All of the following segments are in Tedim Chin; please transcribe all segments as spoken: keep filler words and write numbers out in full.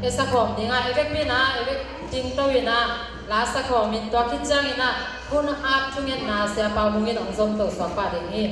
Ei sakhawm dingah ei vekpi inah ei vek tingto inah la sakhawm in tua khit cianginah hun a ap thungetna Siapa Mung in hong zomto suak pah ding hi.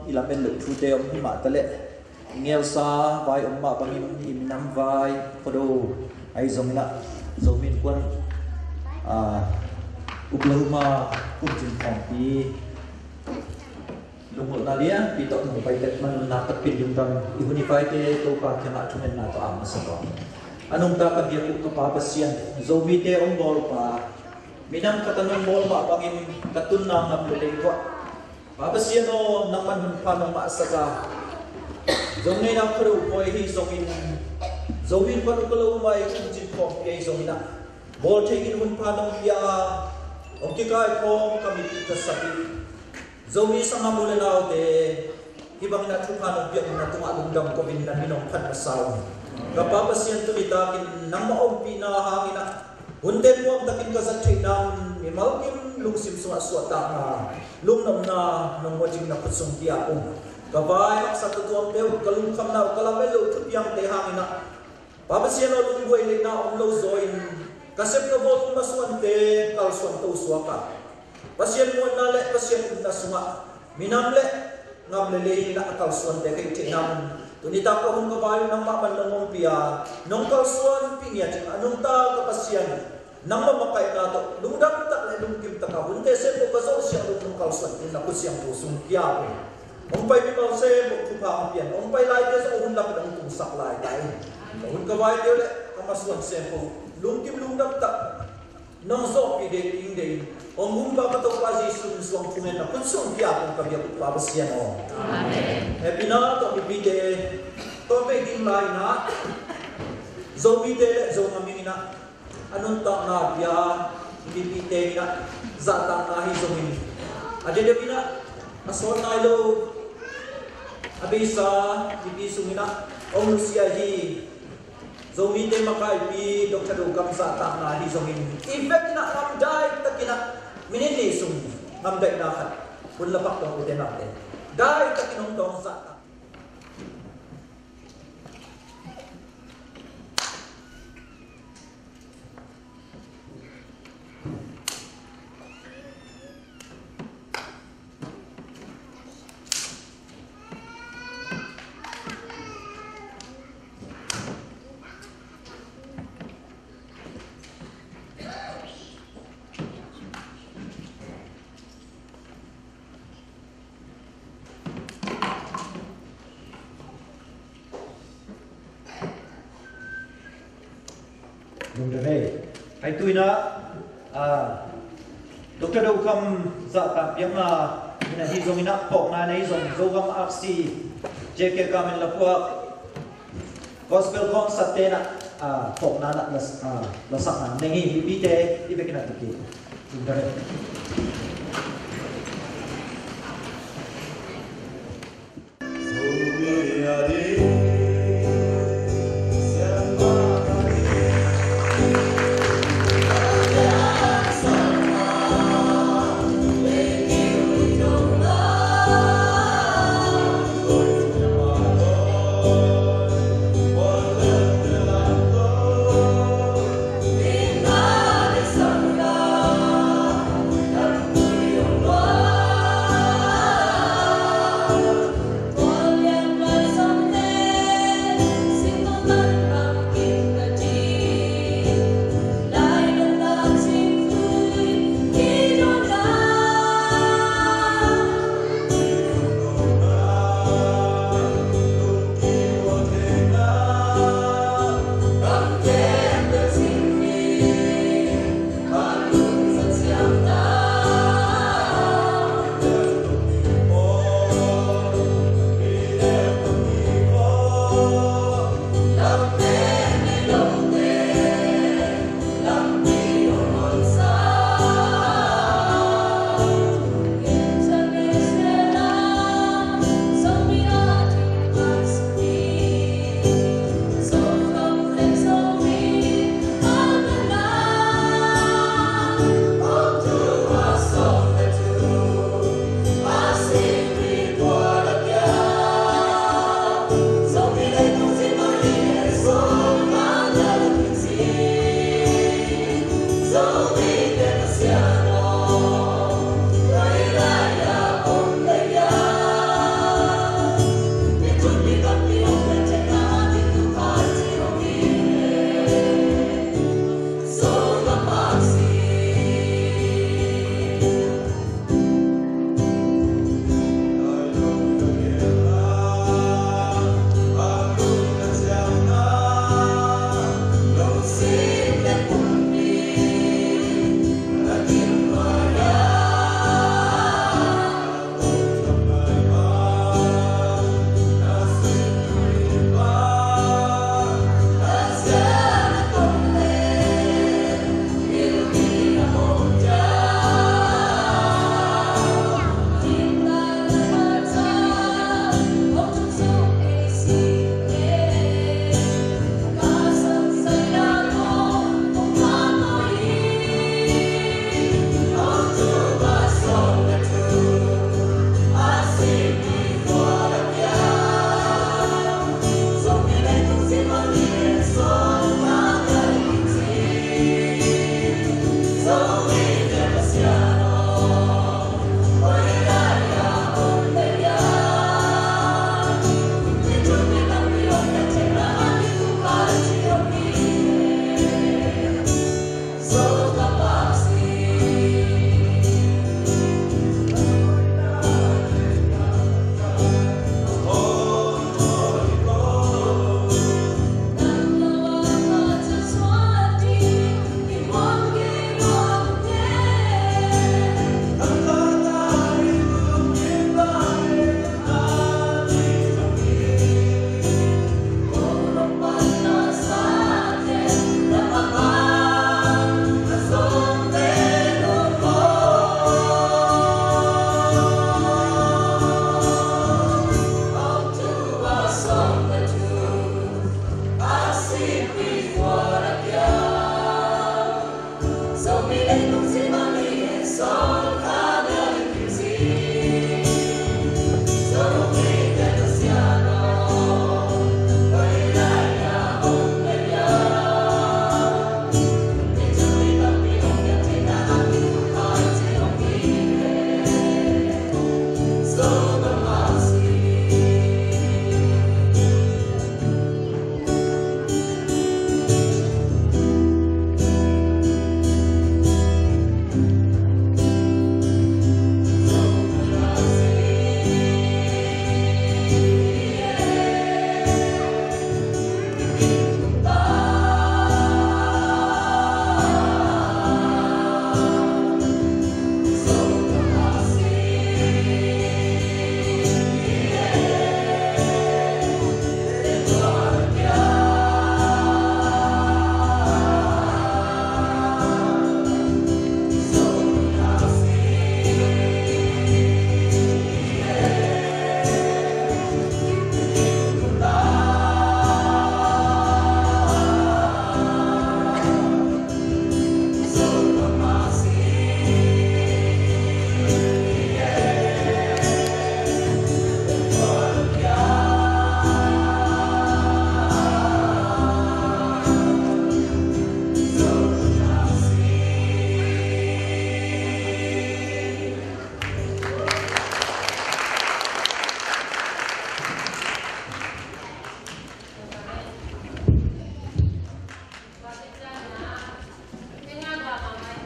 I lamen loh thute om hi mah taleh, i ngelsa vai om mah bangin i minam vai Khuado ahi zongin ah, Zomi Innkuan, ah, Oklahoma kumcin khawmpi lungmuanna lianpi tawh nong pai tek man un, nakpi takin lungdam. I hun i paite Topa kiangah thungetna tawh ap masa tawh. A nungta ka biak uh ka Pa Pasian, Zomite hong bawlpa, minam khat a nong bawl mah bangin ka tunna ngam lel ei uh a, Pa Pasian aw, nangman hun pha nong mahsak a, Zong neihna khuado poi hi zongin, Zomi khuado ka lo mai kum cin khawm pia hi zongin ah, bawl thei in hun pha nong pia a, hong kikai khawm ka mipih ka sak hi. Zomi sanggam u le naute, hih bangin ah thupha nong piak na tungah lungdam ko-in na min hong phat masa un. Ka Pa Pasian, tuni takin nangmah ompihna hangin ah hunte nuamtakin ka zat theih nang, mimal kim lungsim sungah suahtakna, lungnopna nong ngawh ding na khut sung kiap ung. Ka vai haksa tuamtuamte uh, ka lungkhamna uh, ka lamet loh thupiangte hangin ah, Pa Pasian aw, lungbuai leina om lo zaw in, ka sep ka bawl, ka masuante kalsuan to suak a, Pasian muanna le Pasian upna sungah minam le gam le lei in ah a kalsuante ka hih theih nang un. Tuni tak ka hun ka vai uh nangmah bang nong ompih a, nong kalsuanpih ngiat in, a nungta ka Pasian, nangmah makaihna tawh lungdam tak le lungkim tak a hunte sem ko ka zawh siang lo nong kalsuan in na khut siangtho sung kiap ung. Hong pai mimal sem ko thupha hong pia in, hong pai laite zong hun lak in hong tungsak lai ta in, ka hun ka vaite le ka masuan sem ko lungkim lungdam tak nong zawhpih ding ding in, hong Gumpa ka Topa Jesu min suang thungen na khut sung kiap ung, ka biak uh Pa Pasian aw. Amen. Hehpihna tawh mipite tawh vei ding lai in ah, Zomite le Zogam in ah a nuntakna pia mipite in ah zahtakna hi zongin, a deuhdeuh in ah a sawn nai lo, a beisa mipi sungin ah hong nusia hi. Zomite makaipi Doctor Do Kam zahtakna hi zongin, i vek in ah ngamdai takin ah minit nih sung ngamdaihna khat hun la pak tawng ute naute, dai takin hong tawng zahtak. Lungdam ei. Hai tu in ah, ah, Doctor Do Kam zahtak piakna in ah, hi zongin ah phawkna nei zong Zogam aksi J K Kam in la phuak Gospel Concert te in ah, ah, phawkna in ah la, ah, la sakna nei hi. Mipite i vek in ah tu ki. Lungdam ei.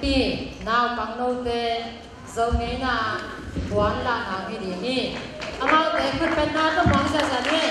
Hi, naupang note Zomi na puan la nau hi ding hi. Amaute khut pen na tu puan sa sa ni.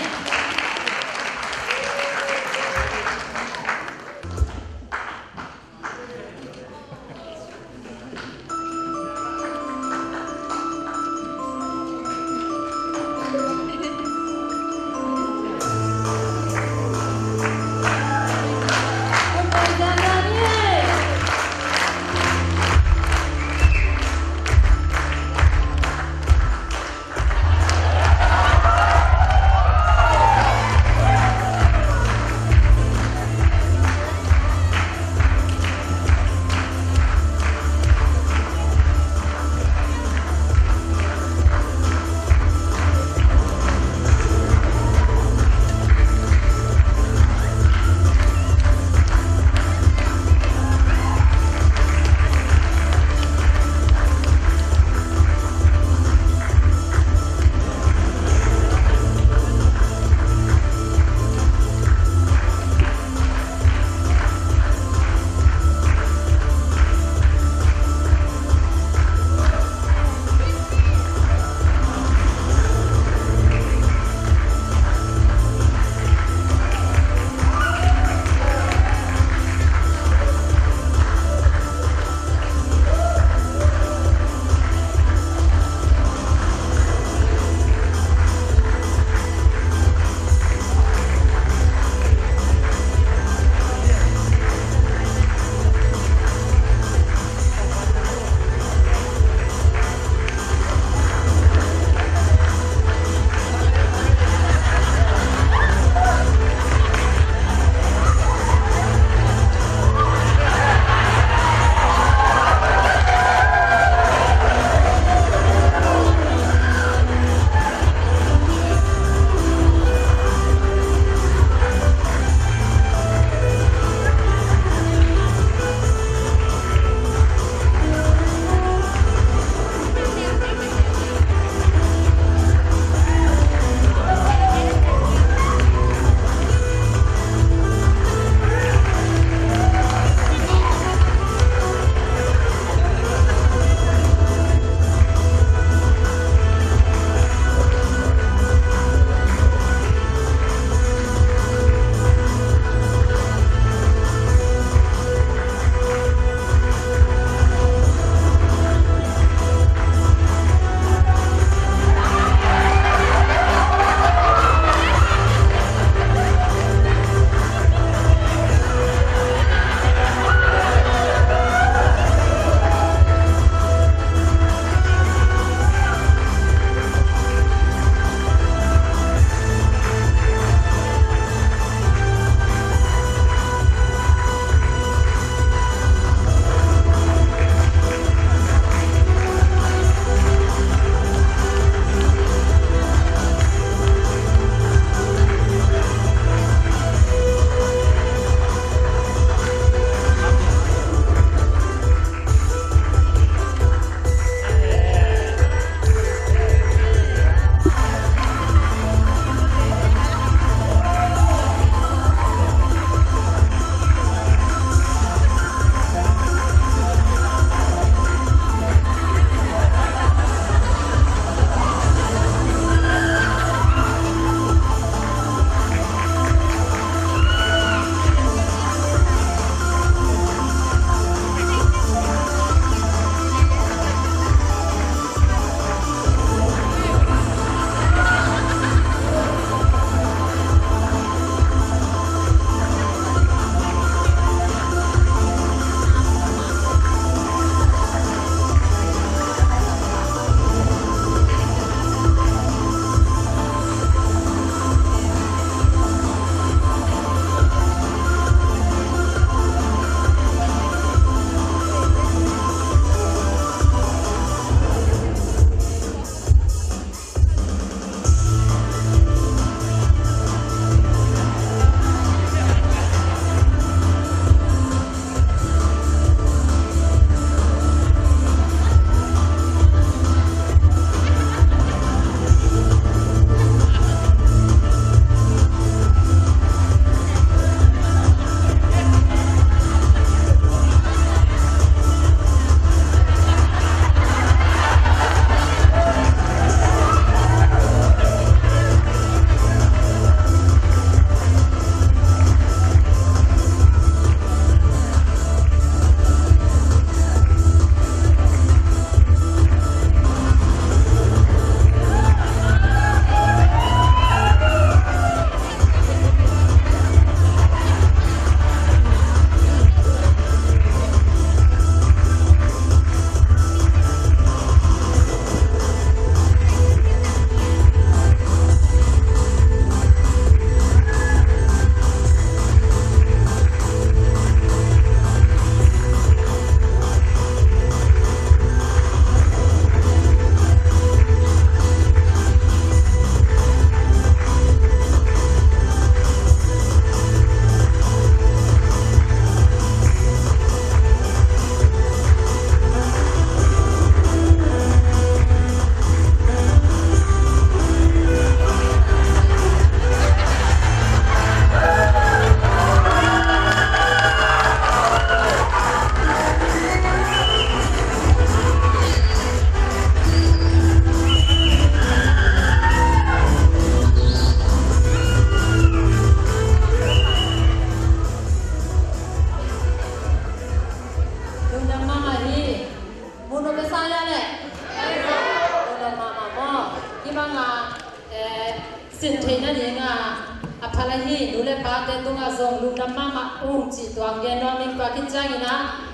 zong lungdam mahmah ung cih tua gen nuam ing. Tua khit ciangin ah,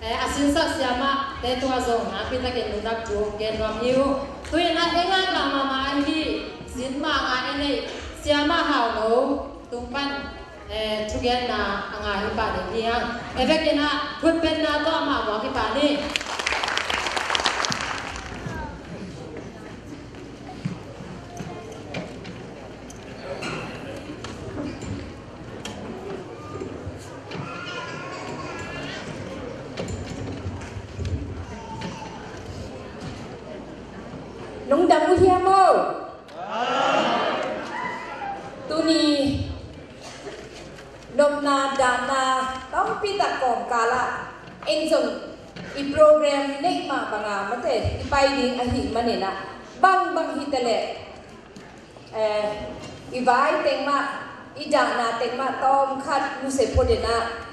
eh, a sinsak siamahte tungah zong nakpi takin lungdam thu gen nuam hi uh. Tu-in ah ei ngaklah mahmah ahi, sin mah nga ei nei, siamah Hau Lo tung pan, eh, thugenna a ngai hi pah ding hi hang. Ei vekin ah khutbetna tawh amah muak hi pah ni. Nong dam uh hiam aw? Tuni nopna dahna tampi tak kawmkal ah, en zong i program neih mah banga mate i pai ding ahih manin ah, bangbang hi ta leh, eh, i vai teng mah, i dahna teng mah tawmkhat nusia phot in ah,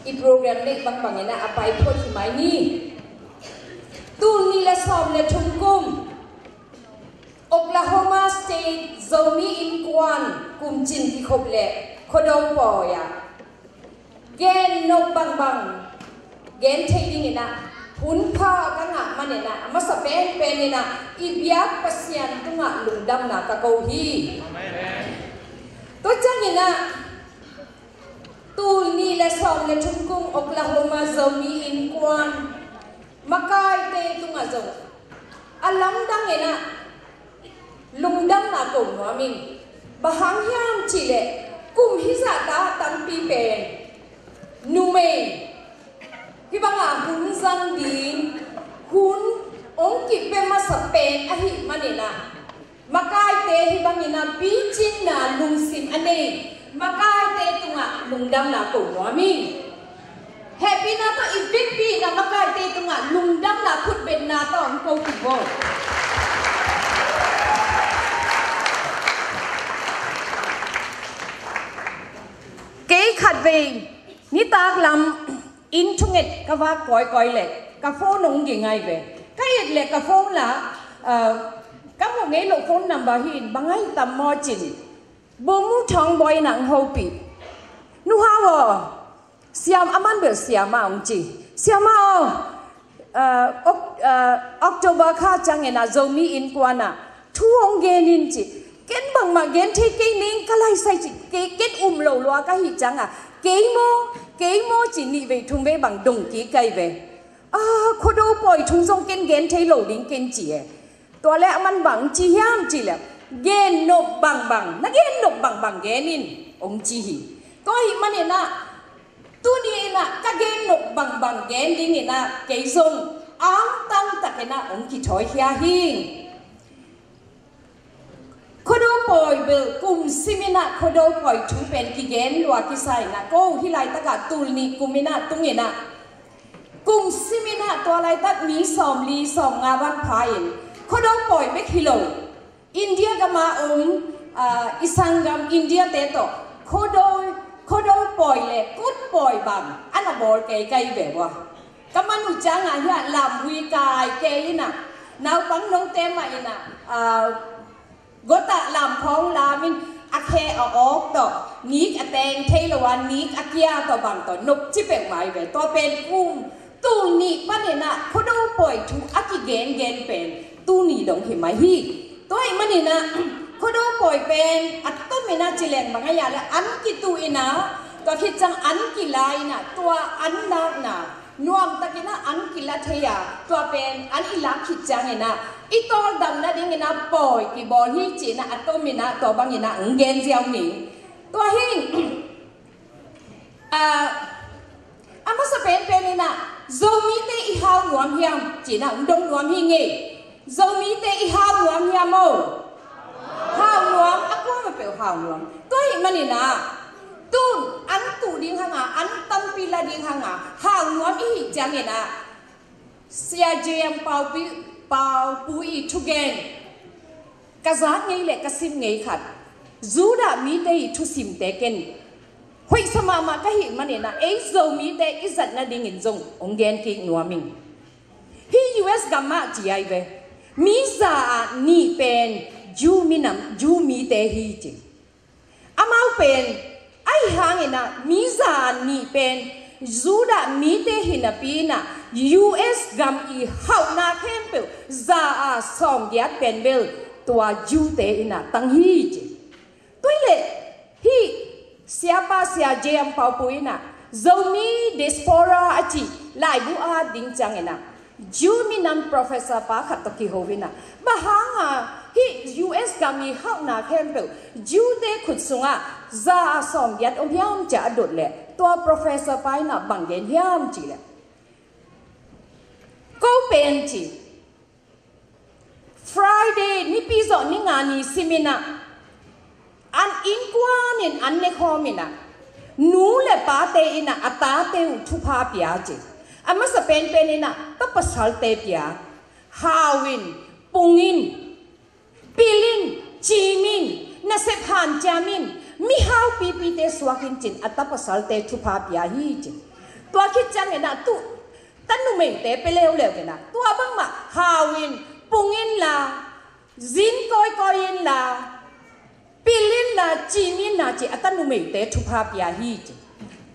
i program neih bangbang in ah a pai phot hi mai ni. Tul nih le sawm le thum kum Oklahoma State Zomi Innkuan kumcin kikhop le Khuado pawi ah gen nop bangbang gen thei dingin ah hun pha ka ngah manin ah, a masa penpen in ah i biak Pasian tungah lungdamna ka ko hi. Tua ciangin ah tul nih le sawm le thum kum Oklahoma Zomi Innkuan makaite tungah zong a lamdang in ah lungdamna ko nuam ing. Bang hang hiam cih leh kum hizahta tampi pen numei hih banga hun zang ding hun hong kipia masa pen ahih manin ah, makaite hih bangin ah picinna lungsim a nei makaite tungah lungdamna ko nuam ing. Hehpihna tawh i vekpi in ah makaite tungah lungdamna khutbetna tawh hong ko kik bawl. Kei khatvei nitak lam inn thunget ka vak kawikawi leh ka phone hong ging ahi ve. Ka et leh ka phone la, ah, ka mu ngei loh phone number hi in, bang ahi tam maw cin, Bumu Thawng Bawi in ah hong hopih. Nu Hau aw, siam, a man bel siamah hong ci. Siamah aw, ah, Ok-, ah, October kha ciangin ah Zomi Innkuan ah thu hong gen in ci. Ken bangmah gen thei kei ning, ka laisai ci, kei ken um lo lua ka hih ciangah, kei maw, kei maw ci nih vei thum vei bang dong kik ka hi ve. Ah, Khuado pawi thu zong ken gen thei lo ding ken ci e. Tua leh a man bang ci hiam cih leh, gen nop bangbang, na gen nop bangbang gen in, hong ci hi. Tua ahih manin ah tuni in ah ka gen nop bangbang gen dingin ah kei zong angtang takin ah hong kithawikhia hi. Khuado pawi bel kum simin ah Khuado pawi thu pen kigen lua kisa in ah, ko hih laitakah tul nih kum in ah tung in ah, kum simin ah tua laitak mi sawmli sawmnga bang pha in Khuado pawi bek hi lo, India gama om, ah, i sanggam India te tawh Khuado, Khuado pawi le kut pawi bang a na bawl kei ka hi ve ua. Ka man uh ciangah hiah lamvui kai kei in ah, naupang note mah in ah, ah, gotah lamphawng lam in a khe a awk tawh, nik a teng thei lo a, nik a kia tawh bang tawh nopci peuhmah hi ve. Tua pen kum tul nih panin ah Khuado pawi thu a kigengen pen tuni dong hi mai hi. Tua ahih manin ah Khuado pawi pen a tomin ah ci leng bang a hia leh an kituh in ah, tua khit ciang an kila in ah, tua an nakna nuamtakin ah an kila thei a, tua pen an i lak khit ciangin ah i tawldam nadingin ah pawi kibawl hi ci-in ah a tomin ah tua bangin ah hong gen ziau ning. Tua hi, ah, a masa penpen in ah Zomite i hau nuam hiam ci-in ah hong dong nuam hi ing ei. Zomite i hau nuam hiam aw? Hau nuam, a kuamah peuh hau nuam. Tua ahih manin ah tun an tuh ding hang a, an tampi la ding hang a, hau nuam i hih ciangin ah Sia J M Paupi, Paupu i thugen ka zak ngei le ka sim ngei khat, Judah mite i thusimte ken hoihsa mahmah ka hih manin ah ei Zomite i zat nadingin zong hong gen kik nuam ing. Hih U S gam ah ci ahi ve, mi za ah nih pen Jew minam, Jew mite hi ci. Amau pen Ahi hangin ah mi za nih pen Judah mite hi napi in ah U S gam i hauhna khempeuh za a sawmgiat pen bel tua Jew-te in ah tang hi ci. Tua hi leh hih siapa Sia J M Pau Pu in ah Zomi Diaspora a cih laibu a ding ciangin ah Jew minam professor pa khat tawh kiho in ah, bang hanga hih U S gam i hauhna khempeuh Jew-te khut sungah za a sawmgiat om hiam ci-a a dot leh, tua professor pa in ah bang gen hiam cih leh, ko pen ci, Friday nipi zawh ni nga ni sim in ah an innkuan in an nekhawm in ah nu le pate in ah a tate uh thupha pia ci. A masa penpen in ah ta pasalte pia, hau in, pung in, pil in, cim in, nasep hanciam in, mihau pipite suak in ci-in a ta pasalte thupha pia hi ci. Tua khit ciangin ah tu ta numeite pia leuleu in ah tua bangmah hau in, pung inla, zin kawikawi inla, pil inla, cim inla ci a ta numeite thupha pia hi ci.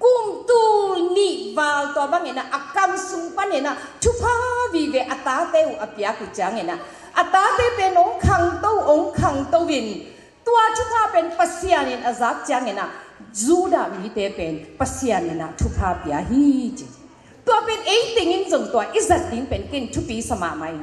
Kum tul nih val tua bangin ah a kam sung panin ah thupha vive a tate uh a piak uh ciangin ah a tate pen hong khangto, hong khangto in tua thupha pen Pasian in a zak ciangin ah Judah mite pen Pasian in ah thupha pia hi ci. Tua pen ei tengin zong tua i zat ding pen ken thupi sa mahmah in.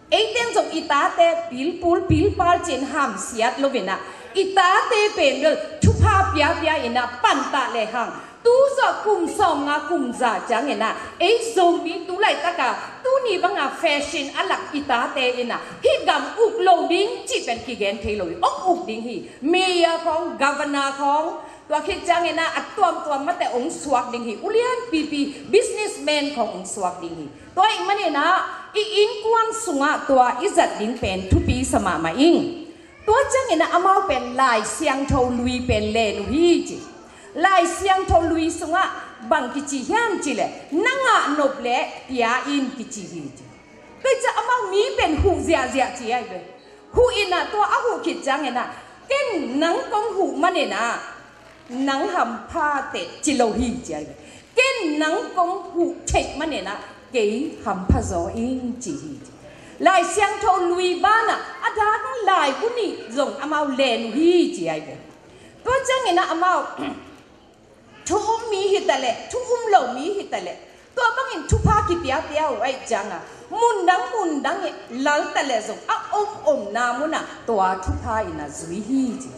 Ei teng zong i tate pilpul pilpal ci-in hamsiat lo in ah i tate pen bel thupha piapia in ah pantah lehang tu zawh kum sawmnga kum za ciangin ah ei Zomi tu laitak a tuni banga fashion a lak i tate in ah hih gam uk lo ding cih pen kigen thei lo hi. Ong uk ding hi. Mayor khawng, governor khawng, tua khit ciangin ah a tuamtuam mate ong suak ding hi. Ulian pipi businessman khawng ong suak ding hi. Tua ahih manin ah i innkuan sungah tua i zat ding pen thupi sa mahmah ing. Tua ciangin ah amau pen Lai Siangtho Lui pen len uh hi ci. Lai Siangtho Lui sungah bang kici hiam cih leh, na ngah nop leh pia in kici hi ci. Tua ciang amau mi pen huh ziahziah ci ahi ve. Huh in ah tua a huh khit ciangin ah ken nang kong huh manin ah nang hampha teh ci lo hi ci ahi ve. Ken nang kong huh theih manin ah kei hampha zaw ing ci hi ci. Lai Siangtho Lui banah a dak laibu nih zong amau len uh hi ci ahi ve. Tua ciangin ah amau thu um mi hi ta leh, thu um lo mi hi ta leh, tua bangin thupha kipiapia uh ahih ciangah mundang mundang i lal ta leh zong a om omna munah tua thupha in a zui hi ci.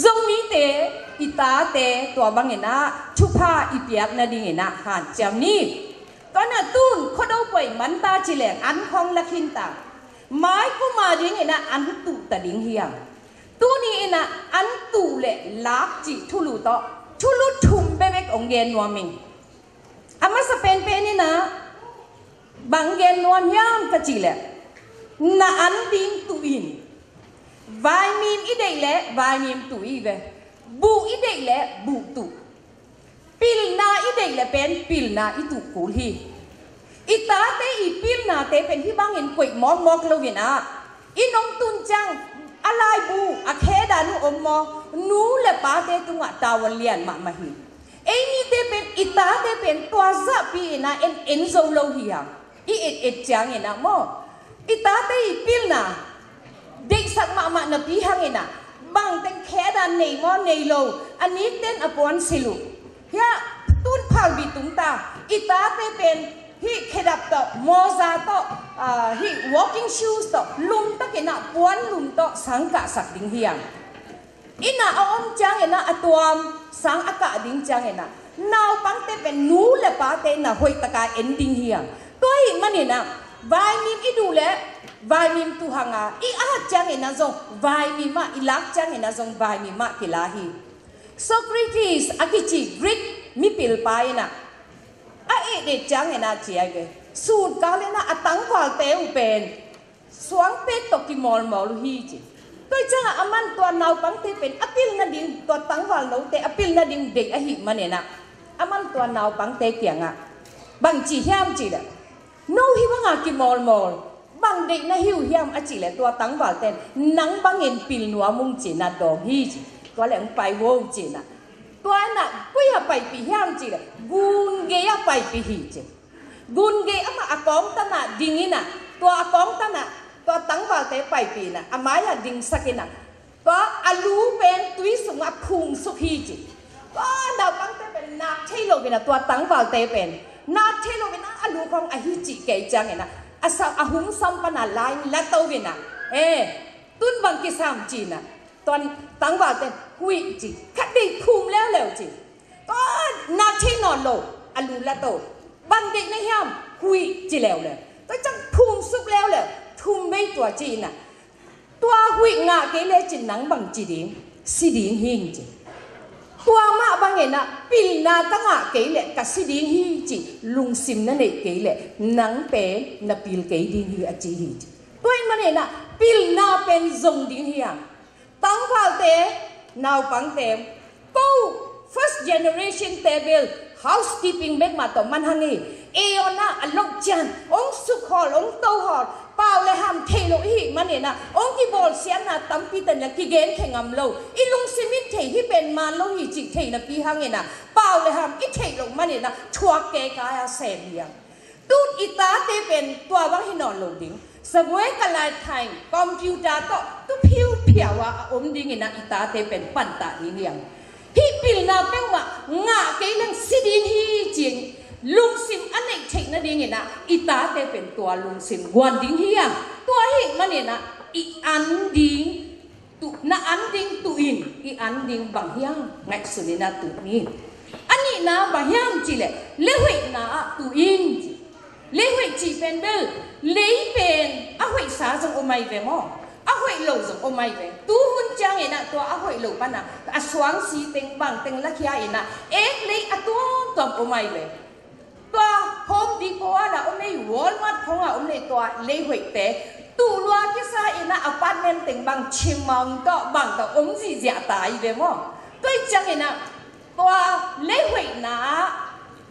Zomite i tate tua bangin ah thupha i piak nadingin ah hanciam ni. Tua na tun Khuado Pawi man ta ci leng an khawng la khin ta. Mai kum a dingin ah an tuh ta ding hiam? Tuni in ah an tuh le lak cih thulu tawh thulu thum bekbek ong gen nuam ing. A masa penpen in ah bang gen nuam hiam ka cih leh, na an ding tuh in. Vaimim i deih leh vaimim tuh i ve. Buh i deih leh buh tuh. Pilna i deih leh pen pilna i tuh kul hi. I tate i pilnate pen hih bangin koih mawkmawk lo in ah, i nong tun ciang a laibu a khe dan uh om maw, nu le pate tungah tavuan lian mahmah hi. Ei mite pen i tate pen tua zahpi in ah en en zo lo hi hang. I et et ciangin ah maw, i tate i pilna deihsak mahmah napi hangin ah, bangteng khe dan nei maw nei lo, a nikten a puan silh uh. Hiah tun phalbi tung ta, i tate pen hih khedap tawh, mawza tawh, ah, hih walking shoes tawh lum takin ah, puan lum tawh sang kahsak ding hiam? Inn ah a om ciangin ah a tuam sang a kah ding ciangin ah naupangte pen nu le pate in ah hoih taka en ding hiam? Tua ahih manin ah vaimim i duh leh vaimim tuh hang a, i at ciangin ah zong vaimim ah, i lak ciangin ah zong vaimim ah kila hi. Socrates a kici Greek mipilpa in ah a et et ciangin ah ci ahi ve, sunkal in ah a tangvalte uh pen suangpek tawh kimawlmawl uh hi ci. Tua ciangah aman tua naupangte pen a pil nading, tua tangval note a pil nading deih ahih manin ah aman tua naupangte kiangah bang ci hiam cih leh, no hih banga kimawlmawl, bang deih na hi uh hiam a cih leh, tua tangvalte in nang bangin pil nuam ung ci-in ah dawng hi ci. Tua leh hong pai vo ci-in ah Tua in ah koi ah paipih hiam cih leh, gun gei ah paipih hi ci. Gun gei amah a kawng tan ah ding in ah, tua a kawng tan ah tua tangvalte paipih in ah, a mai ah dingsak in ah, tua a lu pen tui sungah phumsuk hi ci. Tua naupangte pen nak thei lo in ah, tua tangvalte pen nak thei lo in ah, a lu khawng ahi cih kei ciang in ah, a sa, a hum sam pan ah lain la to in ah, eh, tun bang kisam ci in ah, tua tangvalte huih ci, khat vei phum leuleu ci. Tua nak thei nawn lo, a lu la to. Bang deih na hiam, huih ci leuleu. Tua ciang phumsuk leuleu, thum vei tua ci in ah, tua huih ngah kei lecin nang bang ci ding, si ding hi ing ci. Tua mah bang in ah pilna ka ngah kei leh ka si ding hi cih lungsim na neih kei leh nang pen na pil kei ding hi a ci hi ci. Tua ahih manin ah pilna pen zong ding hi hang. Tangvalte, naupangte, ko first generation te bel housekeeping bek mah tawh man hang hi. Ei awn ah a loh ciang hong sukhawl, hong tohawl, pau le ham theih loh i hih manin ah hong kibawlsiatna tampi ten le kigen khe ngam lo. I lungsim in thei hi pen man lo hi cih thei napi hangin ah pau le ham i theih loh manin ah thuak kei kai a sem hi hang. Tun i tate pen tua bang hi nawn lo ding. Sabuai ka lai thain computer tawh tu phiuphiau a a om dingin ah i tate pen pantah ding hi hang. Hih pilna peuhmah ngah kei leng si ding hi ci-in lungsim a neih theih nadingin ah i tate pen tua lungsim guan ding hi hang. Tua ahih manin ah i an ding tuh, na an ding tuh in, i an ding bang hiam ngaihsun in ah tuh ni. A nihna bang hiam cih leh, lehoihna ah tuh in ci. Lehoih cih pen bel, lei pen a hoihsa zong om ahi ve maw, a hoih lo zong om ahi ve. Tu hun ciangin ah tua a hoih lo pan ah a suangsi teng bang teng lakhia in ah ek lei a tuamtuam om ahi ve. Tua Home Depot ah na om ei, Walmart khong ah om ei, tua lei hoihte tuh lua kisa in ah apartment teng bang chim maung tawh bang tawh om zihziah ta hi ve maw. Tua ahih ciangin ah tua lei hoihna ah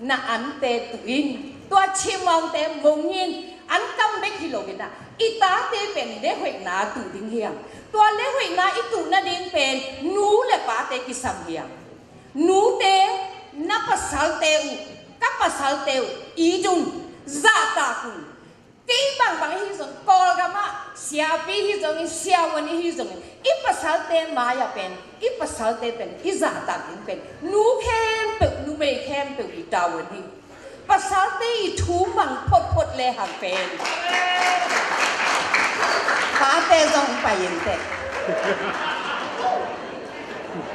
na ante tuh in, tua chim maungte mong in, an kam bek hi lo in ah i tate pen lei hoihna ah tuh ding hi hang. Tua lei hoihna i tuh nading pen nu le pate kisam hi hang. Nute, na pasalte uh, ka pasalte uh it un, zahtak un. Kei bangbang hi zong, Kawlgam ah siapi hi zongin, siavuan i hi zongin, i pasalte mai-ah pen, i pasalte pen i zahtak ding pen nu khempeuh, numei khempeuh i tavuan hi. Pasalte i thu mang photphot le hang pen, pate zong pai in teh.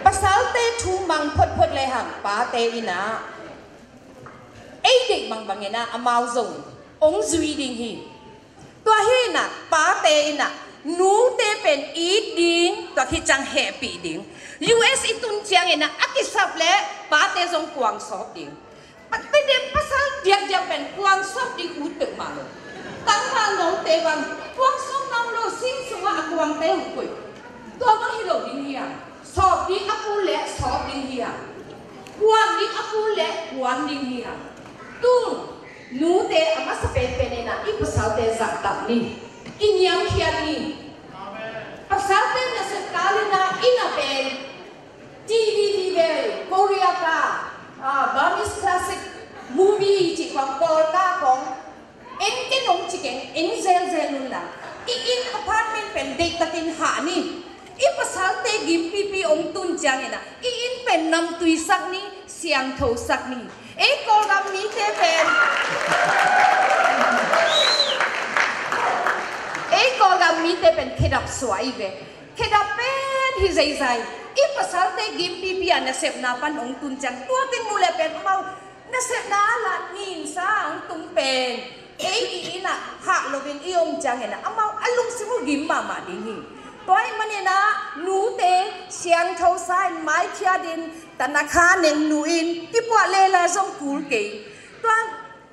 Pasalte thu mang photphot le hang pate in ah ei deih bangbang in ah amau zong hong zui ding hi. Tua hi in ah pate in ah nute pen it ding, tua khit ciang hehpih ding. U S i tun ciangin ah a kisap leh pate zong kuang sawp ding. Pate ding, pasal diakdiak pen kuang sawp ding ut peuhmah lo. Tangval note bang kuang sawp nawn lo, sing sungah a kuangte uh koih. Tua bang hi lo ding hi hang. Sawp ding a kul leh sawp ding hi hang. Kuan ding a kul leh kuan ding hi hang. Tung nute a masa penpen in ah i pasalte zahtak ni. I niamkhiat ni. Pasalte nasep kal in ah i na pen T V, T V, Korea ka, ah, Burmese classic movie cih khong, Kawl ka khong, en ken hong ci keng, en zelzel un la. I inn apartment pen deihtakin hah ni. I pasalte gimpipi hong tun ciangin ah i inn pen namtui sak ni, siangtho sak ni. Ei Kawlgam mite pen, ei Kawlgam mite pen khedap suak hi ve. Khedap pen hi zeizai. I pasalte gimpipi a nasepna pan hong tun ciang, tua teng mu le pen amau nasepna a la ninsa hong tung pen ei i inn ah hah loin i om ciangin ah amau a lungsim uh gim mahmah ding hi. Tua ahih manin ah nute siangtho sa in, maithiat in, tanakha neng nu in, kipuah lela zong kul kei. Tua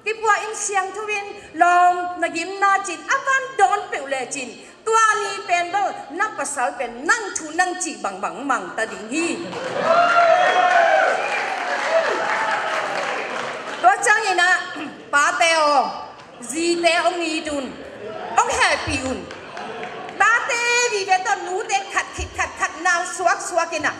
kipuah in, siangtho in, lawm na gimna cin a van dawn peuh lecin, tua ni pen bel na pasal pen nang thu nang cih bangbang mangta ding hi. Tua ciangin ah pate aw, zite hong it un, hong hehpih un. Tate vive tawh nute khat khit khat khat nau suaksuak in ah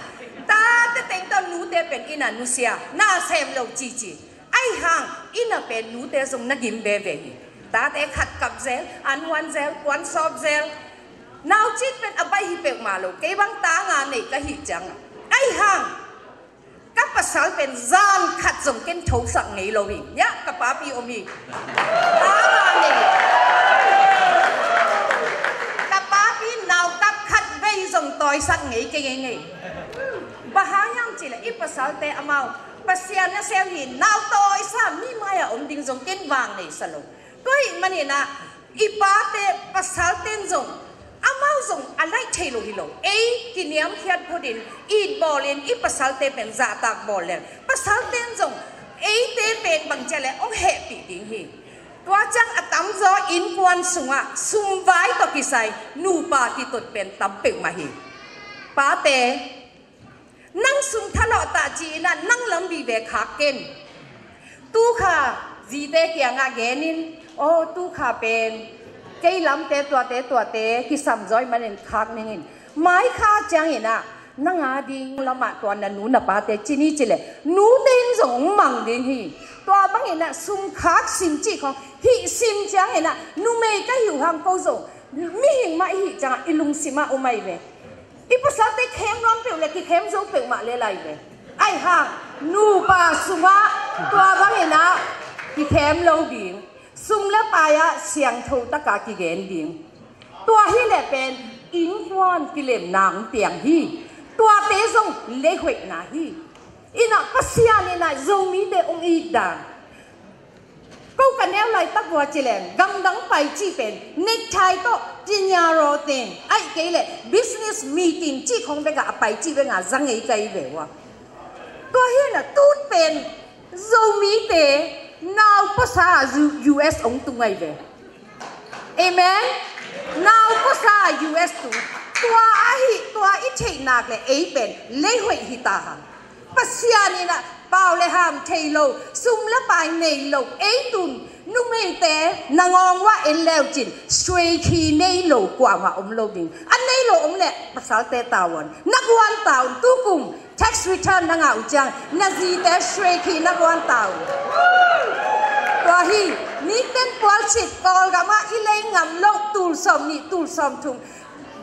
Tate teng tawh nute pen inn ah nusia, na sem lo cici. Ahi hang inn ah pen nute zong na gim veve hi. Tate khat kap zel, an huan zel, kuan sawp zel. Naucin pen a baih hi peuhmah lo, kei bang ta nga nei ka hih ciangah. Ahi hang ka pasal pen zan khat zong ken thosak ngei lo hi. Nya, ka papi om hi. Ta nga nei. Ka papi nau kap khat vei zong tawisak ngei kei ngei ngei. Bang hang hiam cih leh i pasalte amau Pasian nasem hi, nau tawisa, mi mai-ah om ding zong ken vang neisa lo. Tua ahih manin ah i pate, pasalten zong, amau zong a laih thei lo hi lo. Ei kiniamkhiat phutin, it bawlin, i pasalte pen zahtak bawl leng, pasalten zong eite pen bangci a leh hong hehpih ding hi. Tua ciang a tamzaw innkuan sungah sumvai tawh kisai nupa kitot pen tam peuhmah hi. Pate, nang sum thalawh ta ci-in ah nang lam vive khak ken. Tukha zite kiangah genin, aw, tukha pen kei lamte tuate tuate kisam zaw ahih manin khak ning in. Mai kha ciangin ah nang a ding lamah tua na nu na pate ci ni ci leh, nute in zong hong mang ding hi. Tua bangin ah sum khak sin cih khawng hih sin ciangin ah, numei ka hih uh hang ko zong mihing mah i hih ciangah i lungsim ah um ahi ve. I pasalte khem nuam peuh leh kikhem zo peuhmah lel ahi ve. Ahi hang nupa sungah tua bangin ah kikhem lo ding, sum le pai ah siangtho takah kigen ding. Tua hi leh pen innkuan kilemna hong piang hi. Tuate zong leihoihna hi. Inn ah Pasian in ah Zomite hong it dan. Ko ka neu laitak vua ci leng, gamdang pai cih pen necktie tawh pinyaro teng, ahih kei leh business meeting cih khawng bekah a pai cih bekah zang ngei ka hi ve ua. Tua hi na tun pen Zomite nau pasa U- US hong tung ahi ve. Amen. Nau pasa US tung. Tua ahi, tua i theih nak leh ei pen leihoih hi ta hang. Pasian in ah pau le ham thei lo, sum le pai nei lo, ei tun numeite na ngawng uah en leucin sueikhi nei lo kuamah om lo ding. A nei lo om leh pasalte tavuan, na guan tavuan, tukum tax return na ngah uh ciang na zite sueikhi na guan tavuan. Tua hi, niten pualsit Kawlgam ah i lei ngam loh tul sawm nih, tul sawm thum.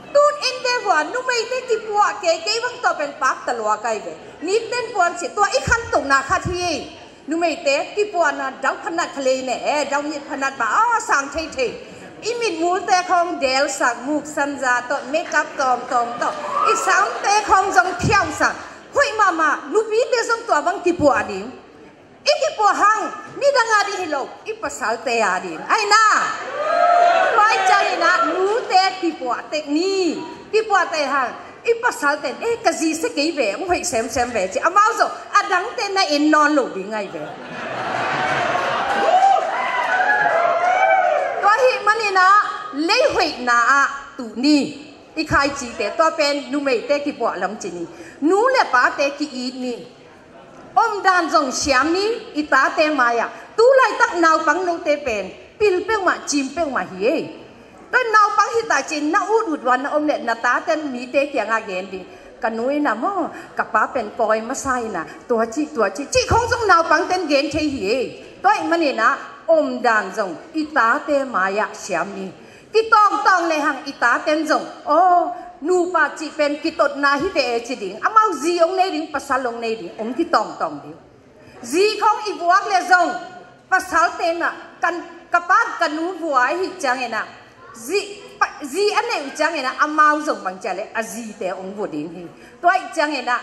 Tun inn te vua numeite kipuah kei, kei bang tawh pen pakta lua ka hi ve. Niten pualsit, tua i khantohna khat hi. Numeite kipuahna dau phanat khalei ne, eh, dau mit phanat ba, ah, sang thei thei. I mitmulte khawng delsak, muk sanja tawh, makeup tawmtawm tawh, i samte khawng zong thiausak. Hoih mahmah, nupite zong tua bang kipuah ding. I kipuah hang midang a ding hi lo, i pasalte a ding. Ahi na. Tua ahih ciangin ah nute kipuah tek ni. Kipuah tek hang i pasalte in, eh, ka zi sia kei ve, hong hoih semsem ve ci. Amau zong a dangte na en nawn lo ding ahi ve. Tua ahih manin ah leihoihna ah tu ni. I khaicite, tua pen numeite kipuah lam ci ni. Nu le pate ki-it ni. Omdan zong siam ni, i tate mai-ah. Tu laitak naupang note pen pil peuhmah, cim peuhmah hi ei. Tua naupang hi ta cin na ut ut van na om leh na taten mite kiangah gen ding. Ka nu in ah maw, ka pa pen pawi masa in ah, tua cih, tua cih, cih khawng zong naupangten gen thei hi ei. Tua ahih manin ah omdan zong i tate mai-ah siam ni. Kitawngtawng lehang i taten zong, aw, nupa cih pen kitotna hi ve e ci ding. Amau zi hong nei ding, pasal hong nei ding, hong kitawngtawng ding. Zi khawng i vuak leh zong, pasalte in ah, kan, ka pa ka nu vua ahih ciangin ah, zi, pa, zi a neih uh ciangin ah, amau zong bang ci a leh a zite hong vua ding hi. Tua ahih ciangin ah,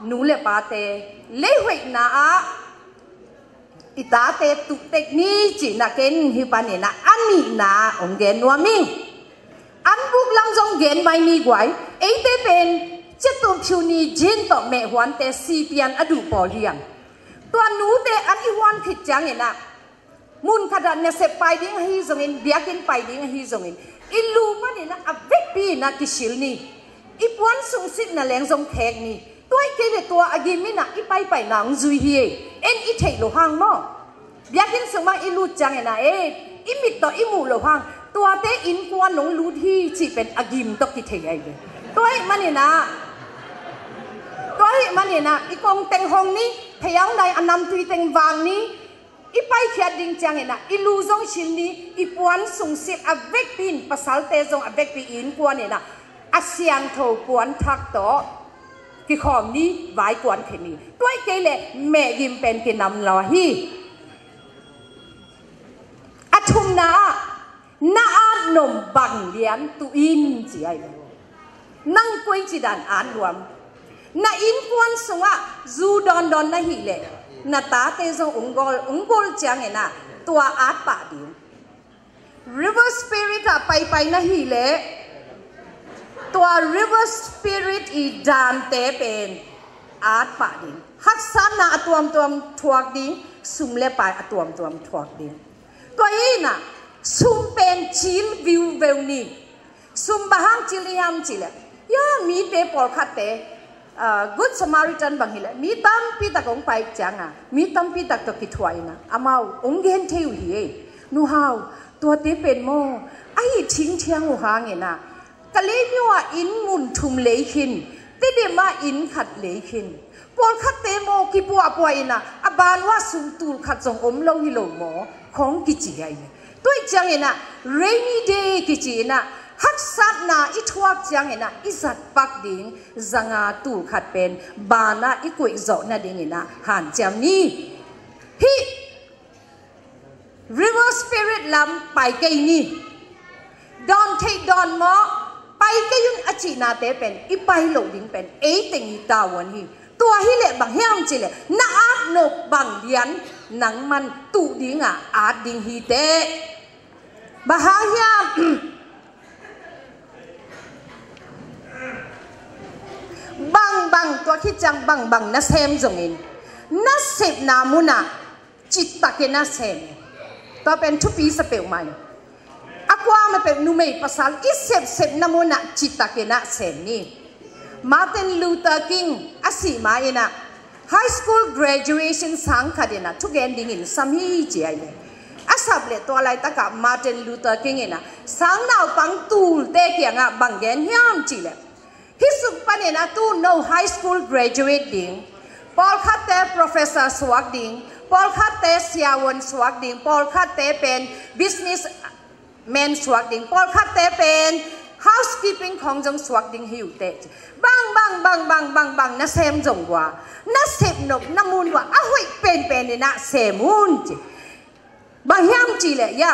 nu le pate, leihoihna ah i tate tuh tek ni cihna ken hih panin ah a nihna ah hong gen nuam ing. An buk lam zong gen mai ni guai. Eite pen ciatum phiu ni gin tawh mehhuante sipian a duh pawl hi hang. Tua nute an i huan khit ciangin ah, mun khatah nasep pai ding ahi zongin, biakinn pai ding ahi zongin, i lu panin ah a vekpi in ah kisil ni. I puan sung sitna leng zong khek ni. Tua ahih kei leh tua a gim in ah i paipaina hong zui hi ei. En i theih loh hang maw. Biakinn sung bang i lut ciangin ah, eh, i mit tawh i muh loh hang, tuate innkuan hong lut hi cih pen a gim tawh kithei ahi ve. Tua ahih manin ah Tua ahih manin ah i kongteng hong ni, pheiau nai a namtui teng vang ni, i paikhiat ding ciangin ah i lu zong sil ni, i puan sungsilh a vekpi in pasalte zong a vekpi in kuan in ah a siangtho puan thak tawh kikhawm ni, vai kuan khe ni. Tua ahih kei leh mehgim pen kinam lo hi. A thumna ah na at nop bang lian tuh in ci ahi. Nang koi ci dan at nuam? Na innkuan sungah zu dawndawn na hih leh na tate zong ung gol, ung gol ciangin ah tua at pah ding. River spirit ah paipai na hih leh tua river spirit i dante pen at pah ding. Haksatna a tuamtuam thuak ding, sum le pai a tuamtuam thuak ding. Tua hi in ah sum pen cil viuveu ni. Sum bang hang cil hiam cih leh, ya, mite pawlkhatte, ah, Good Samaritan bang hi leh mi tampi tak hong pai ciang a, mi tampi tak tawh kithuah in ah amau hong gen thei uh hi ei. Nu hau, tuate pen maw, a hi thingthiang uh hangin ah, Kalaymyo ah inn mun thum lei khin, Tedim ah inn khat lei khin. Pawlkhatte maw kipuahpuah in ah a ban uah sum tul khat zong om lo hi lo maw khong kici ahi. Tua ahih ciangin ah rainy day kici in ah haksatna i thuak ciangin ah i zat pak ding zanga tul khat pen ban ah i koih zawh nadingin ah hanciam ni. Hih river spirit lam pai kei ni. Dawn theih dawn mawh, pai kei un a cihnate pen i pai loh ding pen ei teng i tavuan hi. Tua hi leh bang hiam cih leh na at nop bang lian nangman tuh ding a at ding hi teh. Bang hang hiam? Bangbang, tua khit ciang bangbang nasem zongin nasepna mun ah citak in ah sem. Tua pen thupi sa peuhmah hi. A kuamah peuh numei pasal i sepsepna mun ah citak in ah sem ni. Martin Luther King a sih ma in ah high school graduation sang khat in ah thugen dingin sam hi ci ahi. A sap leh tua laitak ah Martin Luther King in ah sang naupang tulte kiangah bang gen hiam cih leh, hih sung panin ah tu no high school graduate ding, pawlkhatte professor suak ding, pawlkhatte siavuan suak ding, pawlkhatte pen business man suak ding, pawlkhatte pen housekeeping khawng zong suak ding hi uh teh. Bangbang, bangbang, bangbang nasem zong uh a, nasepnopna mun uh a hoih penpen in ah sem un ci. Bang hiam cih leh, ya,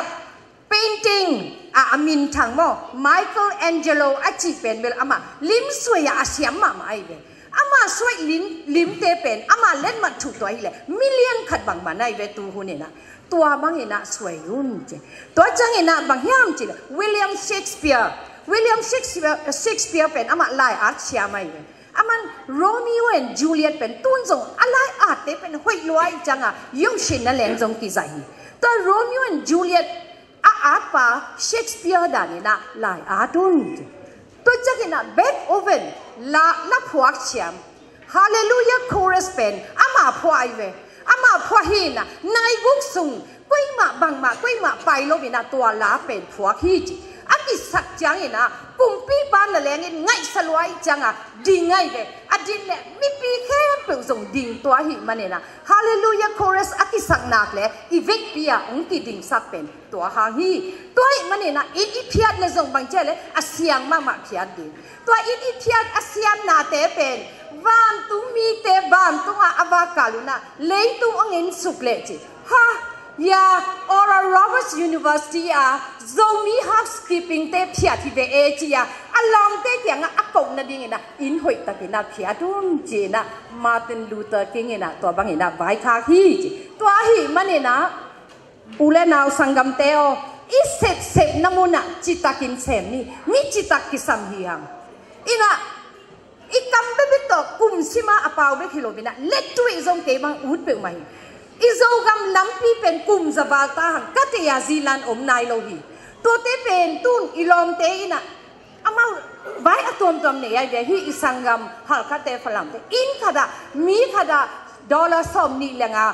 painting ah a minthang maw, Michelangelo a cih pen bel amah lim suai ah a siam mahmah ahi ve. Amah suai lim, limte pen amah letmat thuh tua hi leh million khat bang man ahi ve tu hun in ah. Tua bangin ah suai un ci. Tua ciangin ah bang hiam cih leh William Shakespeare, William Shakespeare, Shakespeare pen amah lai at siam ahi ve. Aman Romeo and Juliet pen tun zong a lai atte pen hoih lua ahih ciang a yohsinna leng zong kizaih hi. Tua Romeo and Juliet a atpa Shakespeare dan in ah lai at un. Tua ciangin ah Beethoven la, la phuak siam. Hallelujah chorus pen amah phuak ahi ve. Amah phuak hi in ah nai guk sung koimah bangmah koimah pai lo in ah tua la pen phuak hi ci. A kisak ciangin ah kumpipa na lengin ngaihsa lua ahih ciang a ding ahi ve. A din leh mipi khempeuh zong ding tua ahih manin ah Hallelujah chorus a kisak nak leh i vekpi ah hong kidingsak pen tua hang hi. Tua ahih manin ah inn i phiat leh zong bang ci a leh a siang mahmah phiat ding. Tua inn i phiat a siamnate pen vantung mite vantung ah a vak kal un ah leitung hong ensuk leh ci. Ha, ya, Oral Roberts University ah Zomi housekeeping te phiat hi ve e ci a, a lawmte kiangah a koh nadingin ah inn hoih takin ah phiat un ci in ah Martin Luther King in ah tua bangin ah vaikhak hi ci. Tua ahih manin ah u le nau sanggamte aw, i sepsepna mun ah citakin sem ni. Mi citak kisam hi hang. In ah i kam bebek tawh kum sima a pau bek hi lo in ah lettuih zong kei bang ut peuhmah hi. I Zogam lampi pen kum za val ta hang ka tei a zilan om nai lo hi. Tuate pen tun i lawmte in ah amau vai a tuamtuam nei ahi ve. Hih i sanggam Halkhatte Falamte inn khat ah mi khat ah dollar sawm nih le nga,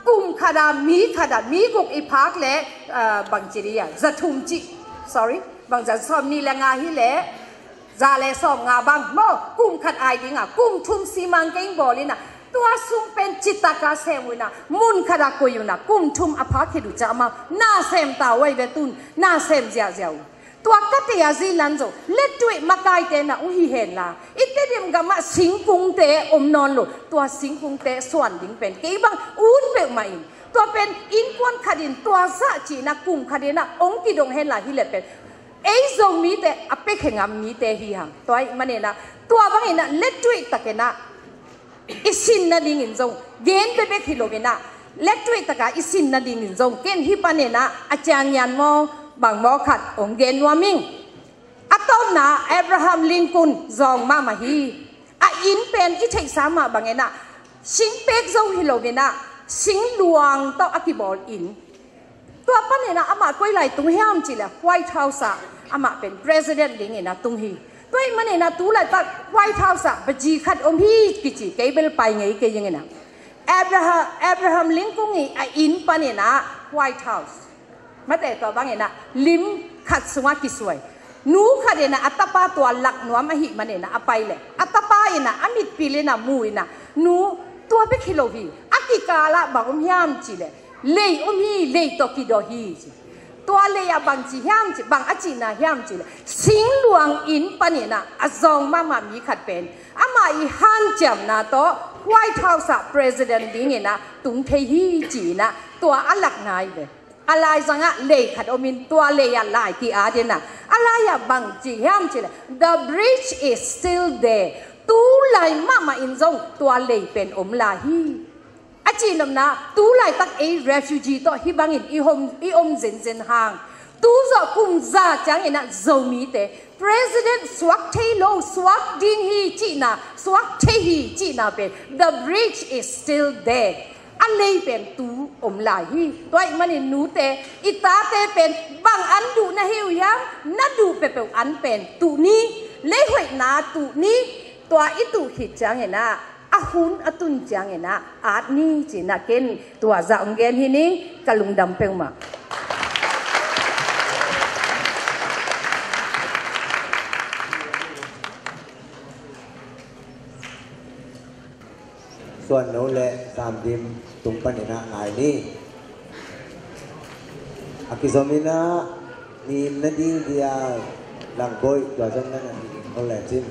kum khat ah mi khat ah mi guk i phak leh, ah, bangci dih a, za thum ci, sorry, bangzah, sawm nih le nga hi leh Za le sawmnga bang maw, kum khat ai ding a, kum thum simang keng bawl in a, tua sung pen citaka sem uh in a, mun khat a koih uh in a, kum thum a pha khit uh ciang amau na sem ta uh ahi ve, tun na sem ziahziah uh. Tua ka thei a zi lan zo, lettuih makaite na uh hi hen la, i Tedim gam ah singkungte om nawn lo, tua singkungte suan ding pen kei bang ut peuhmah in, tua pen innkuan khat in tua zah cih in a, kum khat in a hong kidong hen la, hi leh pen ei Zomite a pekhe ngam mite hi hang. Tua ahih manin a, tua bangin a lettuih takin a i sin nadingin zong, gen bekbek hi lo in a, lettuih taka i sin nadingin zong, ken hih panin a, a ciang ngian maw, bang maw khat hong gen nuam ing. A tawpna, Abraham Lincoln zawng mahmah hi. A inn pen i theihsa mah bangin a, singpek zo hi lo in a, singluang tawh a kibawl inn. Tua panin a amah koi lai tung hiam cih leh, White House ah amah pen president dingin a tung hi. Tua ahih manin a tu laitak White House ah baji khat om hi kici, kei bel pai ngei kei ing in a. Abraham, Abraham Lincoln i a inn panin a White House, mate, tua bangin a lim khat sungah kisuai. Nu khat in a, a tapa tua lak nuam ahih manin a, a pai leh, a tapa in a, a mitpil in a mu in a, nu, tua bek hi lo hi, a kikal ah bang om hiam cih leh, lei om hi, lei tawh kidawh hi ci. Tua lei ah bang ci hiam cih, bang a cihna hiam cih leh, singluang inn panin a, a zawng mahmah mi khat pen, amah i hanciamna tawh White House ah president dingin a tung thei hi ci in a, tua a lak ngai ve. A laizang ah lei khat om in, tua lei ah lai ki-at in a, a lai ah bang ci hiam cih leh, "The bridge is still there." Tu lai mahmah in zong tua lei pen om lai hi. A cihnopna, tu laitak ei refugee tawh hih bangin i om, i om zenzen hang, tu zawh kum za ciangin a Zomite, president suak thei lo, suak ding hi cihna, suak thei hi cihna pen, "The bridge is still there." A lei pen tu om lai hi. Tua ahih manin nute, i tate pen bang an duh na hi uh hiam, na duh peuhpeuh an pen tuh ni, lei hoihna tuh ni. Tua i tuh khit ciangin a, a hun a tun ciangin a, at ni ci in a, ken tua zah hong gen hi ning, ka lungdam peuhmah. Suan No le Sam Dim tung panin a ngai ni. A kizom in a, mi na dil dia lang boi, tua zong na na dil in ko le cin.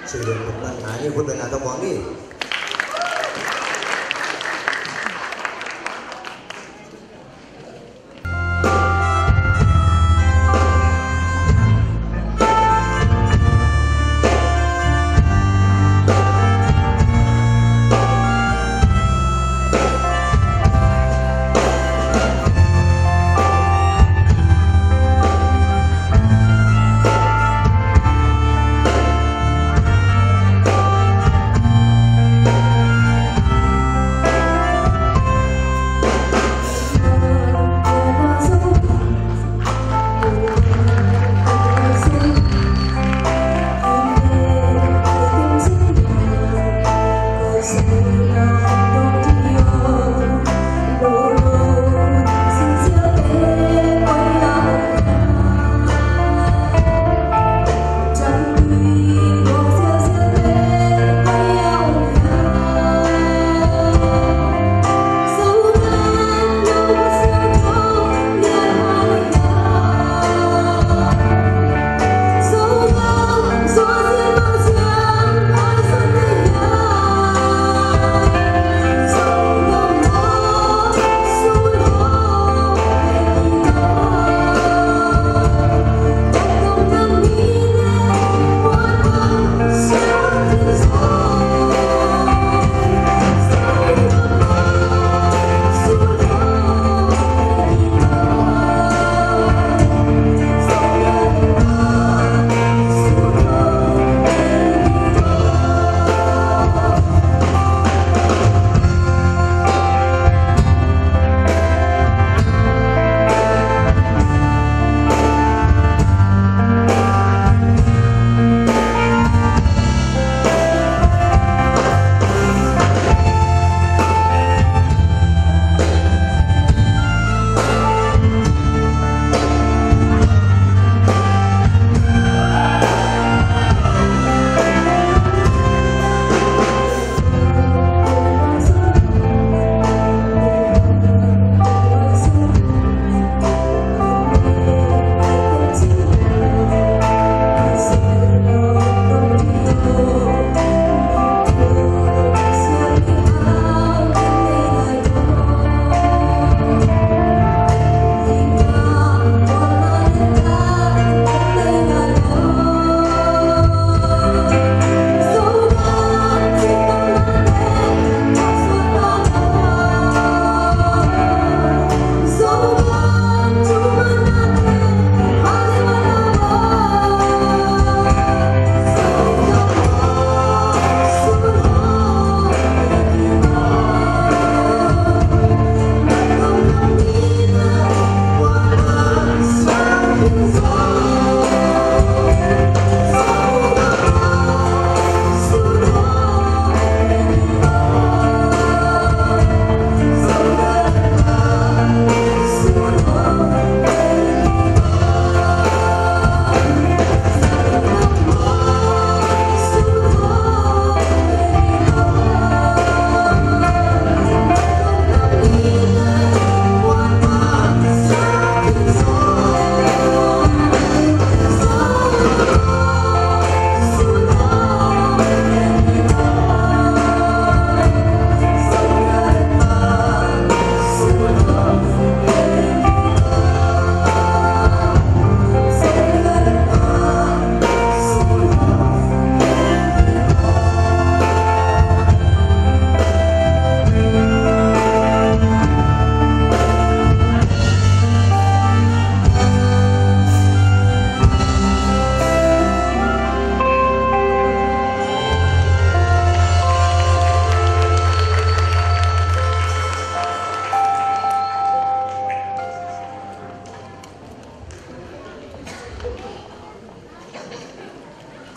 Children pumpan ngai ni, khut beng a tawh kuang ni.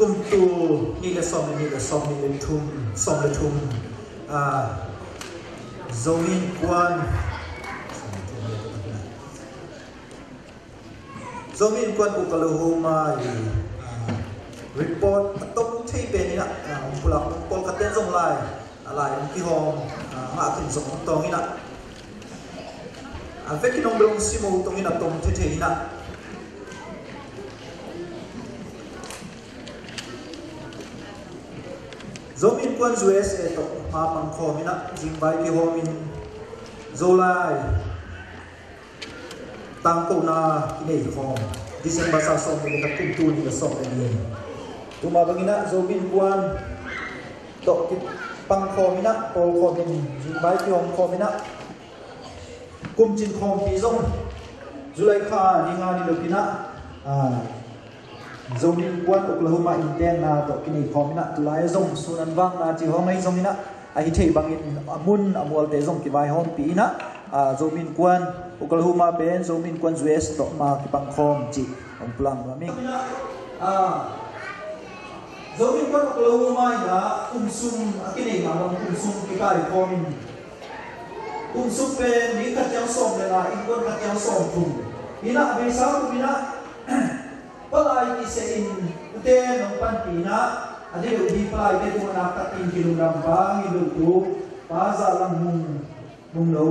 Kum tul nih le sawm le nih le sawm nih le thum, sawm le thum, ah, Zomi Innkuan, Zomi Innkuan Oklahoma i, ah, report a tom thei pen in ah, ah, um pulak pawlkhat ten zong lai, a lai hong kihawm, ah, ngah khin zong hong tawng in ah, a vekin hong bel hong sim uh tawng in ah tom thei thei in ah. Zomi Innkuan U S A tawh ma pangkhawm in ah zingvai kihawm in Zolai tangkona kinei khawm, December sa sawm le khat kum tul nih le sawm le ni. Tuma bangin ah Zomi Innkuan tawh kipangkhawm in ah pawlkhawm in zingvai kihawm khawm in ah kumcin khawmpi zong July kha ni nga ni lo in ah, ah, Zomi Innkuan Oklahoma inntenna tawh kinei khawm in ah tulai zong sun an vakna cih hawng ahi zongin ah, ahi thei bangin a mun a mualte zong kivaihawmpi in ah, ah, Zomi Innkuan Oklahoma pen Zomi Innkuan U S tawh ma kipangkhawm cih hong pulak nuam ing. Ah, Zomi Innkuan Oklahoma in ah kum sung a kinei mah bang kum sung kikai khawm in, kum sung pen mi khat ciang sawm le nga, innkuan khat ciang sawm thum in ah, beisa kum in ah palai kiseh in ute nong panpih in ah, a deuh hi palaite tungah naktak in kilungdam Pa Ngin Lo Tu, Pa Zah Lang Mung, Mung Lo,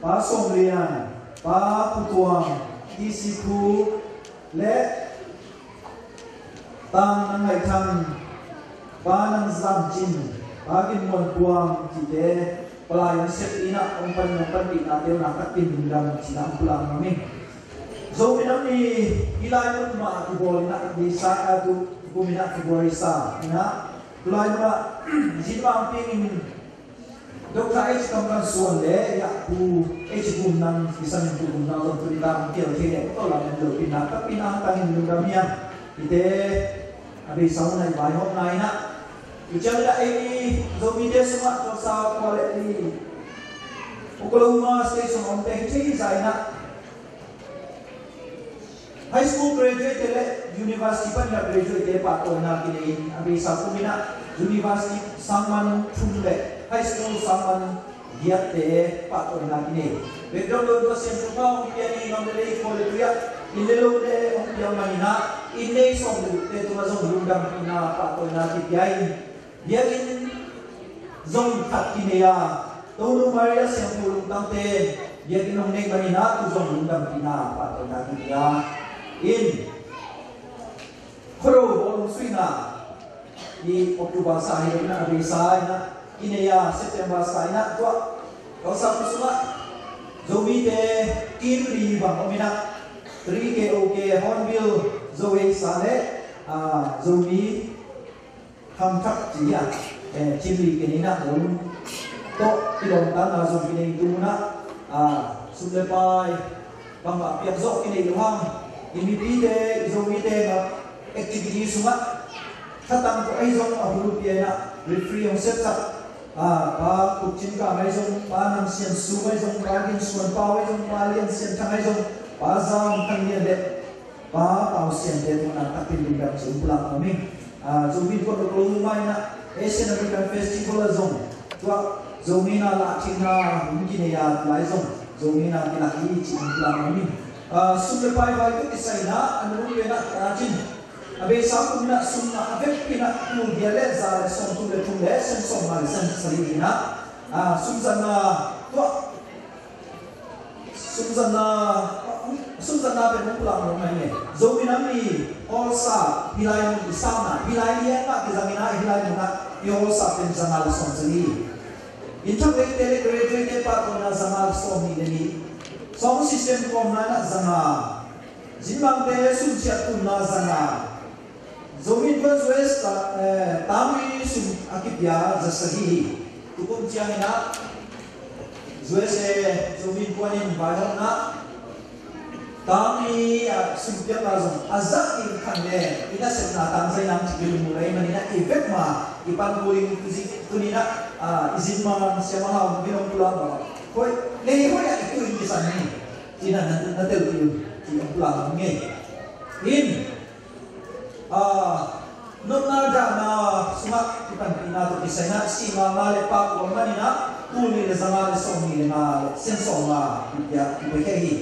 Pa Sawm Lian, Pa Pu Tuang, T C Pu le Tang Nang Ngaih Thang, Pa Nang Zam Cin, Pa Gin Muan Puang cihte palai an sep in ah hong pan, hong panpihnate uh naktak in lungdam cihna hong pulak nuam ing. Zomi Nam Ni hih lai mun mah a kibawl in ah, i sa a tu kum in ah kibawl i sa in ah, tulai mun ah zin mangping in Doctor H Kam Kan Suan le Yah Pu H Bum Nang, i san in Pu Bum Nang zong tuni ta hong kial thei leh tawh lam en lo pi in ah, naktak in hong tang in lungdam hi hang. Hihte a beisa hun a i vaihawmna in ah, tu ciang in ah ei Zomite sungah tuaksa khua le ei Oklahoma State sungah omte hi thei zah in ah, high school graduate te le university panin a graduate te pahtawina kinei in, a beisa kum in ah university sangman thum le high school sangman giat te pahtawina kinei. Background lo tua siam tua hong pian in, ngam le lei, khua le tui ah inn le lo le hong piang man in ah, inn nei sawm le guk te tungah zong lungdam in ah pahtawina kipia in, biakinn zong khat kinei a, Tonu Maria Siangtho lungtangte biakinn hong nei man in ah, tu zong lungdam in ah pahtawina kipia in, Khuado bawlung suihna, i October sa hi lo in ah, a beisa in ah kinei a, September sa in ah tua Kawlsapui sungah Zomite team li bang om in ah, three K O K, Hornbill, Zo Ei Sa le, ah, Zomi Kham Thak ci a, eh, cim li kei ni na, zong tawh kidawmtanna zong kinei tu na, ah, sum le pai bangmah piak zawh kinei lo hang. I mipite, i Zomite na activity sungah thatang tawh ahi zong, a hulu pian ah referee hong sepsak, ah, Pa Khup Cin Kang ahi zong, Pa Nam Sian Sum ahi zong, Pa Gin Suan Pau ahi zong, Pa Lian Sian Thang ahi zong, Pa Zam Thang Lian le Pa Pau Sian te tungah nakpi takin lungdam ci-in pulak nuam ing. Ah, Zomi Innkuan Oklahoma in ah Asian American Festival ah zong tua Zomi na lah thikna hong kinei a, tulai zong Zomi na kilah hi ci-in pulak nuam ing. Ah, sum le pai vai tawh kisai in ah, a nung pen ah, ah, cin a beisa kum in ah sum na a vekpi in ah tul giat le za le sawmthum le thum le sen sawmnga le sen sagih in ah, ah, sumzatna, tua sumzatna, sumzatna pen hong pulak nuam mai nge. Zomi Nam Ni hallsa, hih lai mun i sapna, hih lai lian mah kizang in ah, hih lai mun ah i hallsa pen zanga le sawmsagih. Innthak leite le graduate te pahtawina zanga le sawmnih le nih. Sound system kawmna in ah zanga. Zinmangte sum ciah tunna zanga. Zomi Innkuan U S ta, eh, tampi sum a kipia za sagih hi. Tukum ciangin ah U S A Zomi Innkuan in vaihawmna tampi, ah, sum piakna zong a zah in khan le i nasepna tangzai nang ci-in lungmuh lai manin ah i vek ma i pan kul in, tuni in ah, ah, i zin ma siam a hau min hong pulak ma. Hoih, nei hoih ah i tu in kisan ni. Ci-in ah na, na telpih un ci-in hong pulak ma nge. In, ah, nopna dahna sungah kipanpihna tawh kisai in ah sihmang nga le pakua manin ah tul nih le zanga le sawmnih le nga le sen sawmnga kipia, kipia khia hi.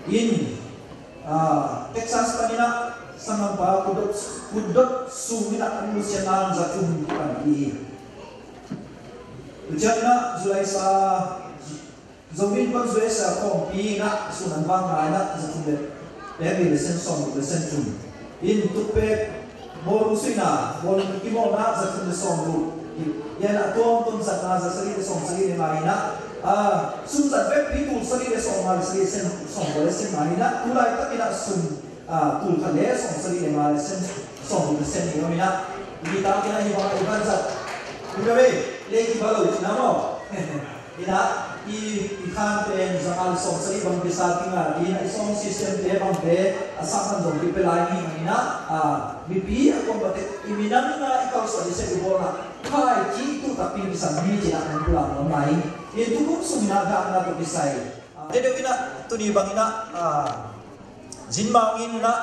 In, ah, Texas panin ah sanggampa Kut Dot, Kut Dot Sung in ah an nusiatna za thum kipanpih hi. Tu ciangin ah July sa Zomi Innkuan U S A khawmpi in ah sun an vak ngai in ah za thum le pek li le sen sawmguk le sen thum. In tukpek bawlung suihna, bawlung kimawlna za thum le sawmguk. Hi a, a tuamtuam zat nga za sagih le sawm sagih le nga hi a, ah, sum zat vekpi tul sagih le sawm nga le sagih sen, sawm kua le sen nga hi a, tu laitak in a sum, ah, tul khat le sawm sagih le nga le sen, sawm kua le sen hi om in a, hi tak in a hi bang a i ban zat. Hi ka ve, le i ba lo ci na maw. Hi a, i, i khan pen za nga le sawm sagih bang pisa kinga ding a, i sound system te bang te a sak man zong kipia lai hi man in a, ah, mipi a kuam bate i minam in a i kalsuan i sep i bawl na. Khaici tu takpi kisam hi ci-in a hong pulak nuam lai. Hi tukum sung in a gakna tawh kisai. Deuhdeuh in a tuni bang in a, ah, Zinmang in a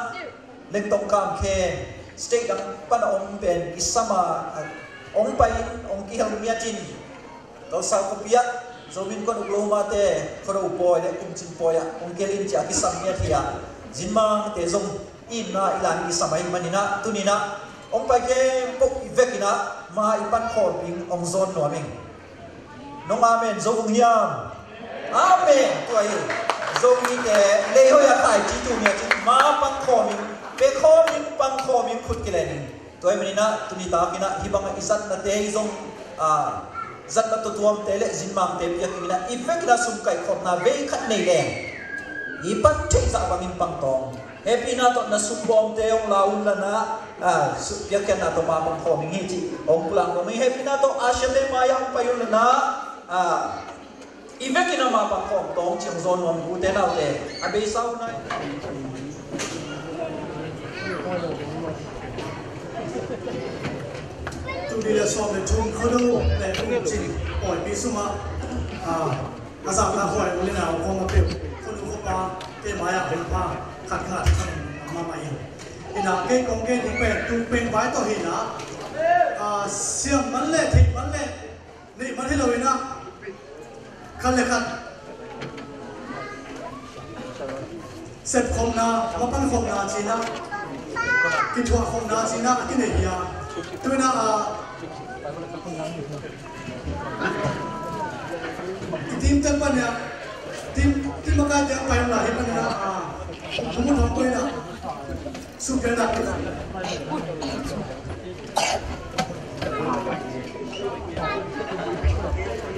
Lengtong Kam Khen state dang pan a om pen kisam a, ah, hong pai in hong kihel ngiat in Tulsa khuapi ah Zomi Innkuan Oklahoma te Khuado pawi le Kumcing pawi ah hong kihel in ci-a kisam ngiat hi a, Zinmang te zong i itna i la in kisam ahih manin a, tuni in a hong pai khempeuh i vek in a, ma i pankhawm ding hong zawn nuam ing. Nong amen zo ung hiam? Amen. Tua hi. Zomite lei hoih a khaici tu ni a cin ma pankhawm in, pekhawm in, pankhawm in, khut kilen in. Tua ahih manin a tuni tak in a hih bang a i zatnate hi zong, ah, zatna tuamtuamte le Zinmangte piak in a, i vek in a sum kaihkhopna vei khat nei leng i pan theih zah bangin pang tawng. Hehpihna tawh na sum bawmte hong la un la in a, ah, su-, piakkhiatna tawh ma pang khawm ing hi ci hong pulak nuam ing. Hehpihna tawh usher te mai ah hong pai un la in a, ah, i vek in a ma pang khawm tawng ci hong zawn nuam ing, ute naute. A beisa uh nai. Tul nih le sawm le thum Khuado le Kumcing pawipi sung ah, ah, a zakna huai u le nau kong a peuh, Khuado khuapa te mai ah hong pha khat khat khat mahmah hi. Hi a, kei kong gen ding pen, tung pen vai tawh hi a, ah, siam man le, theih man le, neih man hi lo in a, khat le khat sepkhopna, mapankhopna ci-in a, kithuahkhopna ci-in a, a kinei hi a. Tu in a, ah, i team tel pan in a, team, team a kai te a pai la hi pan in a, ah, thu mun thong ko in a. Supiang na.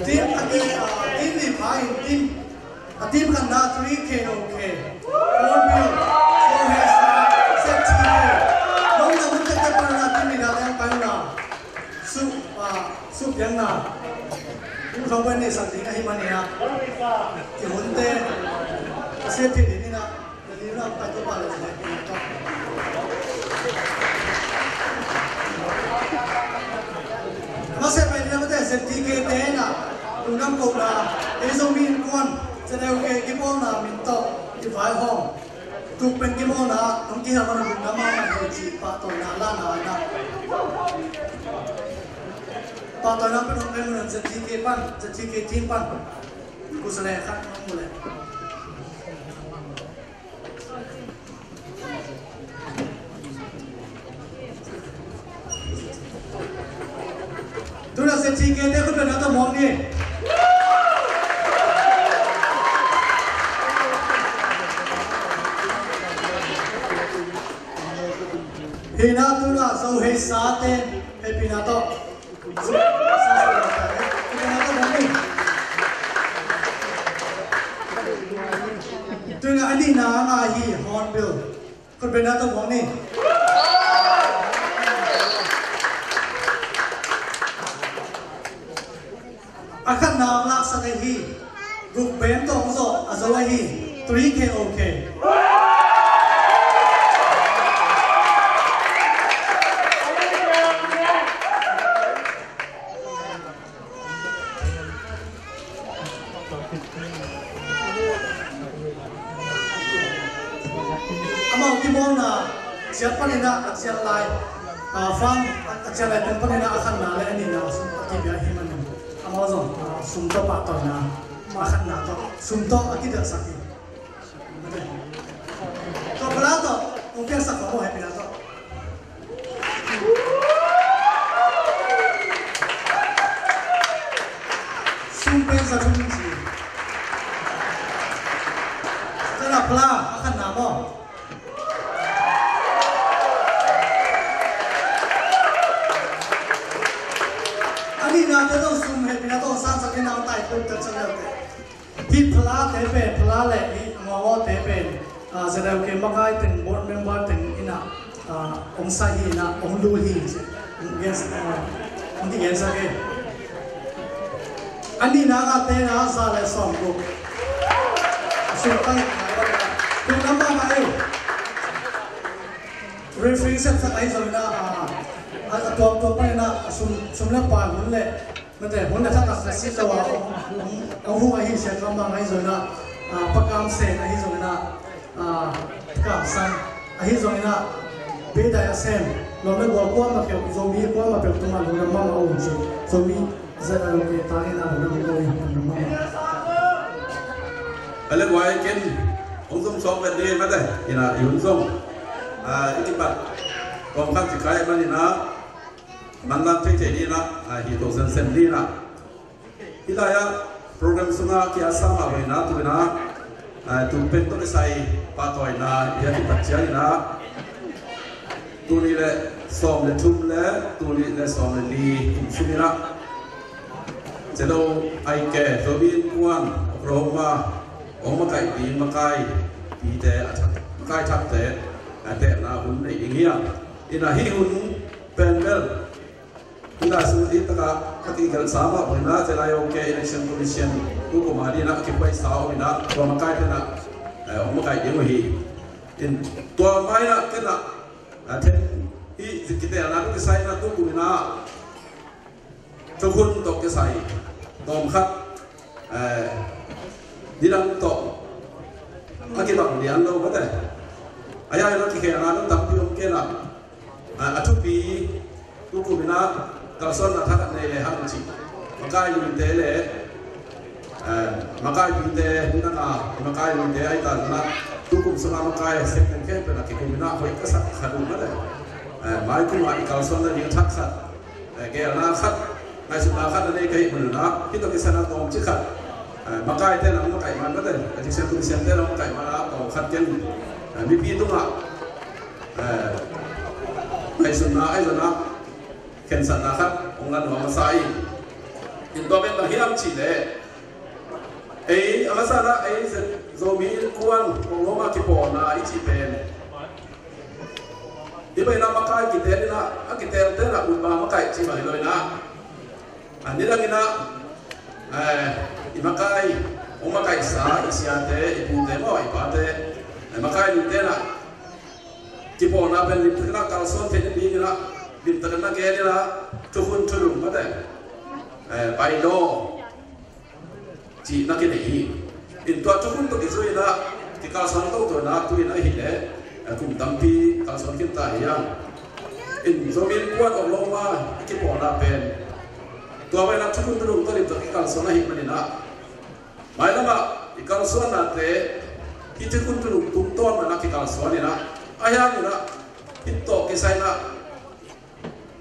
Team a ke, ah, team ni pa in team. A team khatna three K O K. Hornbill, Sohesa, Z T K. Nong na mun tek tek pan na team ni da leng pan na. Su, ah, supiang na. Pu thong pen ni sa ding ahi mania. Ki hun te. Safety ni na. Masa pen na mate Z T K te na, lungdam kohna, ei Zomi Innkuan, Z L K kipawlna min tawh, kivaihawm. Tuk pen kipawlna, hong kihel mana lungdam a, man hi ci pahtawina lana na. Pahtawina pen hong pen mana Z T K pan, Z T K team pan. Kusale khat hong mu le. Tuna Z T K te khut beng na tawh muang ni. Hi na tuna Sohesa te hehpihna tawh. Tuna a nihna a ngai hi Hornbill. Khut beng na tawh muang ni. A khatna laksak ahi. Guk beng tawh zawh a zo ahi. Three K O K. Amau kimawlna ciat panin a ciat lai, ah, fund a ciat lai pen panin a khatna le a nihna sum a kibia hi manin amau zong, ah, sum tawh pahtawina a khatna tawh sum tawh a kidelhsak hi. Tua pala tawh hong piaksak khawng maw, hehpihna tawh. Sum pen za thum ci. Tana pala a khatna maw. Nihna te zong sum hehpihna tawh sang sak in a tai kum ta chang te. Hih phalate pen, phala le hih mawngawte pen, ah, Z L K makai teng, board member teng in a, ah, hong sai hi in a, hong lut hi. Hong gen, ah, hong kigen sak hi. A nihna ngate na za le sawm guk. Sum pai, kum lam mah mah ei. Referee sepsak ahi zongin a, ah, a, a tuamtuam pai in a, sum, sum le pai hun le Mate, hun a thak a si lo a, a hu ahi sia kam bang ahi zongin a, ah, Pa Kam Sen ahi zongin a, ah, Pa Kam Sang ahi zongin a, Bedai a sem, lawm le gual kuama peuh, Zomi kuama peuh tungah lungdam mahmah uh ci. Zomi Z L K ta in a lungdam uh, lungdam mahmah. Ale guai ken, hong zong sawk vet ding mate, in a, i hun zong. Ah, i kipat, kong khat ci kai man in a, Manlang thei thei ding in a, ah, hi to sen sen ding in a. Hih lai-ah program sungah kia sa mah bang in a, tu in a, ah, tu pen tawh kisai pahtawina i a kipat ciang in a, tul nih le sawm le thum le tul nih le sawm le li kum sung in a, Celo Aike, Zomi Innkuan, Oklahoma, hong makaih ding makai pite, a thak, makai thakte, a tehna hun nei ding hi a. In a hih hun pen bel Hih lai sung hih takah ka kigelh sa mah bang in a, Celo Aike Election Commission tu kum a ding in a kiphuaisa om in a, tua makaite in a, eh, hong makaih ding uh hi. In tua mah in a ken a, a then hih kitelna tawh kisai in a tu kum in a thukhun tawh kisai tawm khat, eh, nidang tawh a kibang lian lo mate. A ya in a kikhelna tawh tampi om kei in a, a, a thupi tu kum in a kalsuanna thak a nei le hang ci. Makai luite le, eh, makai pite, nidang a makai luite ahi ta in a, tu kum sung a makai sek teng khempeuh in a kikum in a hoih ka sak khat uh mate. Eh, mai kum a i kalsuanna ding thak khat. Eh, gelna khat, ngaihsutna khat na nei ka hih man in a, hih tawh kisai in a tawmcik khat. Eh, makaite in a makaih man mate, a thisen kum siamte in a makaih man a tawm khat ken. Eh, mipi tungah, eh, ngaihsutna ahi zongin a, khensatna khat hong la nuam a sa hi. In tua pen bang hiam cih leh, ei, a masa in a, ei, Zomi Innkuan, Oklahoma kipawlna i cih pen Hih bang in a makai kitel in a, a kitelte in a ut bang a makaih cih bang hi lo in a. A nidang in a, eh, i makai, hong makaihsa, i siate, i pute maw, i pate, eh, makai nite in a, kipawlna pen limtakin a kalsuan theih nading in a, limtakin a gen in a, thukhun thudung mate, eh, bylaw, cih na kinei hi. In tua thukhun tawh kizui in a, kikalsuan toto in a, tu in a hi leh, eh, kum tampi kalsuan khin ta hi hang. In Zomi Innkuan Oklahoma i kipawlna pen tua bang in a thukhun thudung tawh lim tawh kikalsuan ahih manin a, mailam ah i kalsuannate hih thukhun thudung tungtawn in a kikalsuan in a, ahi hangin a, hih tawh kisai in a,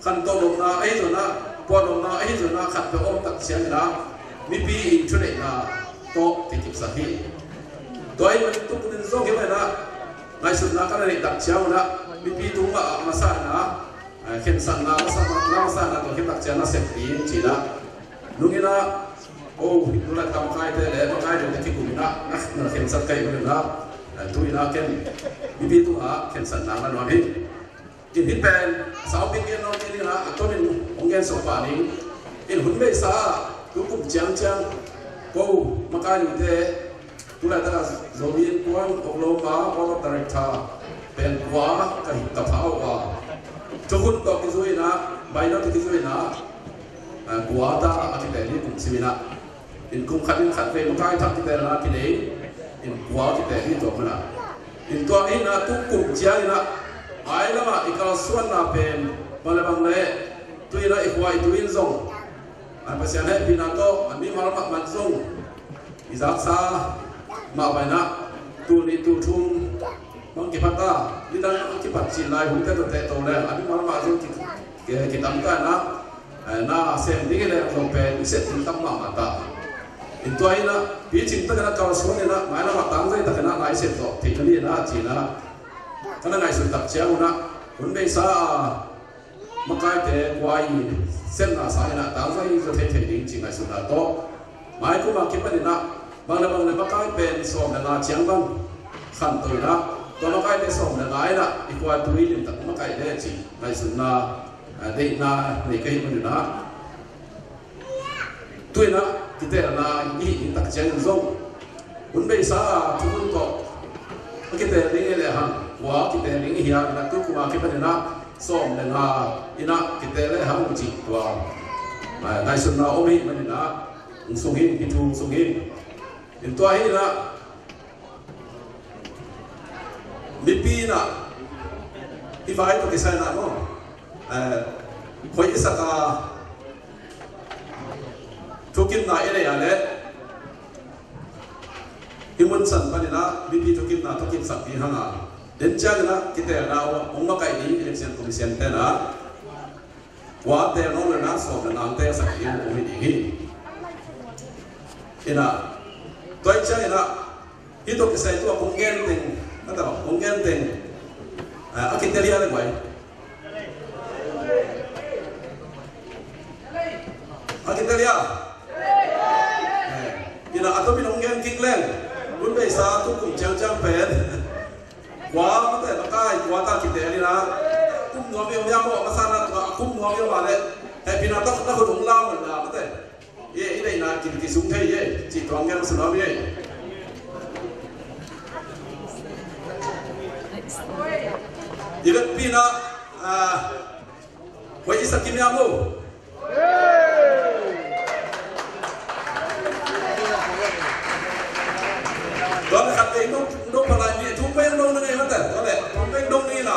khantoh lawhna ahi zongin a, puah lawhna ahi zongin a, khat peuh a om tak ciangin a, mipi in thuneihna tawh kikipsak hi. Tua ahih manin tu kum in zong hih bang in a, ngaihsutna ka na neih tak ciangun a, mipi tungah a masa in a, eh, khensatna, masa, masa in a, tua khit tak ciang a sep ding ci in a, nung in a, oh, hih tu lai ka makaite le, makaite le kikum in a, na, na khensat ka hih manin a, eh, tu in a ken, mipi tungah khensatna ka nuam hi. In hih pen, saupin gen nuam kei ning a, a tomin hong gen suk pah ning. In hun beisa, tu kum ciangciang, ko, makai nite, tu laitak a Zomi Innkuan, Oklahoma, Board of Director, pen kua, ka hi ka pha uh a. Thukhun tawh kizui in a, bylaw tawh kizui in a, a, kua ta a kitel hi kum sim in a. In kum khat in khat vei makai thak kitelna kinei, in kua kitel hi tua man a. In tua in a tu kum ciang in a, mailam ah i kalsuanna pen, bang le bang le, tu in a i khua i tu in zong, a Pasian hehpihna tawh, a mimal mahmah zong, i zaksa mah bang in a, tul nih tul thum, bang kiphat a, nidang a kipat cih lai hun te tawh teh to leng, a mimal mahmah zong ki, ki, kitam ta in a, eh, na sem ding hi leh zong pen i sep ding tam mahmah ta. In tua in a, picing takin a kalsuan in a, mailam ah tangzai takin a na i sep zawh theih na ni in a, ci in a, ka na ngaihsut tak ciangun a, hun beisa a, makaite kua i sepna sangin ah tangzai zaw thei thei ding ci ngaihsutna tawh, mai kum a kipanin ah bang le bang le makai pen sawm le nga ciang bang khanto in ah, tua makaite sawm le nga in ah i kua tui limtak makai le ci ngaihsutna, ah, deihna nei ka hih manin ah, tu in ah kiteelna i hih ding tak ciangin zong hun beisa a thukhun tawh a kiteel ding i lehang, kua kiteel ding i hiam in ah, tu kum a kipanin ah sawm le nga in ah kiteel lehang cih tua, ah, ngaihsutna om i hih manin ah hong sung hi, hih thu hong sung hi. In tua hi in ah mipi in ah hih vai tawh kisai in ah maw, eh, hoih i sak a thukimna i nei a leh hih mun san panin ah mipi thukimna tawh kipsak ding hang a, den ciangin ah kiteelna hong makaih ding election commission te in ah kua teel nawn lo in ah sawm le nga teel sak ding hong hi ding hi. In ah tua ciangin ah hih tawh kisai tua kong gen teng, a tawh kong gen teng, ah, a kiteel hia le guai? A kiteel hia? Eh, in ah a tomin hong gen kik leng, hun beisa tu kum ciangciang pen kua mate makai kua ta kiteel in ah, kum nuam i om hia maw? Masa na tua kum nuam i om a leh hehpihna tawh na khut hong lau man la mate. Ye, i deihna kin kisung thei ye, cih tuang gen sung nuam ye. I vekpi in ah, ah, hoih i sak kim hia maw? Tua leh khat vei dong, dong pha lai ni, thum vei dong na ngei mate. Tua leh thum vei dong ni na.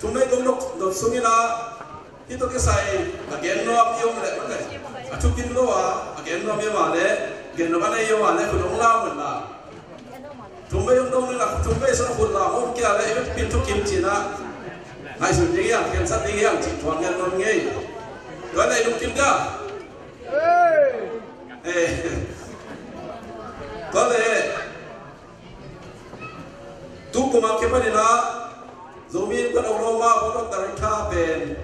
Thum vei dong dong, dong sung in ah, hih tawh kisai a gen nuam i om leh mate, a thukim lo a, a gen nuam i om a leh, gen nuam a nei i om a leh, khut hong lau man la. Thum vei hong dong ni la, thum vei sung khut lau hong kia leh, i vekpi in thukim ci in ah ngaihsun ding hiam, khensat ding hiam cih tuang gen nuam ngei. Tua leh lungkim dia. Eh. Tua leh tu kum a kipanin ah Zomi Innkuan Holohma Board of Director pen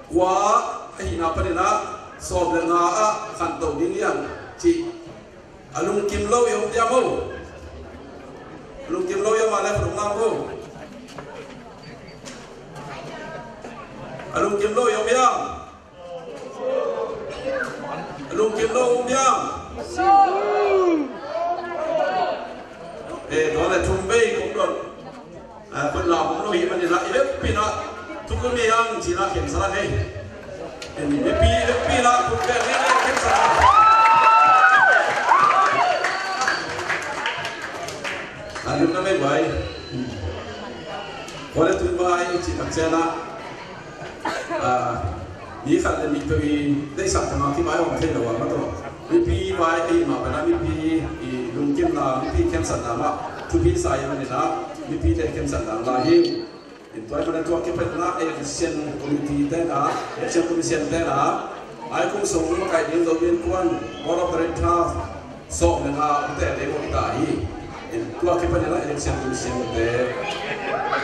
kua ahihna panin ah sawm le nga ah khanto ding hiam cih a lungkim lo i om diam maw? A lungkim lo i om a leh khut hong lau maw? A lungkim lo i om hiam? A lungkim lo i om hiam? Eh, tua leh thum vei kong dong. Ah, khut lau om lo hi manin ah, i vekpi in ah thukum hi hang ci in ah khensat hang ei. Eh, mipi i vekpi in ah khut beng hi hang khensat hang. Ah, lungdam ei guai. Kua leh tui vai cih tak ciang ah, ah, mi khat leh mi peuh i deihsak tawh a kivai om thei lo a, maw. Mipi vai ahih mah bangin ah mipi i lungkimna, mipi khensatna mah thupi sa ahih manin ah mipite khensatna la hi. In tua ahih manin ah tua kipanin ah election committee te in ah, election commission te in ah, a kum sung makai ding Zomi Innkuan Board of Director sawm le nga hong teel ding uh hi ta hi. In tua kipanin ah election commission te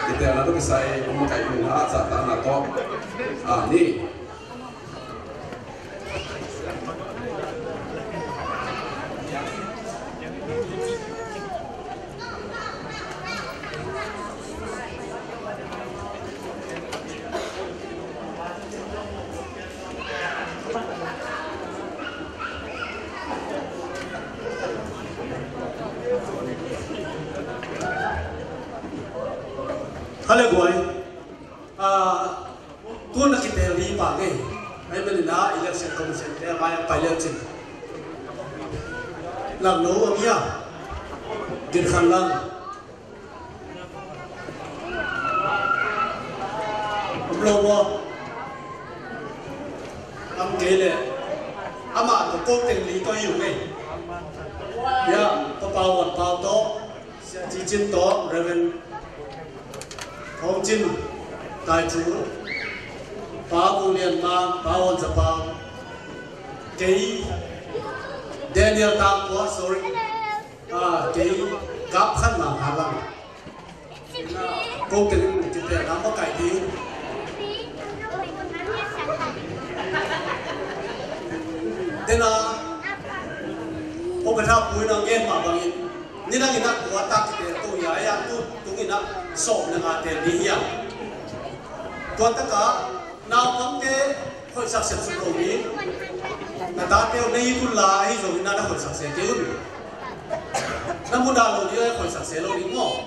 kiteelna tawh kisai hong makai ding uh hi ta, zahtakna tawh. Amen. Hale buai. Ah, tu na kiteel ding pah ngei. Ahih manin ah election commission te a mai a pai leu cin, Langno a mi a, Gin Khan Lang. Om lo maw? Om kei leh amah tawh ko teng li tawh hi ung ei. Ya, Pa Pau, Wan Pau tawh, Sia Ci Cin tawh, Reverend Hong Cin, Tai Thu, Pa Pu Lian Mang, Pa Wan Za Pau, kei Daniel Tang Kua, sorry. Ah, kei Kap Khan Mang Khan Lang. Ko teng kiteelna makaih ding. Tena, Upa Tha Pu in a gen mah bangin, nidang in a kua tak teel to hi a, a tu tung in a sawm le nga teel ding hi a. Tua tak a naupangte hoihsak sep suk lo ding. Na tate uh na it un la, ahi zongin na hoihsak sep kei un. Na mudah lo ding a, hoihsak sep lo ding maw.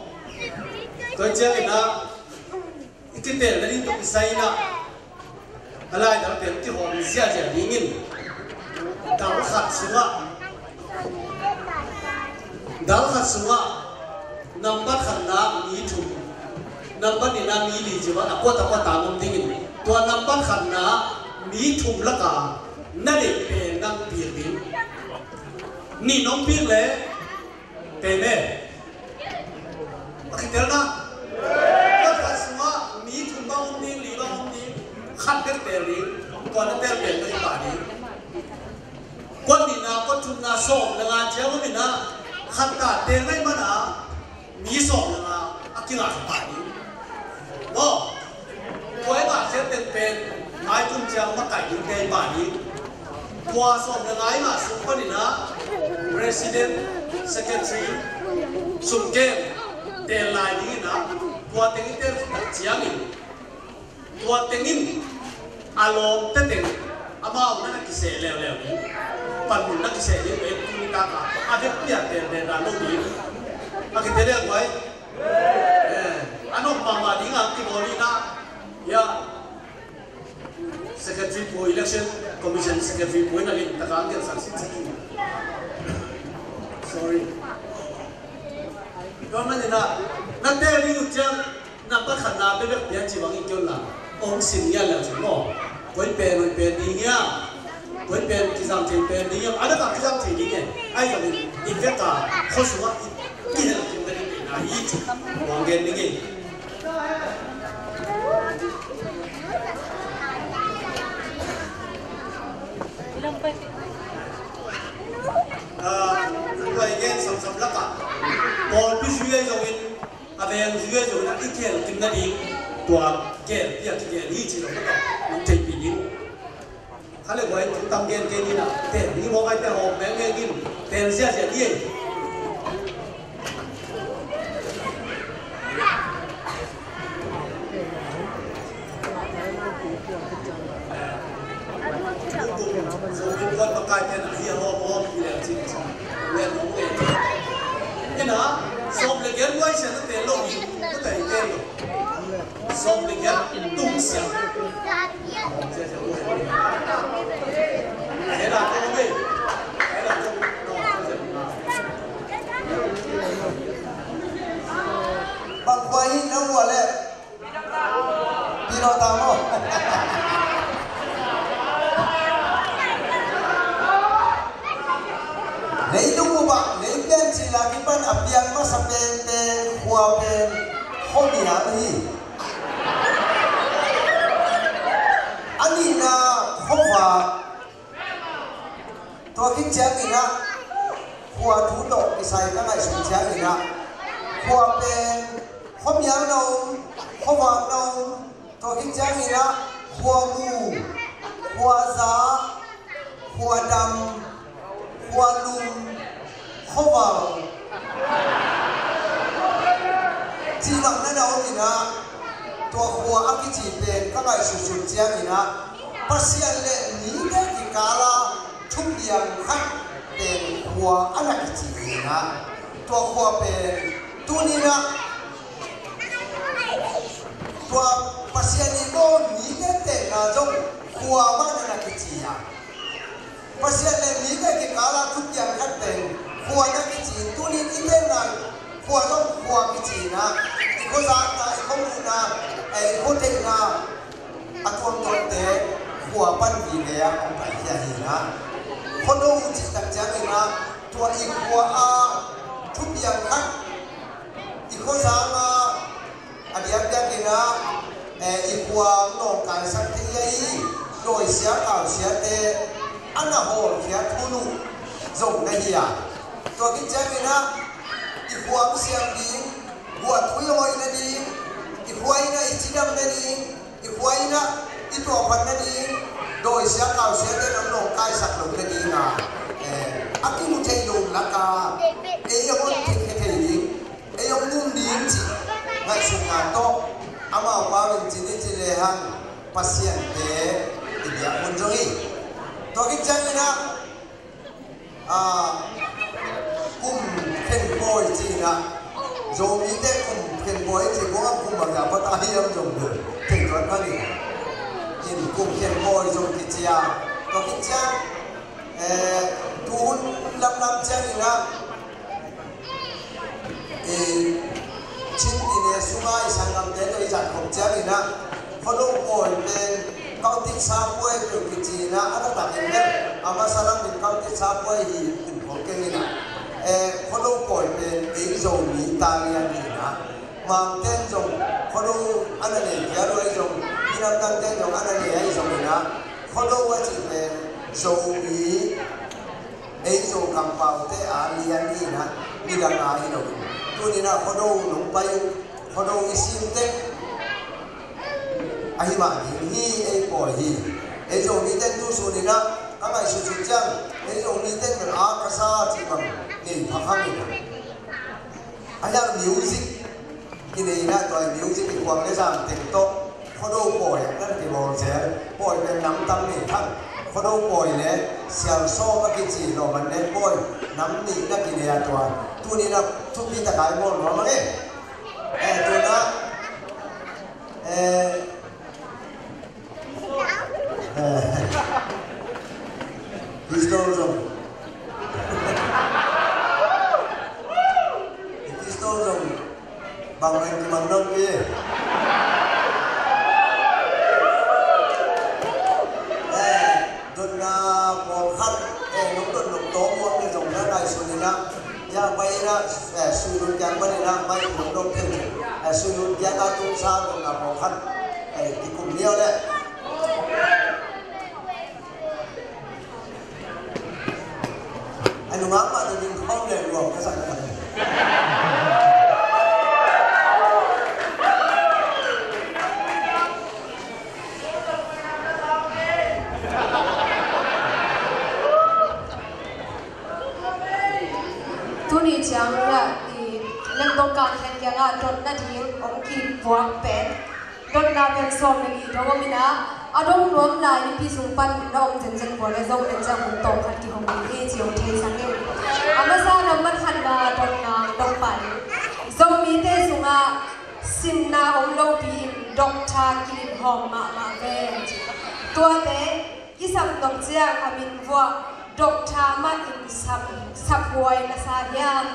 Tua ciangin a i kiteel nading tawh kisai in a, a laidal pen kihawm ziahziah dingin, dal khat sungah, dal khat sungah nambat khatna mi thum, nambat nihna mi li ci-in a kuat a kuat a om dingin, tua nambat khatna mi thum lakah na deih pen nang piak ding. Nih nong piak leh, pen e, a kitelna, kuat khat sungah mi thum bang om ding, li bang om ding, khat bek teel ding, tua na teel pen na hi pah ding. Kuat nihna, kuat thumna, sawm le nga ciang om in a, khat ta teel na hih man a, mi sawm le nga a kinga hi pah ding. Maw? Tua i ngah khiat teng pen, mai kum ciang makaih ding kei pah ding. Tua sawm le nga i ngah sung panin a, president, secretary, sumkem, teel lai dingin a, tua teng i teel khit tak ciangin, tua teng in a lawmte teng, amau na na kiseh leuleu ding. Panmun na kiseh ding, ei tuni tak a, a vekpi a teel dan lo ding. A kiteel leh guai. Eh, a nuam mahmah ding a kibawl in a, ya. Secretary Pu, Election Commission Secretary Pu in a lim tak a gelsak sitset. Sorry. Tua manin a, na teel ding uh ciang, nambat khatna bekbek pia ci bang i kei un la, hong sim ngiat leh cin maw. Koi pen, koi pen ding hia. Koi pen kizang thei pen ding hia. A lak a kizang thei ding e. Ahi zongin i vek a, khua sungah i, i hel kim ka ding na hi ci. Hong gen ding e. Ah, tua i gen samsam lakah pawlpi zui ahi zongin, a veng zui ahi zongin, a i kikhel kim nading tua kikhel, tua kikhel hi ci lo, nong theihpih ding. Kha le guai, tam gen kei ni na, teel ni mawk ai te hawm mengmeng in, teel ziahziah ni ei. Ina, sawm le giat buai sia na teel lo, na teel lo. Sawm le giat tung sia. Bang khua hi na ua le. Pino tamo. Leitung upa, leipen cila kipan a pian masa pen pen khua pen Khuamial hi. A nihna Khuavak. Tua khit ciangin ah, khua thu tawh kisai ka ngaihsun ciangin ah, khua pen Khuamial na om, Khuavak na om, tua khit ciangin ah, Khuamu, Khuaza, Khuadam, Khualum, Khuaval. Cih bang na na om in ah, tua khua a kici pen ka ngaihsutsun ciangin ah, Pasian le mite kikala thupiang khat pen khua a na kici hi in ah, tua khua pen tuni in ah, tua Pasian i bawl mite tenna zong khua mah na na kici a. Pasian le mite kikala thupiang khat pen khua na kici in, tuni in i tenna khua zong khua kici in ah, i khuazakna, i khuamuhna, eh, i khuatheihna, a tuamtuamte khua pan vive a hong paikhia hi in ah. Khuado uh cih tak ciangin ah, tua i khua a thupiang khat, i khuazang a, a diakdiak in ah, eh, i khua nawngkaisak thei a hi, dawisia kausiate a na hawlkhiat hun uh zong na hi a. Tua khit ciangin ah, i khua hong siam ding, guahthui a hoih nading, i khua in ah i cidam nading, i khua in ah I tuahphat nading, dawisia kausiate nong lawngkaisak loh nadinga, eh, a kimu thei lo laka ei a hon theih thei ding, ei hong nung ding cih ngaihsutna tawh amau pau in ci ni ci lehang Pasiante i biak hun zong hi. Tua khit ciangin ah, ah, kum khenpawi cihna, Zomite kum khenpawi cih kong a kum a kia pata hi am zong bel khen tuan kha ni. In kum khenpawi zong kicia, tua kicia, eh, tuhun lamlam ciangin ah, eh, Chin i ne sunga i sanggamte tawh i zat khop ciangin ah, Khuado pawi pen Kautit sa puai peuh kici in ah, a taktak in bel a masa lam in Kautit sa puai hi in khol keng in ah, eh, Khuado pawi pen ei Zomi ta lian hi in ah, Mangten zong Khuado a na nei kia lo, ei zong, i lamdangten zong a na nei ahi zong in ah, Khuado a cih pen Zomi, ei Zo kampaute a lian hi in ah, midang a hi lo. Tuni in ah Khuado nong pai uh, Khuado i sim tek ahi mah ding hi, ei pawi hi. Ei Zomite tu sun in ah ka ngaihsutsut ciang, ei Zomite bel a ka sa cih bang nei pha kha in ah. A hiang music kinei in ah, tua music i kuang le zang teng tawh Khuado pawi ah nan kibawl zel. Pawi pen nam tam nei thang. Khuado pawi le sial sawm a kici lawman le pawi nam nih na kinei a tua. Tuni in ah thupi tak a i bawl nuam ang e. Eh, tuna, eh, eh, pistol zong. Pistol zong. Bang reng kimang dong ki. Eh, dotna pawlkhat, eh, nong dot nong tawm muak ni zong na ngaihsun in ah, ya pai in ah, eh, sui lut kiang pan in ah, mai nong dot thei, eh, sui lut kiang a tung sa dotna pawlkhat, eh, kikum liau le. A nungak mah tawh ding khawm leng luang ka sak ka. Tuni ciang lah i lengdong kan khen kiangah dotna ding om kipuak pen. Dotna pen sawm le li dong om in ah, a dong nuam lai Nipi sung pan na om zenzen pua le Zomi pen ciang hun tawm khat kihong ding hi ci hong theisak in. A masa nambat khatna dotna dong pan, Zomite sungah sinna om lopi in doctor kilin hawm mahmah ve. Tuate kisap nop ciang a min vuah doctor mah in sap, saphuai na sa hiam?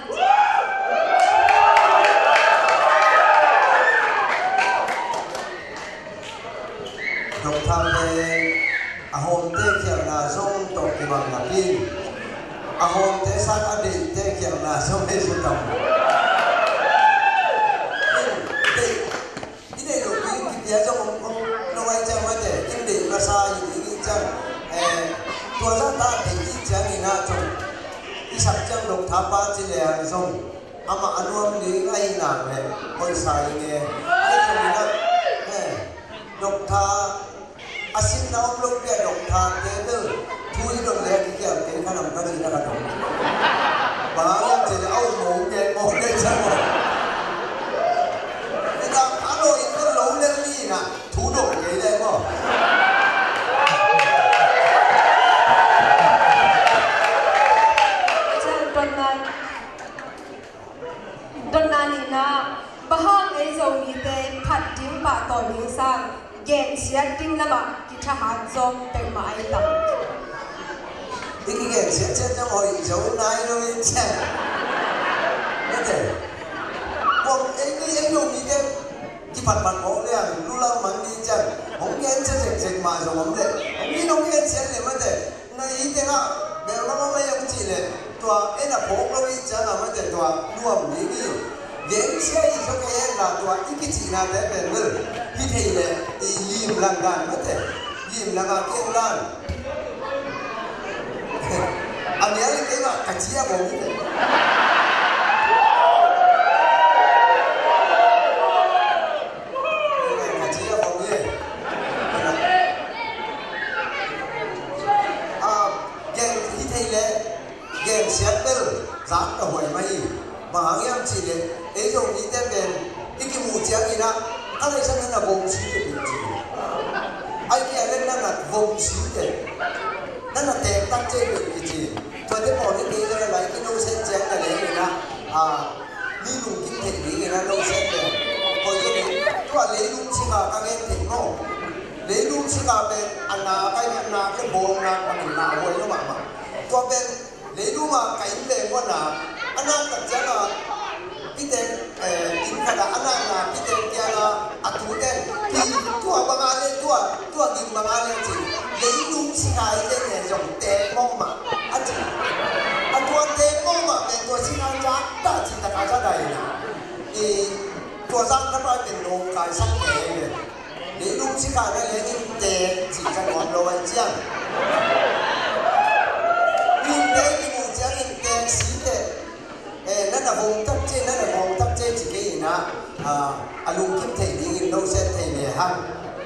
Doctor pen a hawmte khialhna zong tawh kibang napi in, a hawmte sang a deihte khialhna zong hi su tam. Deih I neih loh pi kipia zong om, om lo ai ciang mate, in deih masa i ding i ciang, eh, tua zah ta deih i ciang i na zong, i sak ciang doctor pa ci le ang zong, amah a nuam ding ahi nak le, hoih sa i nge. Ahi zong i na, eh, doctor, a sinna om lo pi a doctor te bel thu i dot le a kikial kei kha nam ka cihna ka dong. Bang hang hiam cih leh a um mawk nge, mawk nge ciang maw. Nitak a lo in bel lo lel ni na thu dong kei le maw. Ciang dotna, dotna nihna, bang hang ei Zomite phat ding pahtawi ding sang gensiat ding lamah kithahat zawk peuhmah ahi tam? I kigensiat ciat ciang hoih zo nai lo in ciang. Mate. Bawm ei ni ei Zomite kiphatphat mawk liang lulang man ni ciang hong gensia zekzek mah zong om leh hong ni hong gensiat leh mate. Ngai hi tengah bel mama mai ang cih leh tua en a phawk lo ih ciangah mate tua nuam ding hi. Gensia hi zo kei en la tua i kicihnate pen bel hi thei leh i lim lang dan mate. Lim lang a ki en dan. A mial in kei mah ka ci a bawm hi teh. Ka ci a bawm hi. Thei le gensiat bel zak ka huai mah hi. Bang hang hiam cih leh ei Zomite pen i kimuh ciangin ah ka lei sang na vom si te pi ci. Ai kia le na na vom si te, na na tek tak ce pi ci. Tua te pawh ni te le lai ki no sen ciang na le ni na a mi lungkim thei dingin a lo sem pen koi zen in tua leilung sika ka gen thei maw? Leilung sika pen a nak a, a nak le bawlnak bangin na huai lo mahmah. Tua pen leilung a ka inn leng ua nak a nak tak ciang a, i teng, eh, inn khat ah a nak nak i teng kiang a, a tu teng pi, tua bang a le tua, tua ding bang a le ci. Leilung sika i teng ne zong tek mawk mah a ci. A tua tek mawk mah pen tua sika zak ta ci tak a za dai na. I tua zak ta pai pen nong kai sak te le. Leilung sika na le in tek ci ka nuam lo ai ciang. Min te i mu ciang in tek si te. Eh, na na hong tak ce, na na hong tak ce ci kei ina, ah, a lungkim thei dingin lo set thei le hang.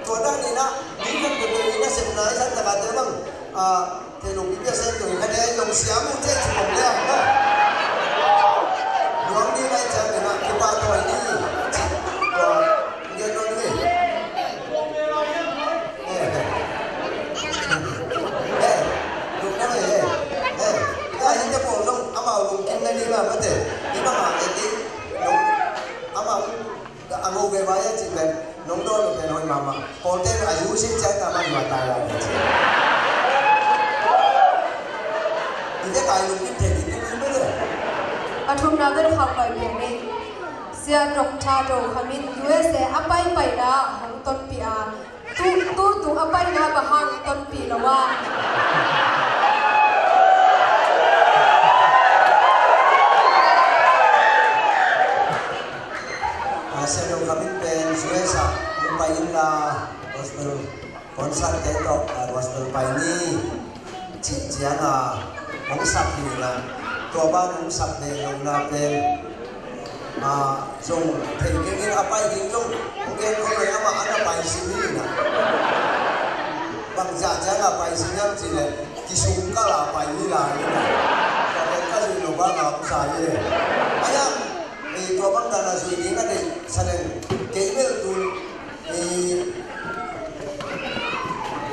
Tua dan ina, mi kan pe pe ina sem nai san taka te bang, ah, thei lungkim ya sen tu ina de long siam u ce ci kong le hang. Nuam ni nai ciang ina, kipa tua ini ci. Tua, nge tua ni. Eh, eh. Eh, lungkim na eh. Eh, ya, hih te pawl zong amau lungkim na ding a mate. Hih bang a, eh, ding. Nong, amau, a ngau ve vai a ci pen. Nong dawn lo pen hoih mahmah. Pawl te a yu sin ciang ta man ma ta ya ni ci. Hih te kai lungkim te ding ni mate. A thumna bel khau pai pian ni. Sia Doctor Do Khamin U S A a pai pai na hong tonpih a. Tu, tu, tu a paina bang hang tonpih lo a. A, Sia Do Khamin pen U S A hong pai inla gospel concert te tawh, a, gospel pai ni. Cih ciang a hong sak hi na, tua ban hong sak ve lo na pen, a, zong thei keng in a pai ding zong hong gen kho lo, amah a na pai sim hi na. Bang zah ciang a pai sim hiam cih leh kisung kal a pai hi lai hi na. Tua pen ka zui lo bang a hong sa hi le. A hiam, eh, tua bang dan a zui ding a deih sa leng kei bel tun, eh,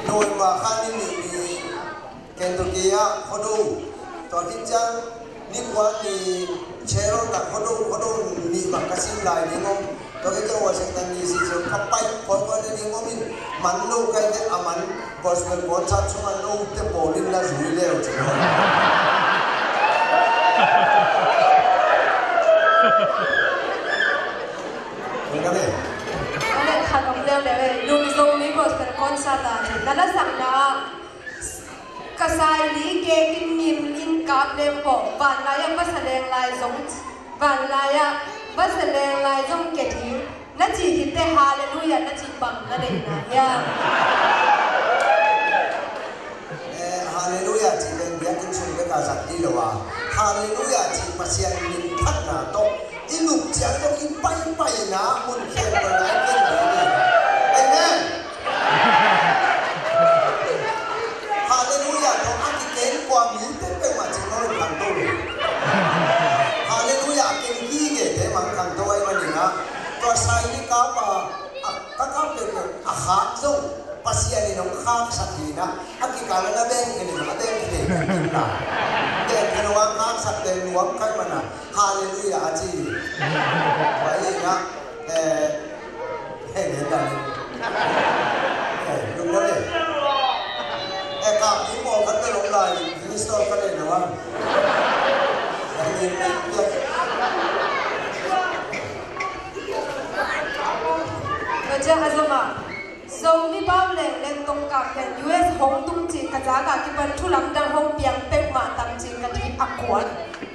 November kha ni nih ni Kentucky ah Khuado, tua khit ciang ni kua ni Cheryl tak Khuado, Khuado nih bang ka sim lai ding om. Tua khit ciang Washington D C ciang ka pai kua kua ni ding om in man lo kai te a man gospel concert sung a lo te pawl in na zui leu ci. Eng ka ve. Ka ve khat om leu leu e. Lum Zomi gospel concert a na la sang na. Ka sai li ke kin ngim in kap leng pawh, vanlai ah va sa leng lai zong, vanlai ah va sa leng lai zong ke ding. Na cih khit teh Halleluiah na cih bang na deihna hiam? Eh, Halleluiah cih pen biakinn sung bek a zat dih lo a. Halleluiah cih Pasian min phatna tawh i lup ciang tawh i paipaina mun khempeuh ah i ken ding hi. Amen. Halleluiah tawh a kikeng kua mi peuhmah cih mah in khangto lo. Halleluiah a keng gige te mah in khangto ahih manin ah, tua sai ni kapa a ka kap peuhpeuh a khak zong Pasian in hong khaksak hi na, a kikal a na beng khin in a beng khin in na. Beng khin hong a khaksak beng nuam khat mana. Halleluiah a ci. Pai na, eh, eh, ngen dan. Eh, lungdam eh. Eh, kap ni maw kan ka long lai, minister ka le na wan. Eh, ngen, ngen, ngen. Tua ciang a zom ah, Zomi pau leng leng tongkak hian U S hong tung cih ka zak a kipan thu lamdang hong piang peuhmah tam cih ka thei a kuat.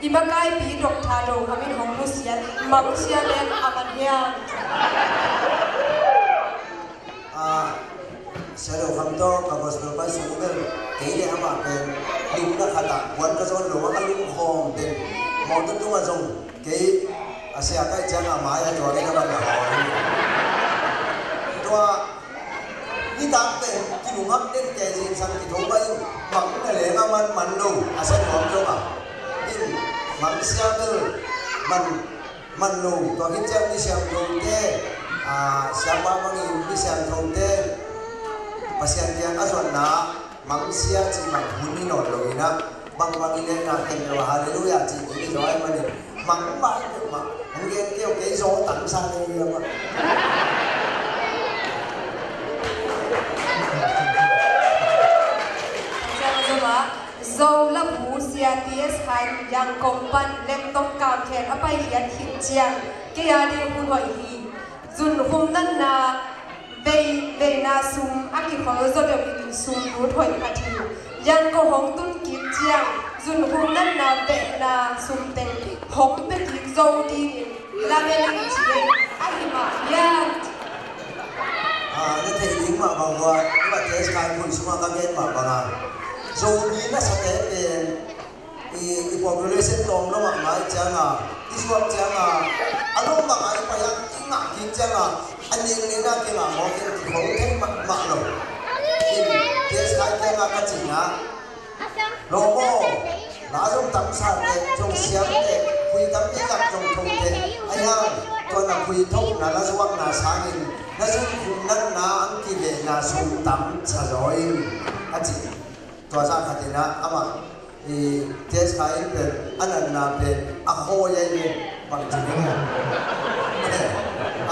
I makaipi Doctor Do Khamin hong nusiat, mangsia leng a man hiam? Ah, Sia Do Kham tawh ka gospel pai sung bel kei le amah pen lungna khat ah kuan ka zawn lo a, ka lungkhawm den mawtaw tungah zong kei a sia kaih ciang a mai a tua kei ka van a hawl hi. Tua nitak pen T Nungak den kei zingsang kitho bang in, mang na leng a man man lo, a sa nuam zong a. In, mang sia bel man man lo, tua khit ciang mi siangthote, a, siapa bangin mi siangthote Pasian kiang a zuanna mang sia ci bang hun hi nawn lo in a, bang bang i lehna khen lo, halleluiah ci ding i zaw ahih manin mang mah hi peuhmah. Hong gen kei uh, kei zaw tangsa ding hi a mah. Zo labu Sia T S Khai Yangkong pan Lemtong kamkhel a paikhiat khit ciang kei a ding hun hoih hi. Zunkhum natna vei, veina sum a kikhol zaw deuh in sum lut hoih khat hi. Yangkong hong tun kik ciang zunkhum natna vehna sum teng hong pia kik zo dingin lamen in ci hi. Ahi mah hiam? A, na theih ding mah bang uh a, i Mate Sky Phun sungah ka gen mah bang a, Zomi nasate pen i, i population tawm lo mahmah i ciang a, i suak ciang a, a lo bang a i pai a, i ngah kik ciang a, a ning ning a kingah mawk in kikhol thei mahmah lo. In, Mate Sky kiang a ka cih na, lo maw, la zong tamsa teh, zong siam teh, khui tampi tak zong tho teh, ahi hang tua na khui thona la zuakna sangin na zunkhum natna ang kivehna sum tam sa zaw in, a ci. Tua zah khat in ah amah i Mate Sky in pen a natna pen a khawi ahi ve. Bang ci ding a,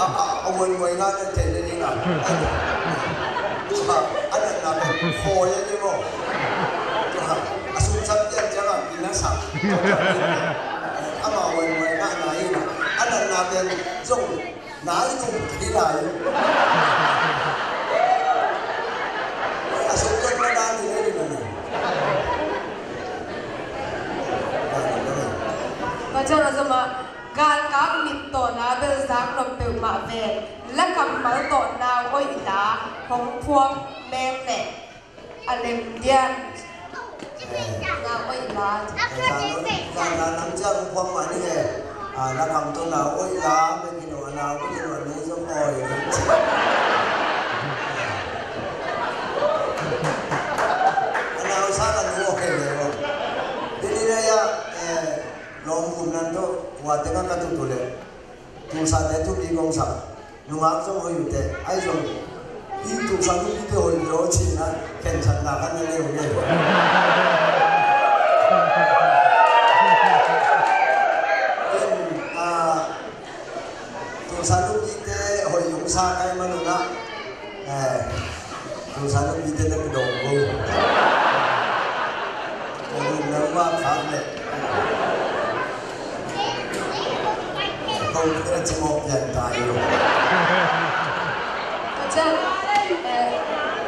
a, a, a wuaiwuai ngah na thei le ding a, a natna pen khawi ahi ve maw. A sumsak ciang ciang a pi na sak. Amah wuaiwuai ngahna in a, a natna pen zong na i tum kei lai. A sumsak na dan ni le ding a ni. Tua ciang a zom ah galkap mit tawh na bel zak nop peuhmah ve. La kammal tawh na oih la hong phuak meng leh a lem diam. Na oih la. Zan zan nang ciang hong phuak mah ni he. A, na kam tawh na oih la, bek hi lo a, na oih lo a, nu zong oih. A nau sang a nu oih le. Tuni na ya, eh, Lawm Kum Nan tawh, wa teng a ka tut uh leh Tulsate thupi kong sak. Nungak zong hoih uh teh, ahi zong hih Tulsa nupite hoih lo cihna khensatna khat na nei uh hi. In, ah, Tulsa nupite hoih uh sa kai manun ah, eh, Tulsa nupite na kidong ko. Ka lum na ruak khak leh ko te a ci mawk pian ta hi lo. Ka ciang, eh,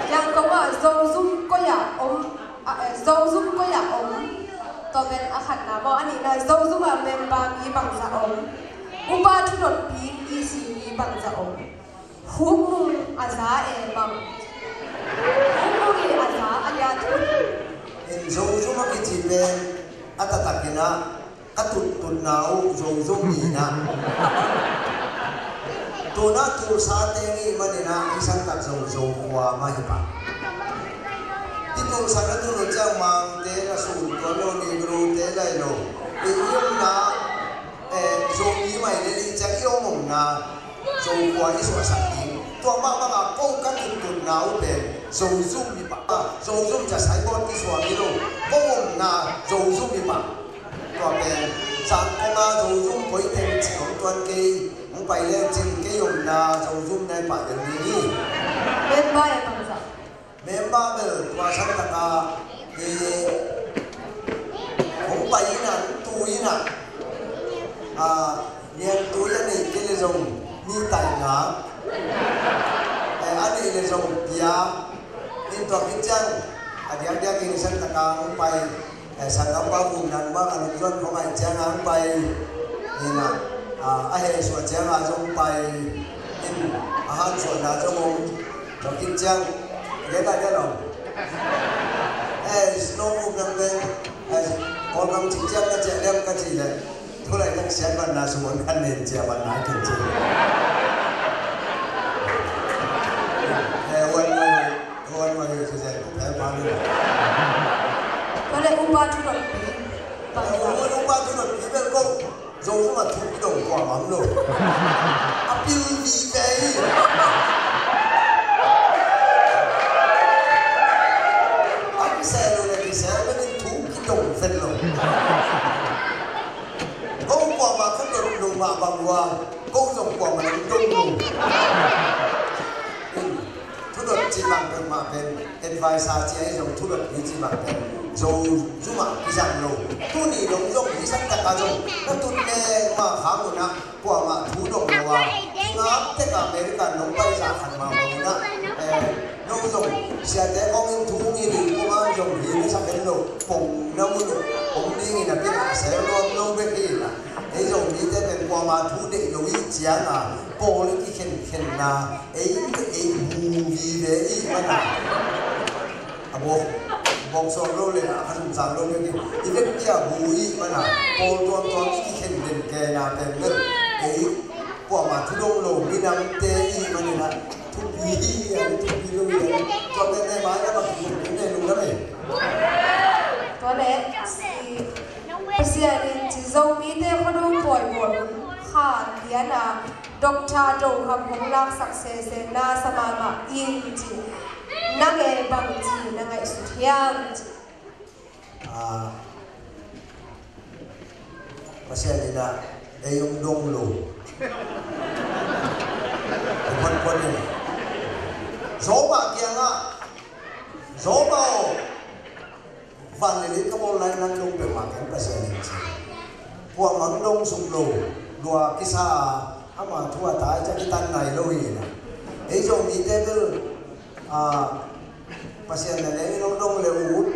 Yangkong ah Zozum koi ah om, ah, eh, Zozum koi ah om. Tua pen a khatna maw, a nihna Zozum ah member mi bangzah om. Upa thudotpi, E C mi bangzah om. Hukmung a za e bang. Hukmung i a za a lia thu. In Zozum a kici pen a taktak in ah ka tuttutna uh Zozum ni na. Tuna Tulsa teng i manin ah i santak Zozo khua mah hi pah. I Tulsa na tun uh ciang Mangte na sun tuan lo, Negro te lai lo. I umna Eh, Zomi mai le li ciang i om omna Zo khua i suahsak ding. Tua mah bangah ko ka tuttutna uh pen Zozum hi pah. Zozum ca saibawt kisuak hi lo. Ko omna Zozum hi pah. Tua pen Zangkong a Zozum koi teng ci om tuan kei. Hong pai leng cin kei omna Zozum nai pah deuh ding hi. Member e bangzah. Member bel tua sang taka, eh, hong pai in a, tu in a, ah, nian tu in a, nei kei le zong ni tai nga, eh, a nei le zong pia, ni tua khit ciang a diakdiak in sang taka hong pai. Eh, sanggampa Vung Nan bang a lungzuan khong ai ciang a hong pai. Hi na, ah, a heh suah ciang a zong pai. In, a han suahna zong om. Zong kik ciang. Gen a gen om. Eh, snow Vung Nan pen, eh, Kawlgam cik ciang ka ciah liam ka cih leh. Thu lai tak siat vanna sung on kan nen cia vanna kin ci. Eh, wan wan wan wan. Tua le upa thudotpi. Upa thudotpi bel ko Zo zong a thu kidong kuamah om lo. A pil vive hi. A kisel lo le kisel lo in thu kidong vet lo. Ko kuamah ka dot lo mah bang ua ko zong kuamah dong lo. Thudot ci bang pen mah pen advisor ci ahi zong thudot hi ci bang pen Zo zumah kizang lo. Tuni dong zong hi sak taka zong na tut leng mah khang unah kuamah thu dong lo a ngap teka American nong pai zah khan mah bang unah nong zong siate kong in thu ngi ding kuamah zong hi na sak en lo. Pong na mun uh om ding in a pin a sel lo lo bek hi na. Ei zong mite pen kuamah thu deih lo i ciang a pawl i kikhenkhenna ei ei mu vive i mana. A bawk bawk suak lo le a khan sang lo le i vek pia bu i mana. Pawl tuamtuam i kikhen den kena pen pen ei kuamah thu dong lo minamte i manina thupi hi a thupi lo i a tua pen ne mai lam a kikhen den ne lungdam ei. Tua le Pasian in ci Zomite khuadung pawi bawl hun kha liana Doctor Do Kham hong laksak sese na sa mahmah ing ci. Na nge bang ci na ngaihsut hiam ci. Ah, Pasian in ah ei hong dong lo. Ei phuanphuan in Zoma kiangah Zoma aw, van le lei ka bawl lai nang dong peuhmah keng Pasian in ci. Kuamah dong suk lo, lua kisa a, ama thu a tai ca kitan nai lo hi na. Ei Zomite bel, a, Pasian na leng in hong dong le ut.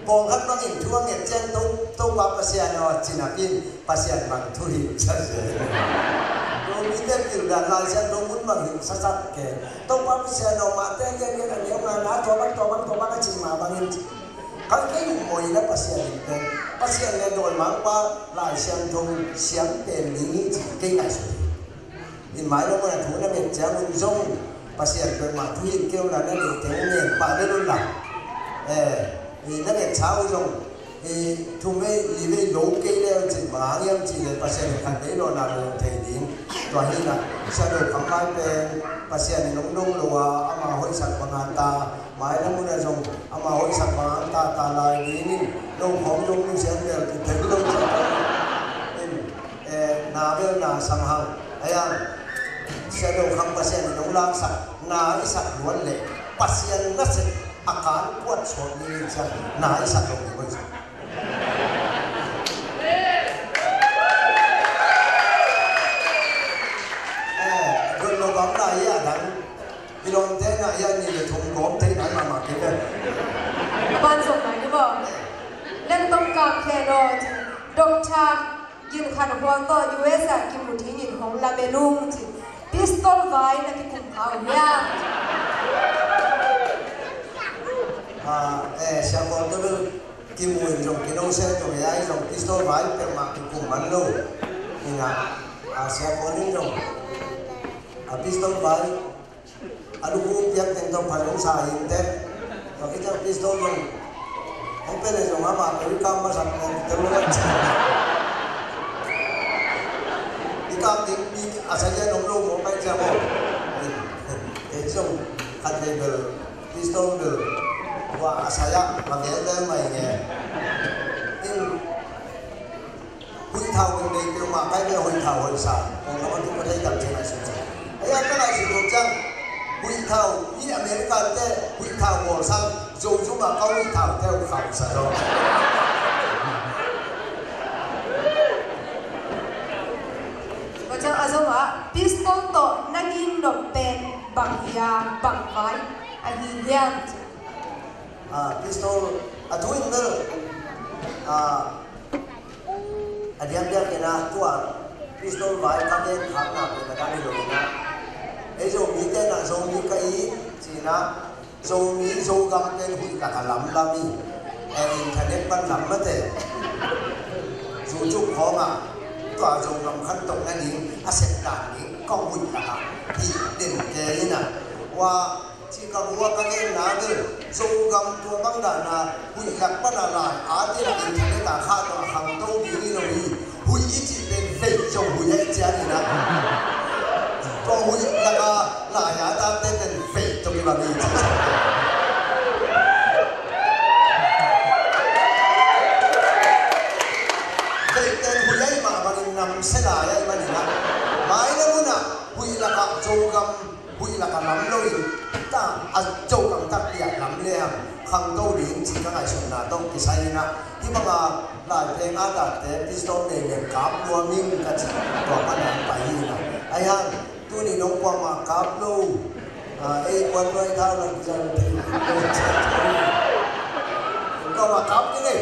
Pawlkhat bangin thu a nget ciang to, Topa Pasian aw cinakin Pasian bang thu hi sa se. Zomite pildan Lai Siangtho mun bang hi sa sak ke. Topa Pasian aw mahte ngen ngen a neu ngai na tua bang tua bang tua bang a cing mah bangin. Kan kei lungmuang in a Pasian in pen Pasian le dawimangpa Lai Siangtho siam pen ding hi ci kei ngaihsut hi. In mailam a thu na nget ciangun zong Pasian pen mah thu in keu la na neih teng ngen pah le lun la. Eh, i na nget sau zong i thum ei li vei lo kei le cin bang hiam ci le Pasian in khat dei lo na lo thei ding. Tua hi na sa do kam mai pen Pasian in hong dong lo a ama hoihsak bang hanta. Mailam hun a zong ama hoihsak bang hang tata lai dingin lo khawng zong nusian bel kithei lo ciang in, eh, na bel na sam hang. Ayan, Sia Do Kham Pasian in hong laksak na i sak luan leh Pasian nasep a kan kuat suak dingin ciang na i sak lo ding hoihsak. Eh, don lo bang lai a dang. I lawmte na i a ni le thum gawm thei nai mahmah kei ve. A ban zong nai ni baw. Lengtong kang khe naw ci. Doctor Gin Khan Huang tawh U S a kimu dingin hong lamen ung ci. Pistol vai na kikum kha uh hiam? Ah, eh, sia Paul tawh bel kimu in zong kino se tawh ei zong pistol vai peuhmah kikum man lo. Ina, ah, sia Paul in zong a pistol vai a luku piak teng tawh phan hong sa hi inteh. Tua khit ciang pistol zong hong pia leh zong amah peuh i kam masak pen tel lo a ci. I kam ding mi a sa lian om lo maw pai ciang maw. Ei zong khat vei bel pistol bel tua a sa lian ma vel vel mai nge. In Huih thau bel nei peuhmah kai ve huih thau hoih sa. Kong ka bantuk ka thei dang thei ngaihsun sa. Ei a ka ngaihsun kong ciang huih thau i American te huih thau bawl sang Zo zumah ka huih thau te uh khau sa zaw. Tua ciang a zomah pistol tawh na gin nop pen bang hiam bang vai ahi hiam? Ah, pistol a thu in bel ah, a diakdiak in ah tua pistol vai ka gen khakna pen a dang hi lo in ah. Ei Zomite in ah Zomi ka hi ci-in ah Zomi Zogam pen huih lak a lamlam hi. Eh, internet pan lam mate. YouTube khawngah tua Zogam khan tawh na ding a sep dan ding kong huih lak a hi den ke in ah. Ua, ci ka hua ka genna bel, Zogam tua bang dana, huih lak pana lai a dina internet a kha tua khangto ding hi lo hi. Huih i cih pen veih zong huih a i cian hi na. Tua huih laka lai a dante pen veih zong hi bang hi ci. Veih pen huih a i mah bangin namsia lai a i man hi na. Mai le muna huih laka Zogam huih laka lam lo in ta a Zogam tak piak lam le hang khangto ding ci ka ngaihsutna tawh kisai in ah, hih banga lai pheng a tate pistol nei ngen kap nuam ing ka ci tua pana pai hi in ah. Ahi hang tuni dong kuamah kap lo. Ah, ei kuan nuai thau lam kizang thei. Kuamah kap ni le.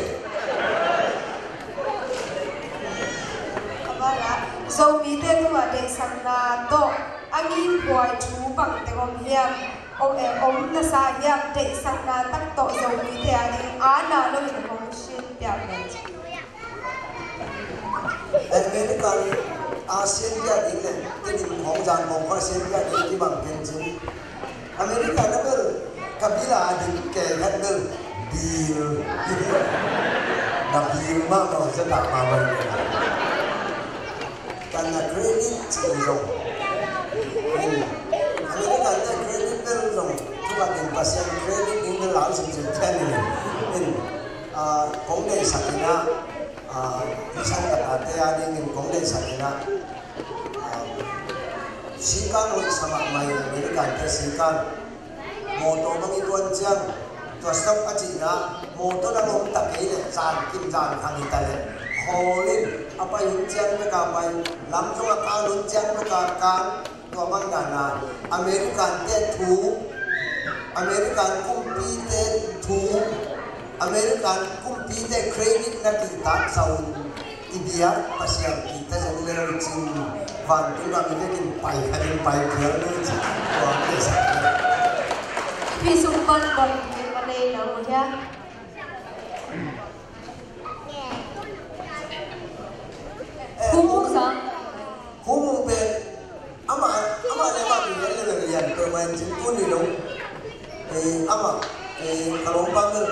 Zomite tungah deihsakna tawh a ngimhuai thu bangteng om hiam? Om, eh, om na sa hiam? Deihsakna tak tawh Zomite a ding a na lo in hong sin piak ve. American, Asian bia ding le, te ding hong zan hong kha Asian bia ding kibang ken cin. America na bel, ka bil a ding ke khat bel, bil. Na bil ma ma sa ta ma ma. Kan na credit ci zong. America na credit bel zong. Thu ka ding Pasian credit ding bel lau sim sim ten ni. In, ah, kong nei sakina, ah, isan ka tate a ding in kong nei sakina. Sikan hong sa mahmah hi, American te sikan. Mawtaw bang i tuan ciang, tua stop a cihna, mawtaw dang om ta kei leh, zan kim zan khang hi ta leh, hawl in, a pai hun ciang bek a pai, lam zong a kan hun ciang bek a kan, tua bang dana, American te thu, American kumpite thu, American kumpite credit na kihtak sa un, i biak Pasian kihta zong le cin vantung gam i vekin pai khatin pai phial lo cin tua kesa. Pi sung pan bang kei ma nei lo hia. Hu mu sa. Hu mu pen Amah, amah le amah pi lian le lian peuh mah in cin tuni lo. Eh, amah, eh, ka lawmpa bel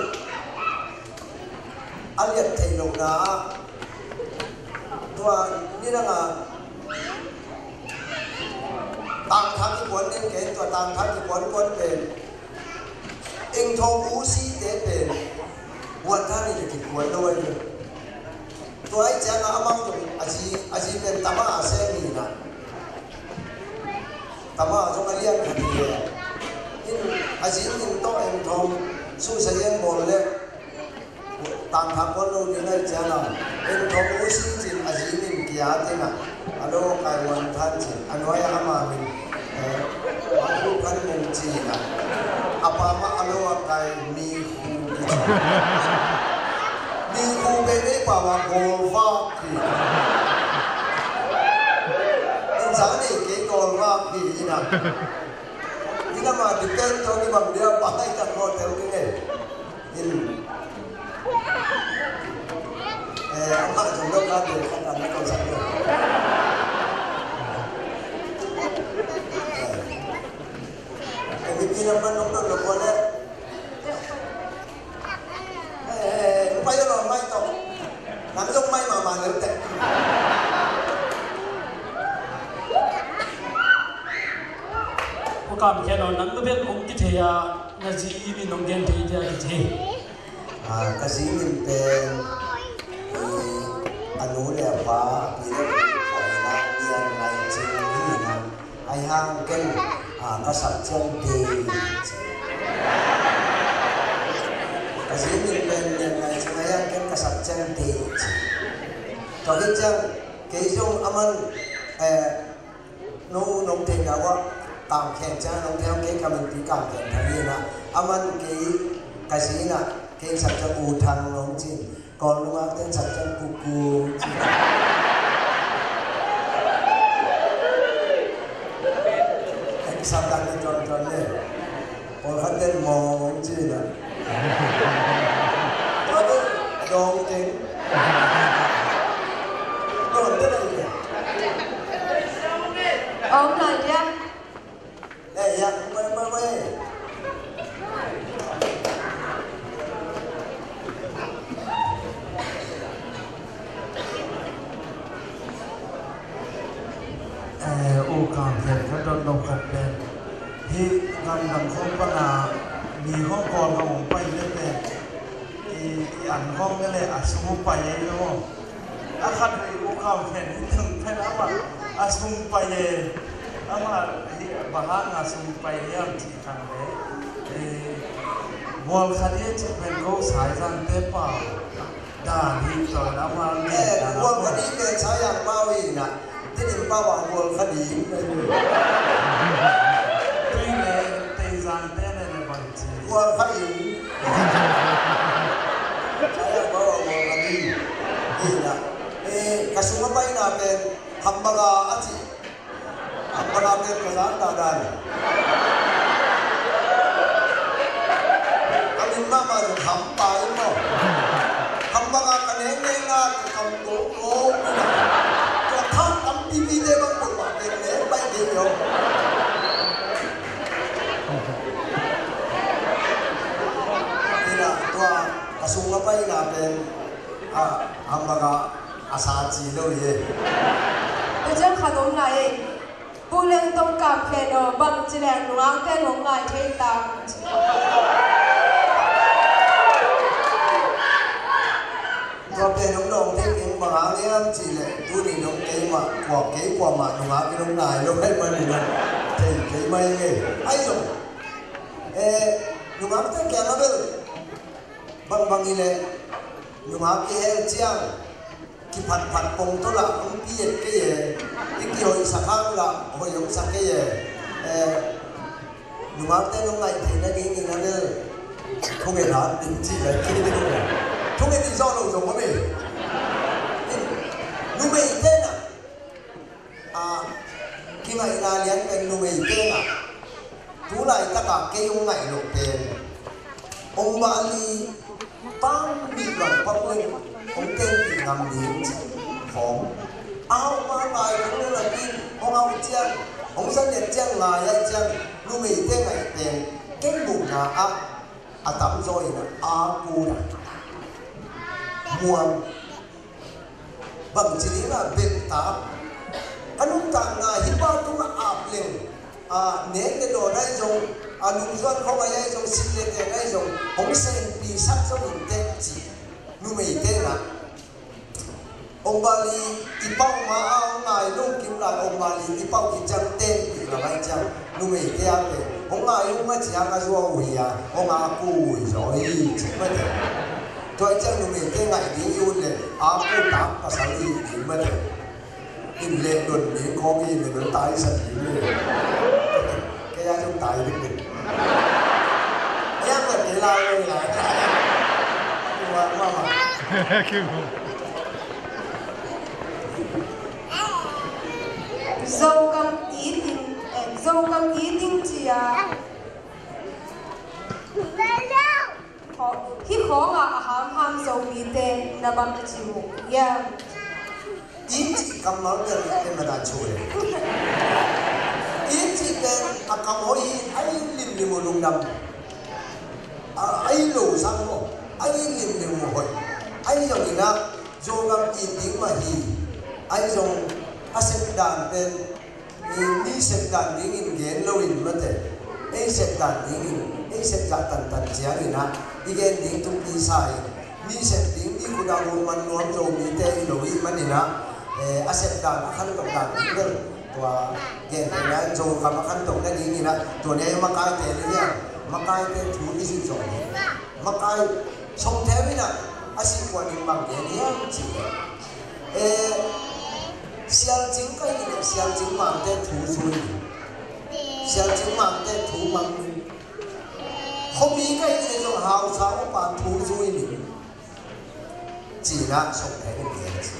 a lian theih lohna ah tua nidang a tangthak kikuan den ken tua tangthak kikuan kuan pen Eng Thawng Usi te pen Guan Than in a kikuan lo ahi ve. Tua ahi ciangin amau zong a zi, a zi pen tama a sem hi na. Tama zong a lian khat hi ve. In a zi in tawh Eng Thawng Susa Yen bawl le Tangthak kuan lo ding ahi ciangin, Eng Thawng Usi cin a zi min kia ding a, a lo a kai Guan Than cin, a nuai a ama min, eh, Guan Than Mung cin a, a pa mah a lo a kai Mi Khu kici. Mi Khu pen ei pau a gawlvak hi. In zan ei kei gawlvak hi in a. In a ma depend tawh kibang dia pa ai tak hotel ding ei. In. Eh, amah zong lo ka bil khat an ko sak lo. Eh, mipi lam pan nong lo ko le. Eh, eh, eh, pai lo mai to. Nang zong mai mama lo te. Ko kam khen lo nang lo bel ong kithei a. Na zi i min nong gen thei dia kithei. Ah, ka zi min pen, eh, a nu le a pa, a pi le a pu, a ina, Nian Ngai Cing hi na. Ahi hang ken, ah, ka sak ciang Dei. Ka zi min pen Nian Ngai Cing, ahi hang ken ka sak ciang Dei. Tua hi ciang, kei zong a man, eh, No, nong theihna uah kamkhen ciang nong thei kei ka minpi kamkhen thang hi na. A man kei ka zi na, kei sak ciang U Thang nong cin. Kawlnung a ten sak ciang Kuku cin. Kei sak ciang ni tuan tuan le. Pawlkhat ten mawng ci na. Tua bel dawng keng. Dawng te na i. Om lai dia. Eh, ya, mai, mai, mai. Na, mi hong kawl ka hong pai leh pen, i, i an hong leh a sung pai ei lo. A khat vei u kham pen i tung pen a ma, a sung pai ei. A ma hi, bang hang a sung pai ei am ci khan le. Eh, gual khat i ci pen ko Saizante pa. Dan hi tawn a ma ngen dan a gual khat i pen Saizang pau hi na. Tedim pau a gual khat i. Tui le Teizang te le le bang ci. Gual khat i. Saizang pau a gual khat i. Hi na. Eh, ka sung a paina pen Hambaga a ci. Hambaga pen ka zan ta dan. A min mahmah zong Hampa in maw. Hambaga ka neng neng na ka kam go go. Tua thak tampi pite bang put mah pen neng pai kei lo. Ina tua ka sung a paina pen, ah, Hambaga a sa ci lo hi. Tua ciang khat om lai ei. Pu Leng Tong Kam Khen aw, bang ci leng nungakte nong ngai thei tam. Tua pen nong dawng thei keng bang hang hiam cih leh tuni nong keimah, kua kei kuamah nungak i nong ngai lo ai man hi lo. Thei kei mai ngei. Ai zong, eh, nungakte kiang a bel bangbang hi leh nungak i hel ciang kiphatphat pongtol ah hong pi et kei e. I kihoihsak hang lah hoih hong sa kei e. Eh, nungakte nong ngaih theihna dingin a bel thunget hat ding ci lai kei ding. Thunget i zawh loh zong om e. Numeite na, a, kingaihna lian pen numeite na, tu laitakah kei hong ngaih loh pen Om Bali pang bih bang pang leng hong tenpih ngam ding khawng. A hong ma ngai khawng lo la ding hong hau ciang, hong zanet ciang ngai a ciang numeite ngaih pen kei muhna ah a tamzaw in a ku na muang. Bangci ding a bel ta a nuntakna hi pa tungah ap leng, a, nek le dawn ahi zong, a, lungzuan khawng ahi zong, sik le tek ahi zong hong senpisak zong in teh ci. Numeite na Om Bali i pau ma a hong ngai lungkim lai, Om Bali i pau khit ciang tenpih lam ahi ciang numeite a pen hong ngai uh ma ciang a zuau uh hi a, hong a ku uh hi zaw hi ci mate. Tua hi ciang numeite ngaih ding i ut le a ku tak pasal i ding mate. In leh don ding khawng i le don tai sa ding le. Kei a zong tai ding le. Yang le kei lai le lai. Tua mama. Zogam it in, eh, Zogam it in ci a. Khaw-, hih khawngah a hamham Zomite na bang ci uh hiam? It cih kammal pen pen mada cu e. It cih pen a kam hoih hi, a it limlim uh lungdam. A, a it lo sang maw, a it limlim uh hoih. Ahi zongin ah Zogam it ding mah hi. Ahi zong a sep dan pen mi sep dan dingin gen loin mate, ei sep dan dingin, ei sep zah tantan ciangin ah i gen ding tuk i sa in, mi sep ding, mi khut ah uh man nuam Zomite hi lo i hih manin ah, eh, a sep dan a khantoh dan ding bel tua gen ding ah, Zogam a khantoh nadingin ah tua ne makaite le hiam, makaite thu i zih zong hi. Makai Songtheu in ah a sih kua ning bang gen hiam cih leh, eh, Sialcing ka hih leh Sialcing mangte thu zui ning. Sialcing mangte thu mang ning. Khuami ka hih leh zong Hausa upa thu zui ning. Ci-in ah Songtheu in gen ci.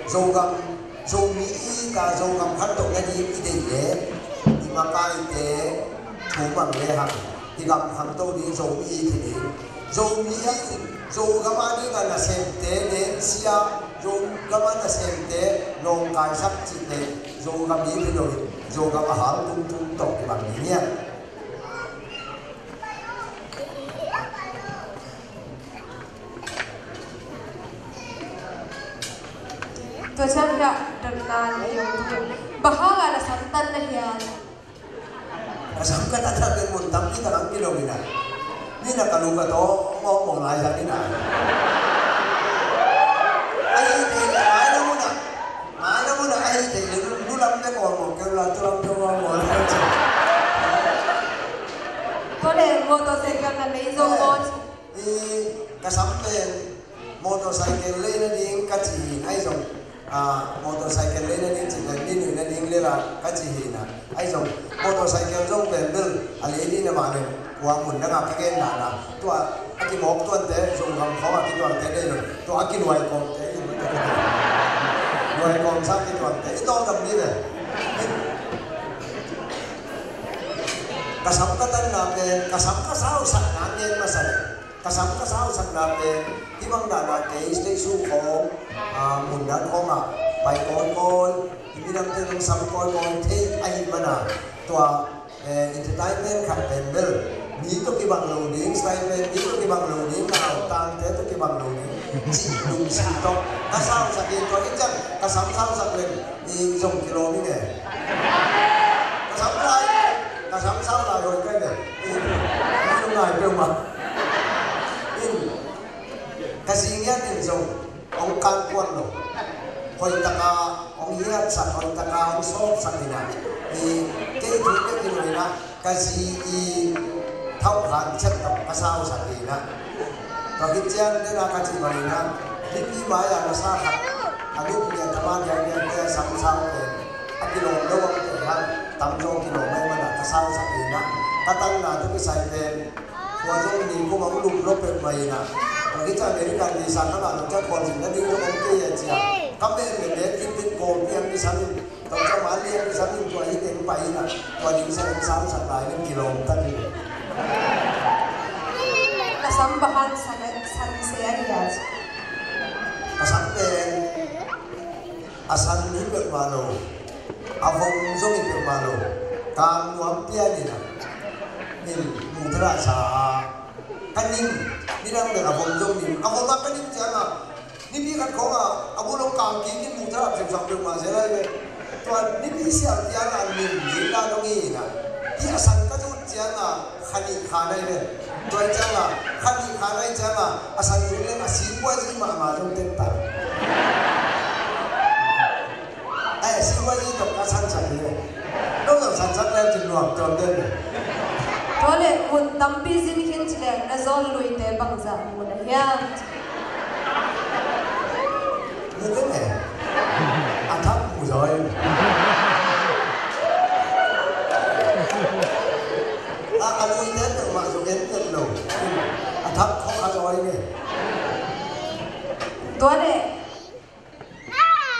Zogam, Zomi i ta Zogam khantoh nading i deih leh i makaite thu mang le hang i gam khangto ding, Zomi i thi ding. Zomi in Zogam a ding a nasemte, densia, Zogam a nasemte nawngkaisak cihte Zogam i thi lo in Zogam a hal tumtum tawh i bang ding hiam? Tua ciang hiah dotna lei om tu. Bang hangah na samtan na hiam? Ka sam ka tan tak in mun tampi tak ang kidong in ah. Ni na ka lu ka to, mawk mawk lai zang in ah. Ai, ai, ai, na mun ah. Mai na mun ah, ai, te lu, lu lam te mawk mawk, keu la, tu lam te mawk mawk. Tua leh motorcycle na lei zo maw? I, ka sam pen motorcycle lei nading ka ci hi in, ahi zong, ah, motorcycle lei nading ci pen, mi nui nading lei la ka ci hi in ah, ahi zong, motorcycle zong pen bel a lei ding na mah leh, kua mun dang a ka gen dan a, tua a kimawk tuante, zong gam khawng a kituangte dei lo, tua a kinuai kawmte, nuai kawm sa kituangte, i tawldam ding leh. Ka sam ka tanna pen, ka sam ka sausakna ngen masa leh. Ka sam ka sausakna pen, hih bang dana kei stage show khawng, ah, mun dang khawngah pai kawikawi, hih midangte zong sam kawikawi thei ahih mana, tua, eh, entertainment khat pen bel, mi tawh kibang lo ding, style pen mi tawh kibang lo ding, nautangte tawh kibang lo ding, cih lungsim tawh ka sausak hi. Tua hi ciang ka sam sausak leng, i zong kilawm ing e. Ka sam lai, ka sam sau lai hoih ka hi ve. I, i lungngai peuhmah. In, ka zi ngiat in zong hong kankuan lo. Hoih taka hong hiatsak, hoih taka hong sawpsak in ah. I, kei thu kei in hoih na. Ka zi i thauhkhan ciat tawh ka sausak hi in ah. Tua khit ciang dena ka cih bang in ah, mipi mai-ah na sa khat, a nu pi a tama diakdiak te a sam sau pen a kilawm lo a, pen hang tamzaw kilawm ahih mana ka sausak hi in ah. Ka tanna tawh kisai pen kua zong ni kum a hong lum lo peuhmah hi in ah. Tua khit ciang American visa ka ngah lo ciang khualzin nading lo hong kei a ciang ka men le men khit khit kawlpi hong kisam in. Tua ciang mah lian kisam in tua hi teng pai in ah, tua ding sa in sausak lai in kilawm ta ding. Ka sam bang hang san, san se a hiam? Ka sam pen a san hi peuhmah lo, a vom zong hi peuhmah lo, kang nuam pian in ah, in muthara sa a, ka nim, nidang pen a vom zong nim, a vom a ka nim ciang a, nipi khat khawng a, a bul hong kang kik in muthara siamsak peuhmah zel lai ve. Tua nipi sial ciang a nim ding dan hong hi in ah. Hih a san ka zut ciang a, kha nih kha nai ve. Tua hi ciang a, kha nih kha nai ciang a, a san zut leng a singkuai zi mahmah zong tek ta. Ai, singkuai zi tawh ka sansak hi ve. Nong zong sansak leng cin nuam tuam den ve. Tua leh mun tampi zin khin ci leng na zawn luite bangzah mun a hiam? Mu kei meh. A thak mu zaw in. A, a luite peuhmah zong en peuh lo. A thak khawng a zaw in e. Tua leh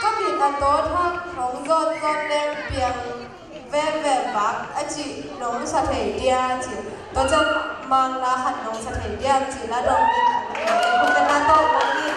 ka mit a tawthak hong zawtzawt leng piang veve vak a cih nong sa thei dia ci. Tua ciang Mangla khat nong sa thei dia ci la dong ni. Kute na tawh dong ni.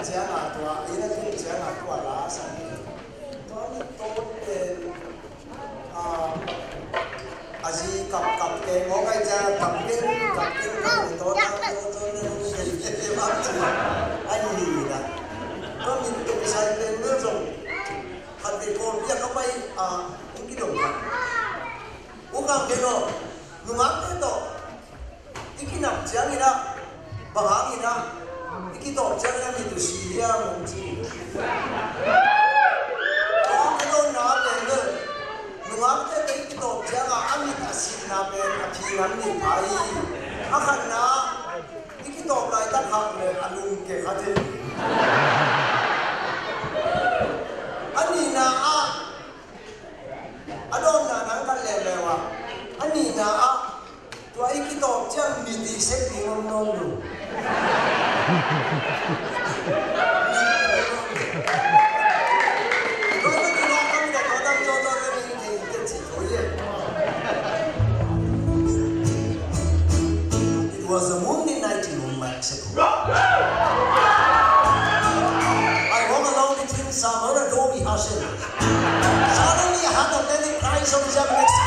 ciangah tua, inn a tun ciangah tua la sa. Tua ni tawh pen, ah, a zi kap kap keng mawk ai ciang kap keng kap keng kap keng tawh na tawh tawh na tawh tawh tawh tawh tawh. Ai ni na. Tua ni tawh kisai pen mel zong khat vei Kawlpi ah ka pai, ah, inn kidong khat. U Khang Khen aw, nungakte tawh i kinap ciangin ah, bang hangin ah i kitawp ciangin ah mit uh si hiam, hong ci. Tua ka dawnna pen bel, nungakte tawh i kitawp ciangah a mit a sihna pen a phi nam nih pha hi. A khatna, i kitawp laitak hak le a lungke kha thei. A nihna ah, a dawnna nang khat leuleu ah, a nihna ah, tua i kitawp ciang mit i sek ding om nawn lo. Tua i ka kinawk kam le tua dang zawzaw le mi thei te ci tho ye. It was a moonlit night in Mumbai. I walk along between some other doughy houses. Suddenly, I heard a very cries of Japanese.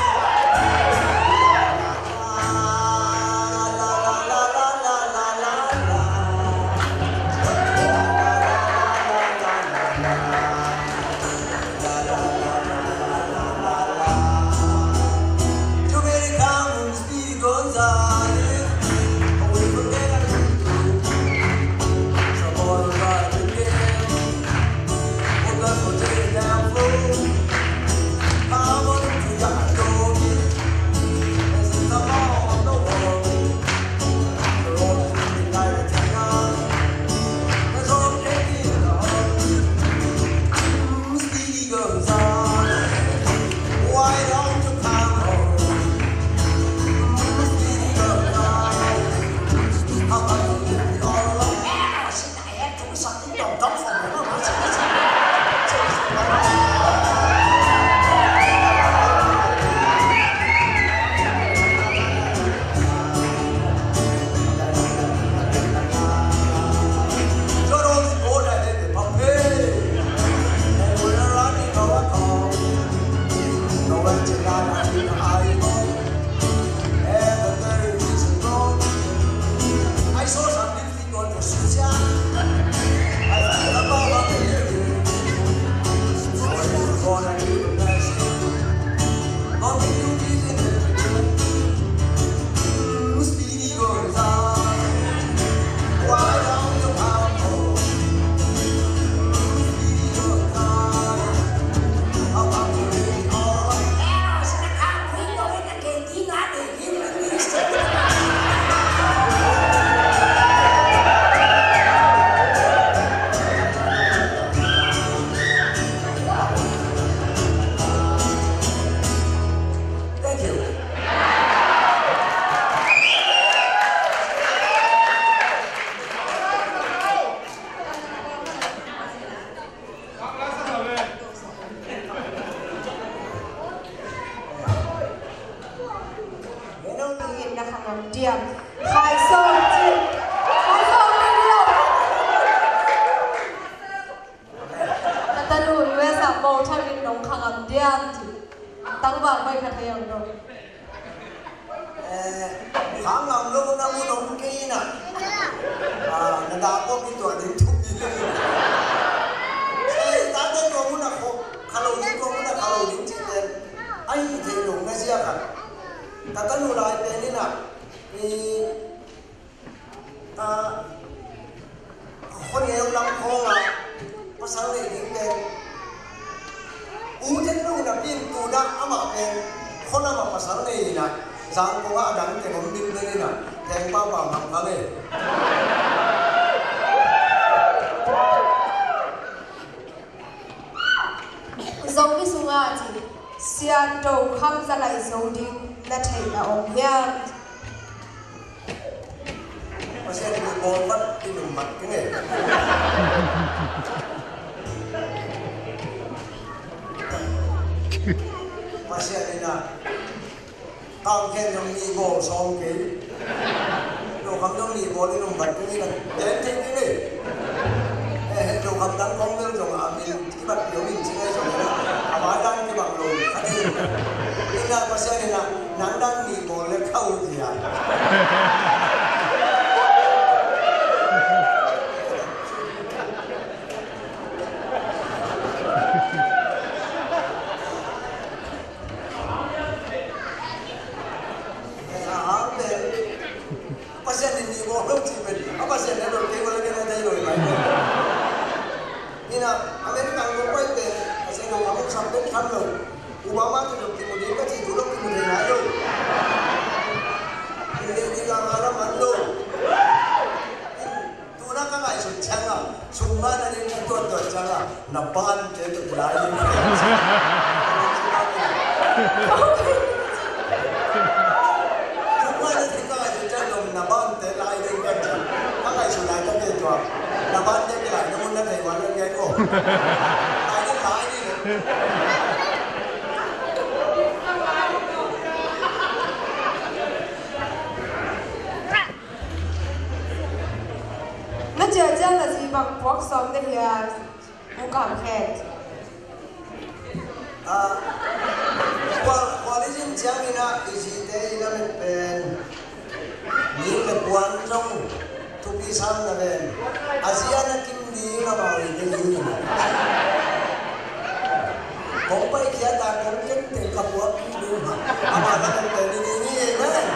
Ka tanu U S a mo thangin nong khangam diam ci. Tangval pai kha thei ang dong. Eh, khangam lo na mu nong kei na. Ah, na da ko pi tua ding tu pi le. Eh, ta ko ko mu na ko, kha lo ding ko mu na kha lo ding ci te. Ai, te nong na sia kha. Ka tanu lai te ni na. Ni, ah, Khuaneu lam khawngah pasal nei ding pen, u tek lo napi in tu dah amah pen khuanam ah pasal nei inah, zang kongah a dang teng om ding pen inah, teng pahpah mang kha le. Zomi sungah a ci, Sia Tokham za laih zo ding na theih a om hiam? Pasian in bawl vat i nung mat keng e. Pasian in a, Kangkhen zong nih bawl sawm kei. Tokham zong nih bawl i nung vat keng e. Den thei keng e. An kong bel zong a min kibat pio min ci ngai zong na a vai dan kibang lo. Khat in, ina Pasian ina nang dan ni bawl le khau dia. Pasian in ni bawl lo ci pen a Pasian na dot kei bawl le kei na dai lo i bai. Ina America lo pai pen Pasian na kamuk sam pen tham lo. Obama tu dot kimu ding ka ci tu lo kimu ding nai lo. Ina ni la ngala man lo. Tuna ka ngaihsut ciang a, summa na ding ka tuattuat ciang a, na bante tawh kilai ding. Summa na ding ka ngaihsut ciang a, na bante lai ding ka ciang. Ka ngaihsut lai ka te tua. Na bante kilai na mun na thei wan na ngai ko. Lai ding lai ding. Na ciah ciang na zi bang puak sawm na hia, Pu Kam Khet? Ah, kual, kual i zin ciangin ah, i zite i lamet pen, ning le puan zong thupi sam na ven. A zi a na kim ding a mau i te ding. Kong paikhiat a kong kenteng ka puak ding ding. Amah na kenteng ding ding hi, amen.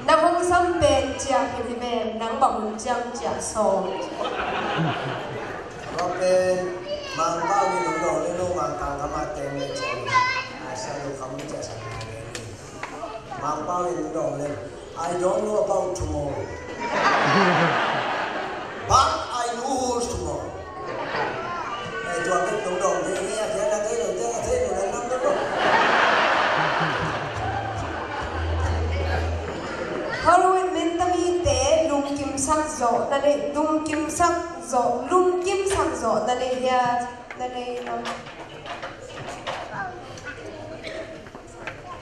Na hong sam pen ciah him hi ven, nang bang hun ciang ciah sawm. Tua pen Mangpau in hong dawng le lo, Mangkang gam a teng le ciah hi. A sia lo kham ciah sa. Mangpau in hong dawng le, I don't know about tomorrow. But I know who's tomorrow. Eh, tua pen hong dawng le, eh, a sia na thei lo, sia na thei lo, na nam lo. Hollywood mintamite lungkimsak zawh na nei, lungkimsak zawh, lungkimsak zawh na nei hia, na nei lam.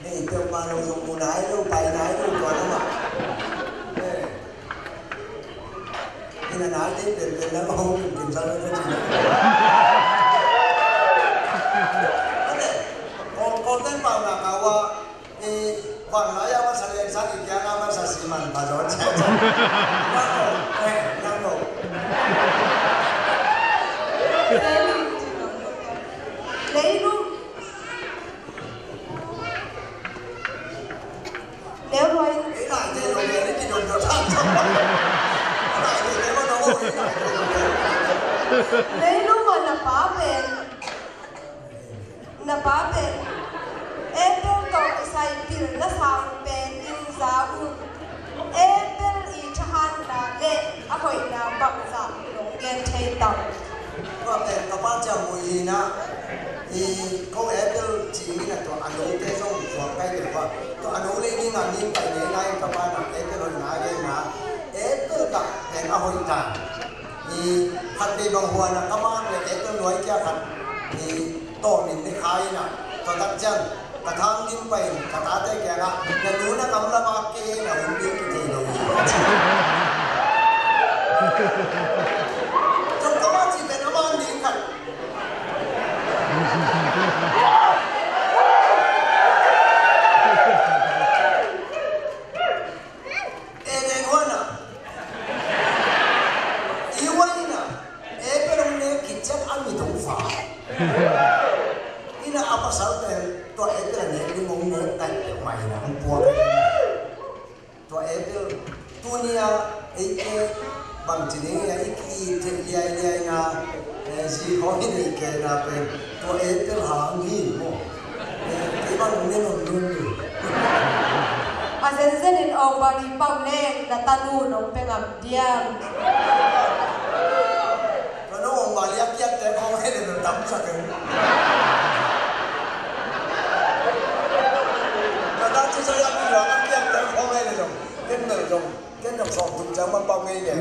Nei peuhmah lo zong mu nai lo, pai nai lo, tua na mah. Eh. Ina nai dei penpen na mah hong lungkimsak lo na ci na. Ane, kong, kong ten pau na kawa. I van lai a masa lian sa, i kiang a masa siman pa zaw ciah. Nang lo, eh, nang lo. Leilung. Leilung. Leilung a na pa pen. Na pa pen Apple tawh kisai pilna sang pen in za un. Apple i thahatna le a hoihna bangzah nong gen thei tam? Tua pen ka pa ciang mui hi na, i ko Apple ci mi na tua a note zong zuak kai te pa. Tua a no lei ding a mi pai nei lai ka pa na Apple hoihna gen na. Apple ka pen a hoih ta. I khat vei bang huan a ka mak le kei tawh nuai kia khat i tawh min ne khai in a, tua tak ciang ka thang dim pai in ka tate kiang ah, na nu na gamla bak kei na hun ding kithei lo hi. Zong ka mak ci pen a man ding khat. Eden huan ah i huan in ah Apple hong nek khit ciang a mit hong fa. Ina a pasal pen tua Apple a nek ding hong nek tai peuhmah in ah hong puak. Tua Apple tuni a eite bang ci ding a i ki-it theih liailiai na, eh, zi khawng i neih kei na pen tua Apple hang hi maw? Kei bang ne nom dun. A zenzen in awng bali pau leng na tanu nong pe ngam diam? Ka nong awng bali a kiat te khawng he le na tam sak e. Ka ta ci sa ya mi lo a kiat te khawng he le zong ken mel zong ken zong sawm tum ciang man pau ngei le.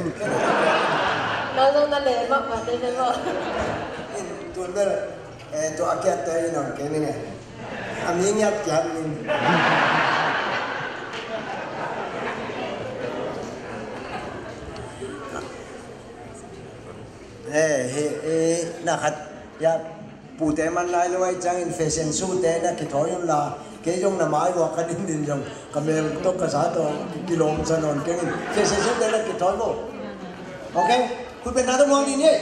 Tua zong na leh mahmah te ve maw? Tun bel, eh, tua a kiatte in hong kei ning e. A mi ngiat kiat ning. Eh, he, eh, na khat, ya, pute man lai lo ai ciangin fashion show te na kithawi un la, kei zong na mai ua ka din din zong, ka mel tawh ka sa tawh kilawm sa nawn keng in, fashion show te na kithawi lo. Ok, khut beng na tawh muang ni ni.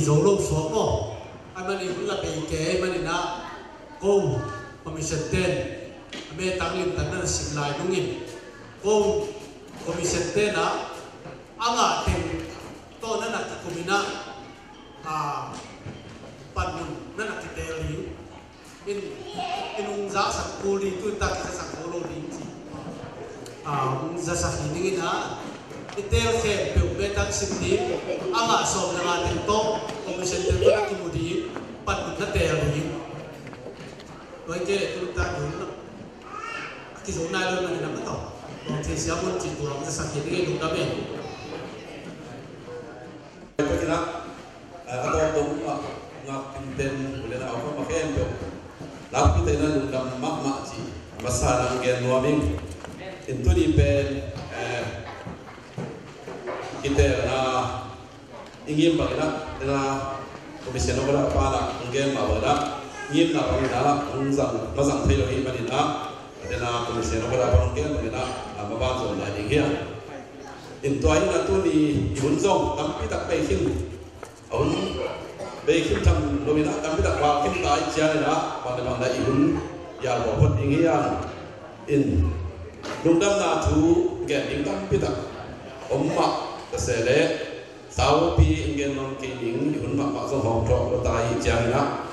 Zo lo suak maw? Ahih manin hun la bei kei ahih manin ah ko commission ten a metang limtak na na sim lai nungin ko commission ten ah a ngah teng tawh na na kikum in ah, a, panmun na na kiteel ding. In, in hong zasak kul ding, tu in tak kizasak kul lo ding ci. A, hong zasak hi ning in ah, i teel khempeuh metang sim ding, a ngah sawm le nga teng tawh commission ten tawh na kimu ding, panmun na teel ding. Tua hi kei leh tu in tak ding a kizo nai lo na hi na ma tawh. Tuang thei siam un ci tuang zasak hi ning in lungdam e. Tua hi na, a, a tawp dong a ngak in ten u le nau khawm a khempeuh nakpi takin ah lungdam mahmah cih a masa in ah hong gen nuam ing. In tuni pen, eh, kiteelna i ngim bangin ah, tena commission of order pa in ah hong gen mah bangin ah, ngimna bangin ah hong zang, ma zang thei lo ahih manin ah, tena commission of order pa hong gen bangin ah, a, ma ban zong lai ding hi a. In tua hi in ah tuni i hun zong tampi tak bei khin, a hun bei khin tham lo in ah tampi tak val khin ta ahih ciangin ah, bang le bang le i hun yalbawl phot ding hi hang. In lungdamna thu gen ding tampi tak om mah ta se leh, saupi in gen nuam kei ning, i hun mahmah zong hawm thawk lo ta ahih ciangin ah,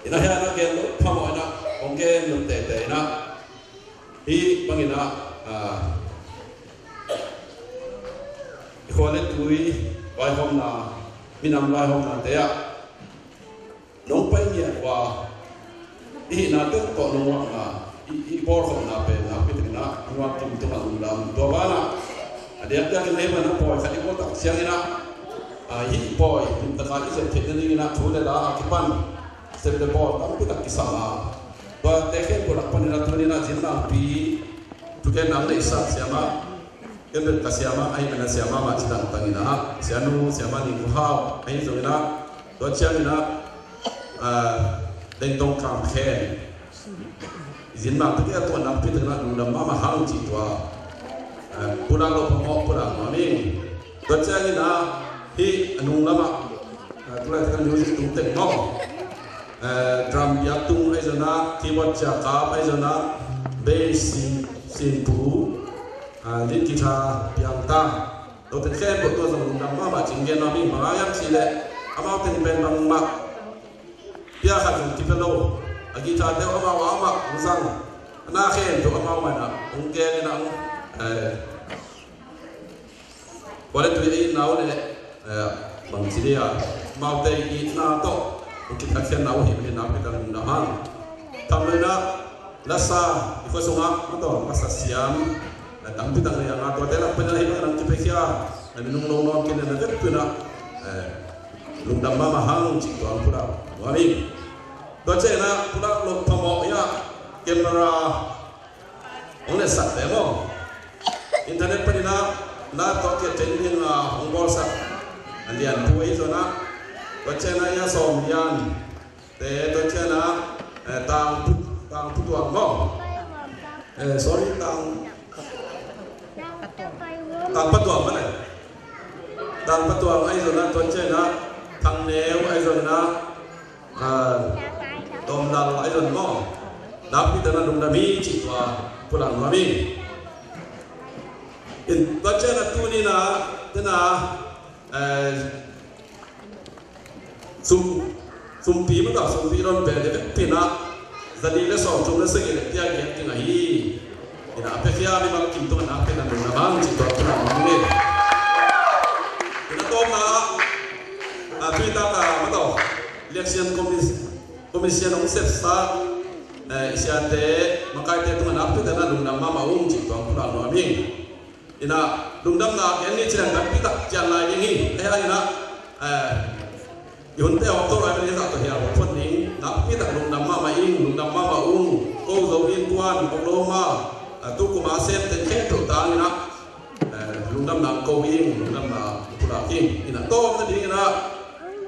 in ah hiah na gen lo phamawh in ah hong gen nuam teitei in ah, hih bangin ah, a, i khua le tui vaihawmna, minam vaihawmnate ah nong pai ngiat uh a, i hihna tek tawh nong ngakna, i, i bawlkhopna pen nakpi takin ah i nuam kim tungah lungdam. Tua banah a diakdiakin ahih manin ah pawi khat i bawl tak ciangin ah, a, hih pawi himtak a i zep theih nadingin ah thu le la a kipan sep le bawl tampi tak kisam a, tuate khempeuh lak panin ah tuni in ah Zin Mangpi thugenna hong neihsa siama, ken bel ka siama ahih manin ah siama mah ci dangtang in ah, sianu, siama Ning Khup Hau ahi zongin ah, tua ciangin ah, a, Deng Tong Kam Khen, i Zin Mangpi thugenna tawh nakpi takin ah lungdam mahmah hang cih tua, a, pulak loh phamawh pulak nuam ing. Tua ciangin ah hih a nung lamah, a, tu laitak a music tung teng maw, a, drum biak tung ahi zongin ah, keyboard ciakap ahi zongin ah, bass sin, sinpu, a, lead guitar piangta, tua teng khempeuh tua zong lungdam mahmah ci-in gen nuam ing. Bang hang hiam cih leh amau teng pen bangmah pia khat zong kipia lo. A guitar-te uh amau a amah hong zang, a na khempeuh amau mah in ah hong gen in ah hong, eh, khua le tui a itna uh le, eh, bangci dia amaute itna tawh hong kithatkhiatna uh hi, hi nakpi takin lungdam hang. Tham lo in ah lasa, i khua sungah mah tawh lasa siam, eh, tampi tak nei a, nga tuate lak panin ah hih bangin ah kipiakhia, eh, minung lo nawn kei in ah na vekpi in ah, eh, lungdam mahmah hang cih tua hong pulak nuam ing. Tua ciangin ah pulak loh phamawh hi a, camera hong letsakte maw, internet panin ah live tawh kiat theih nading a hong bawlsak a Lian Pu ahi zongin ah, tua ciangin ah Ia Sawm Lian te, tua ciangin ah, eh, Tang Pu, Tang Pu Tuang maw, eh, sorry, Tang, Tang Pa Tuang mah leh, Tang Pa Tuang ahi zongin ah, tua ciangin ah Thang Neu ahi zongin ah, a, Tom Lal ahi zongin maw, nakpi takin ah lungdam hi cih tua pulak nuam ing. In tua ciangin ah tuni in ah, tena, eh, sum, sumpi mah tawh, sumpi lon pen i vekpi in ah zanih le sawmthum le sagih le tiang giat ding ahi. In ah a piakhia mimal kim tungah nakpi takin ah lungdam hang cih tua pulak nuam ing. In ah tawpna, a, Twitter ah mah tawh Liaksian Commis-, Commission hong sepsa, eh, i siate makaite tungah nakpi takin ah lungdam mahmah ung cih tua pulak nuam ing. In ah lungdamna gen ni ci leng nakpi tak cian lai ding hi. Ahih hangin ah, eh, i hunte hawm to lai manin ah tua hi a, hawm phot ning, nakpi tak lungdam mahmah ing, lungdam mahmah ung. Ko Zo innkuan Oklahoma, eh, tu kum a sem teng khempeuh tangin ah, eh, lungdamna ko ing, lungdamna pulak ing. In ah tawpna dingin ah,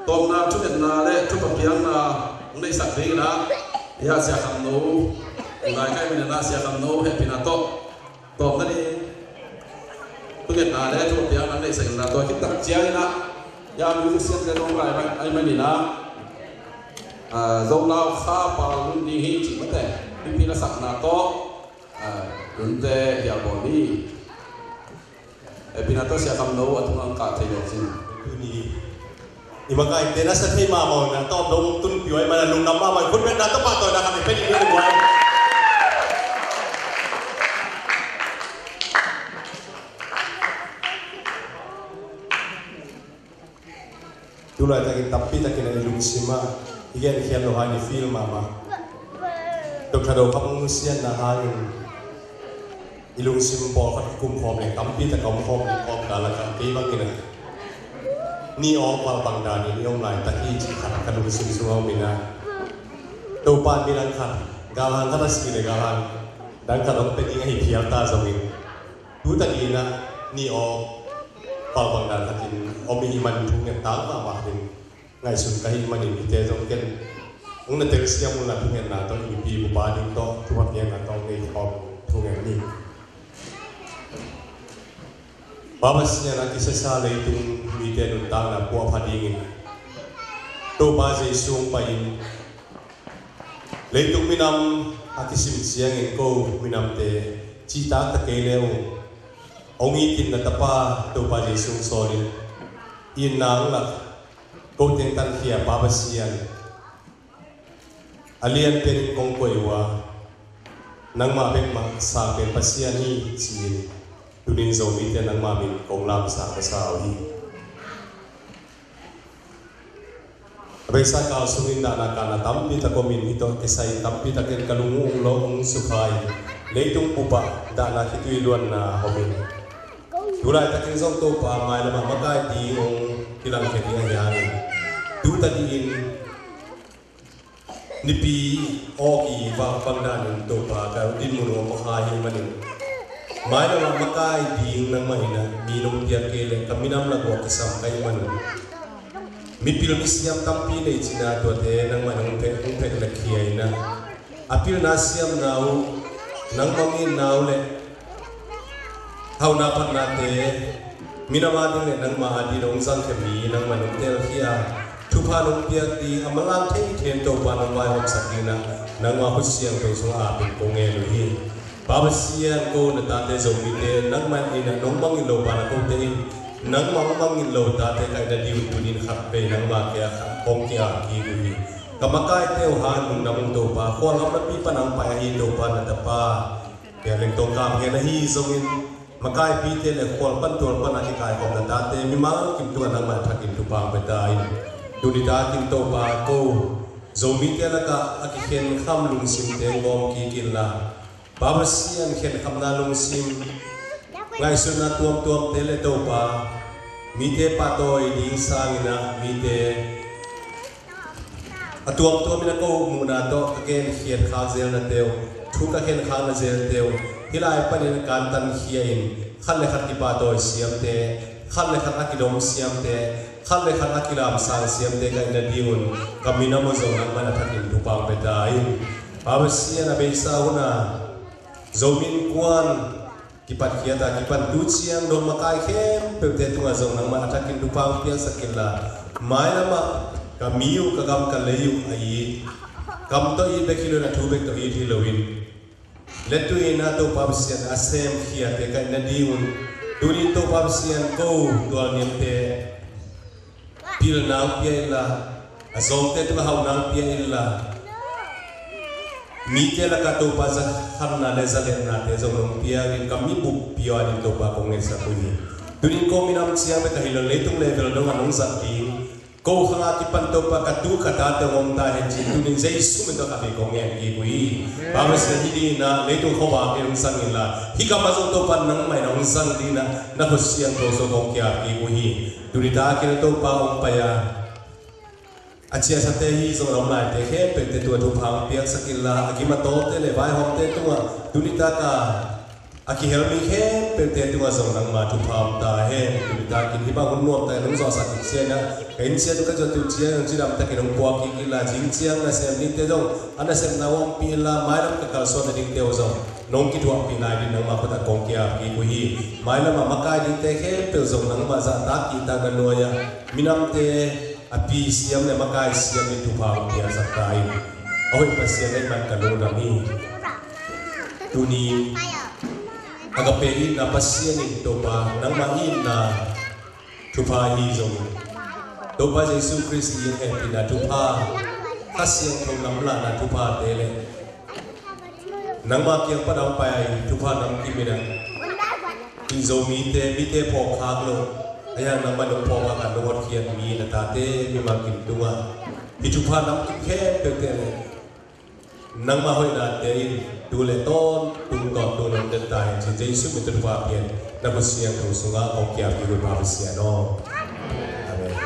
tawpna thungetna le thupha piakna hong neihsak dingin ah, ia Sia Kham No, lai kai manin ah Sia Kham No hehpihna tawh tawpna ding thungetna le thupha piakna hong neihsak in ah, tua khit tak ciangin ah Ya, musician te zong lai mai, ai mai ni na. Ah, Zo Lau Kha Pal Lun ding hi ci mate. Mipi la sakna tawh. Ah, Lunte Hial Bawl ni. Eh, pina tawh Sia Kham No a tung ang ka thei lo cin. Tuni. I makaite na sa thei mahmah na tawm dong tun piuai mana lungdam mahmah. Khut beng na tawh pahtawina khat i pe ding hi buai. Tulaitakin tampi takin a i lungsim ah i genkhiat lo hai ni feel mahmah. Doctor Do Kham Nusiatna hangin i lungsim pawlkhat i kumkhawm le tampi tak a omkhawm i kawm ka lakah kei bangin a ni awk val bang danin i om laitak hi cih khat ka lungsim sungah om in a, Topa in mi dang khat, galhang khat a si le galhang dang khat hong pe ding ahi phial ta zongin, tu takin a ni awk val bang dan khatin om i hih man thungen tang mahmah ding ngaihsun ka hih manin hihte zong ken hong na telsiam unla thungetna tawh i mipi bupa ding tawh thupha piakna tawh nei khawm thungen ni. Pa Pasian a kisasa leitung mite nuntakna puahpha dingin Topa Jesu hong pai-in leitung minam a kisim ciangin ko minamte cihtak ta kei le uh hong itin na tapa Topa Jesu hong sawlin itna hong lak ko teng tankhia Pa Pasian a lian penin kong koih uh a, nangmah bek mah sang pen Pasian hi ci-in tunin Zomite nangmah min kong lamsang ka sa uh hi. A beisa kal sungin dahna kahna tampi tak om in hih tawh kisai tampi takin ka lung uh hong lawh hong sukha in leitung bup ah dahna khitui luanna om in tulaitakin zong Topa mailamah makai ding hong kilangkhia ding ahi hangin tu ta dingin nipi awki vak bang danin Topa ka dinmun uh a kha hi manin mailamah makai ding nangmah in a mi nong piak kei le ka minam lak uh a kisam ka hih man uh mipil misiam tampi nei cina tuate nangmah in hong pek hong pek le khia in a a pilna siamna uh nangmah nginna uh le hauhna phatnate minam a ding le nangmah a ding hong zangkhia mi nangmah nong telkhia thupha nong piak ding a manlang theithei Topa nong vaihawmsak ding in a nangmah khut siangtho sungah a pen kong ngen uh hi. Pa Pasian ko na tate Zomite nangmah in a nong mangngilh lo pa na kote in nangmah hong mangngilh lo tate kaihna ding uh tunin khat vei nangmah kia khat kong kia kik uh hi. Ka makaite uh hang lungdam ung Topa khualham napi pan ang pai ahi Topa na tapa Pia Leng Tong Kam Hen ahi zongin makaipite le khual pan tual pan a kikaikhawmna tate mimal kim tungah nangmah thakin thupha pia ta in. Tuni takin Topa ko Zomite lakah a kikhenkham lungsimte gawm kik inla Pa Pasian khenkhamna lungsim ngaihsutna tuamtuamte le Topa mite pahtawi ding sangin ah mite a tuamtuam in a ko muhna tawh ka genkhiat khak zelnate uh thu ka khen khakna zelte uh hih lai panin a kantankhia in khat le khat kipahtawi siamte khat le khat a kidom siamte khat le khat a kilamsang siamte ka hihna dingun ka minam uh zong nangmah in a thakin thupha pia ta in. Pa Pasian a beisa hun a Zomi Innkuan kipatkhiat a kipan tu ciang dong makai khempeuhte tungah zong nangmah a thakin thupha piaksak inla mailamah ka mi uh ka gam ka lei uh a it kam tawh it bek hi lo in a thu bek tawh it hi loin lettui in a Topa Pasian a semkhiate ka hihna dingun tunin Topa Pasian ko tualniamte pilna ang pia inla a zawngte tungah hauhna ang pia inla mite lakah Topa zakhanna le zaletnate zong nong piakin ka mibup pia ding Topa kong ngetsak uh hi. Tunin ko minam ciang bek ahi lo leitung level dongah nong zat ding ko khangah kipan Topa ka tu ka tate hong om ta hen ci tunin Jesu min tawh ka bei kong ngen kik uh hi. Pa Pasian hih dingin ah leitung khuavak in hong zang inla hih kamah zong Topa nangmah in hong zang dingin ah na khut siangtho sung kong kiap kik uh hi. Tuni takin a Topa hong pai a a ciahsate hi zong a om laite khempeuhte tua thupha hong piaksak inla a gim a tawlte le vaihawmte tungah tuni taka A kihel mi khempeuhte tungah zong nangma thupha om ta hen. Tuni takin hih bang hun nuam takin hong zawhsak kik ciangin ah, ka inn ciang uh ka zuat uh ciang zong cidam takin hong puak kik inla, zing ciang nasem dingte zong a nasepna uh ompih inla, mailam ka kalsuan nadingte uh zong nong kithuahpih lai dingin nangma khut ah kong kiap kik uh hi. Mailam ah makai dingte khempeuh zong nangmah zahtak kihtakna nuai-ah minamte a pi siam le makai siam ding thupha hong piaksak ta in. A hoih Pasian, na hih man ka lungdam hi. Tuni Agape itna Pasian in Topa, nangmah itna thupha hi zongin, Topa Jesu Khrist i hehpihna thupha, Kha Siangtho lamlahna thuphate le nangma kiang pan a hong pai thupha namkim in ah, hih Zomite, mite phawkkhak lo, a hiang nangmah nong phawkkhak a nong hotkhiat mi na tate mimal kim tungah hih thupha namkim khempeuhte le nangma hoihnate in tu le tawntung tawntung nong den ta hen ci-in Jesu min tawh thupha pia-in na khut siangtho sungah kong kiap kik uh hi, Pa Pasian aw. Amen.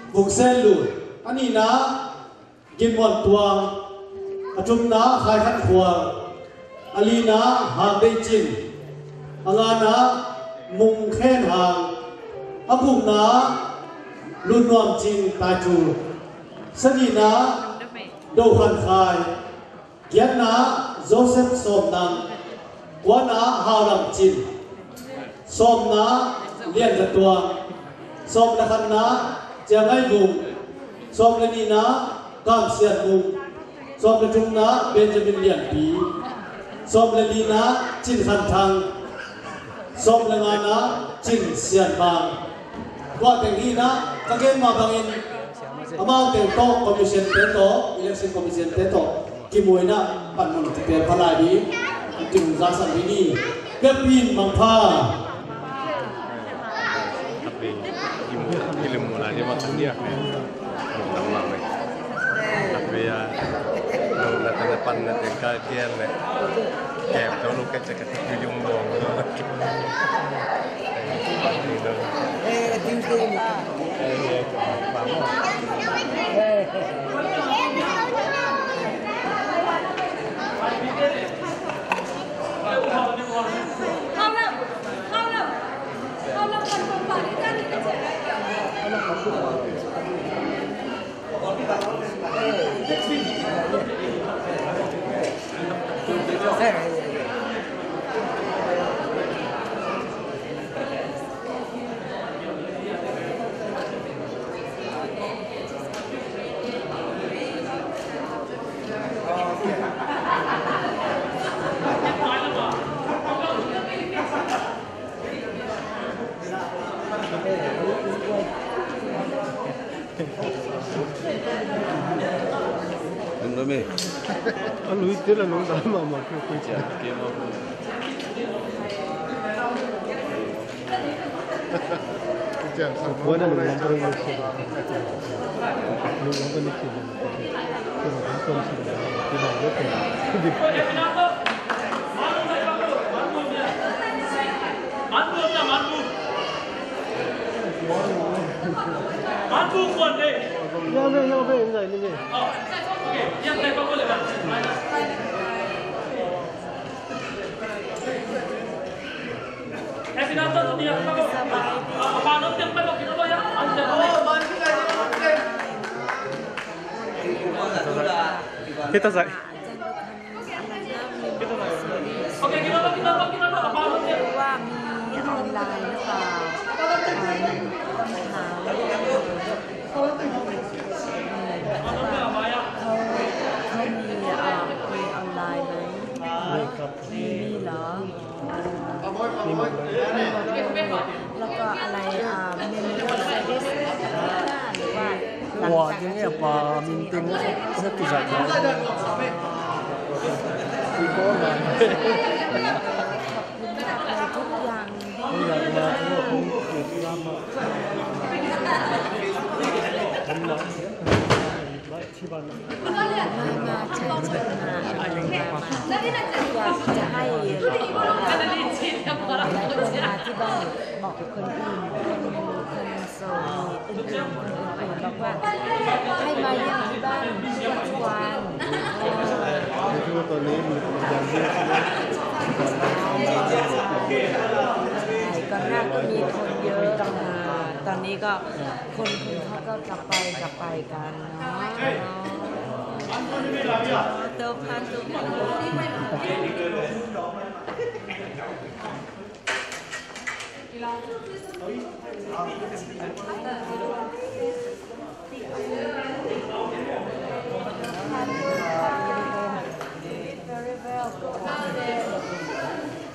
Vuksen Lun, a nihna Gin Muan Tuang, a thumna Khai Khan Khual, a lina Hang Dei Cin, a ngana Mung Khen Hang, a gukna Lun Nuam Cing Tai Thu, sagihna Do Khan Khai, giatna Joseph Sawm Nang, kuana Hau Lam Cin, sawmna Lian Za Tuang, sawm le khatna Ciang Ngai Vung, sawm le nihna Kam Sian Mung, sawm le thumna Benjamin Lian Pi, sawm le lina Cin Khan Thang, sawm le ngana Cin Sian Mang. Tua teng hi in ah, ka gen mah bangin, amau teng tawh, commission te tawh, election commission te tawh kimu in ah, panmun kipel pha lai ding, an tun za san ding hi. Biakpiin mangpha. Nandome. A lui te la nong dal mahmah kei kei. Cia, kei mah. Cia, sa mah. Nong lampa nong sia. Nong lampa nong sia. Kita sa. Online ไหม? มีเหรอ? แล้วก็อะไร อ่า memorial service หรือว่าหลังจากนั้นถึงจะมี Ua, ทีนี้ป่ามินติง นักกิจกรรม ทุกอย่างที่ ทุกอย่างมา ทุกอย่างมา ทุกอย่างมา ที่บ้าน มา มา เชิญ เชิญ มา อะไรอย่างเงี้ย อยากจะให้ เวลาที่บ้านบอกคนอื่น คน คนโสด คนอื่น คนอื่น บอกว่า ให้มาเยี่ยมที่บ้านทุกวัน ทุกวัน ไม่รู้ตอนนี้มีคนยังเยอะใช่ไหม ก่อนหน้าก็มีคนเยอะ อ่า ตอนนี้ก็ คน คนเขาก็กลับไป กลับไปกันเนาะ ตัวพัน ตัวพัน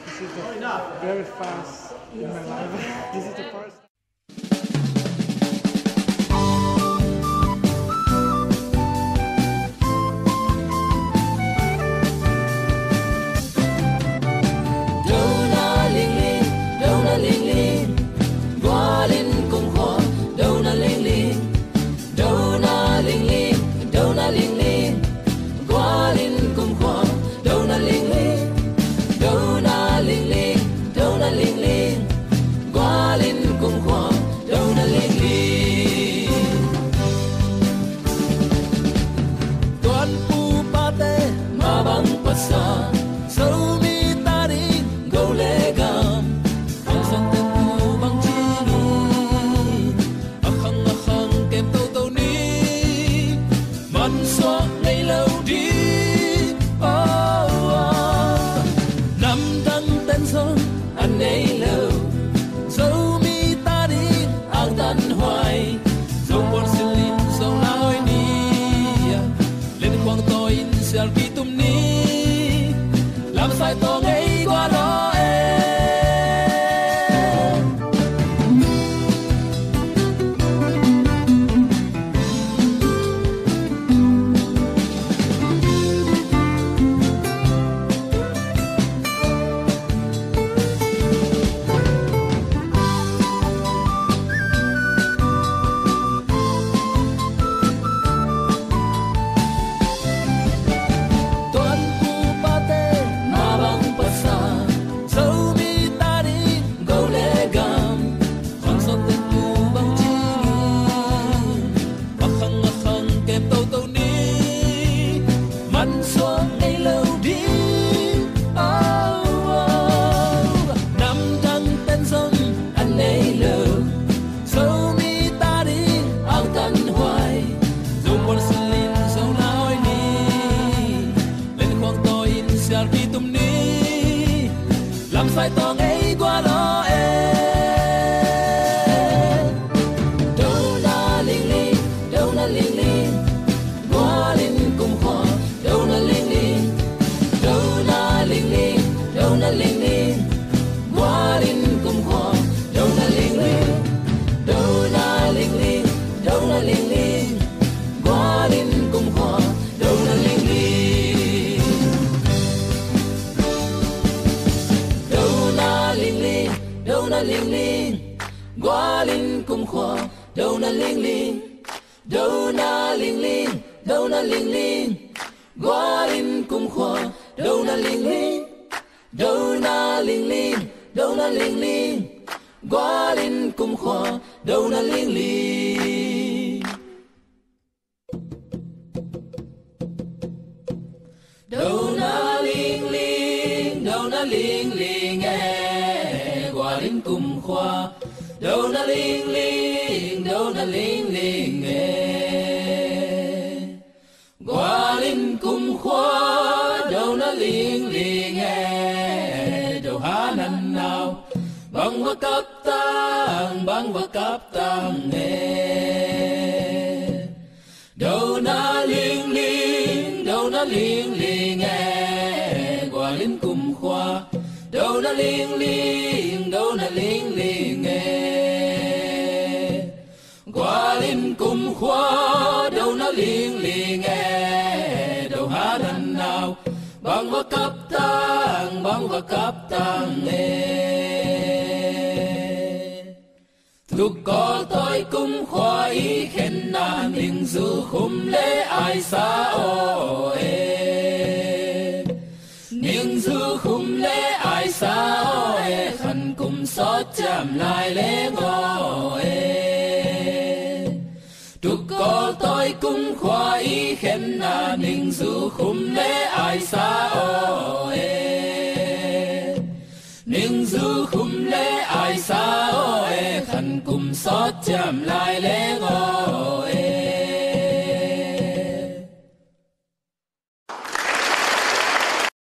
This is the very fast in my life. This is the first. Lingling, gualin kumkhua, dona lingling, dona lingling, dona lingling, gualin kumkhua, dona lingling, dona lingling, dona lingling, gualin kumkhua, dona lingling, dona lingling, dona lingling, gualin kumkhua, dona lingling, dona lingling, dona lingling, gualin kumkhua, dona lingling, dona lingling, dona lingling, gualin kumkhua, dona lingling. Dona lingling, dona lingling e, gualin kumkhua, dona lingling, dona lingling e, gualin kumkhua, dona lingling e, do hanan nau, bang va kap tang, bang va kap tang e. Dona lingling, dona lingling e, gualin kumkhua, dona lingling, dona lingling e, gualin kumkhua, dona lingling e, do hanan nau, bang va kap tang, bang va kap tang e. Tuk Kawl tawi kumkhua i khenna, ningzu khum le aisa aw e, ningzu khum le aisa aw e, khan kum sawt ciam lai leng aw e. Tuk Kawl tawi kumkhua i khenna, ningzu khum le aisa aw e, ningzu khum le aisa aw e, khan kum sawt ciam lai leng aw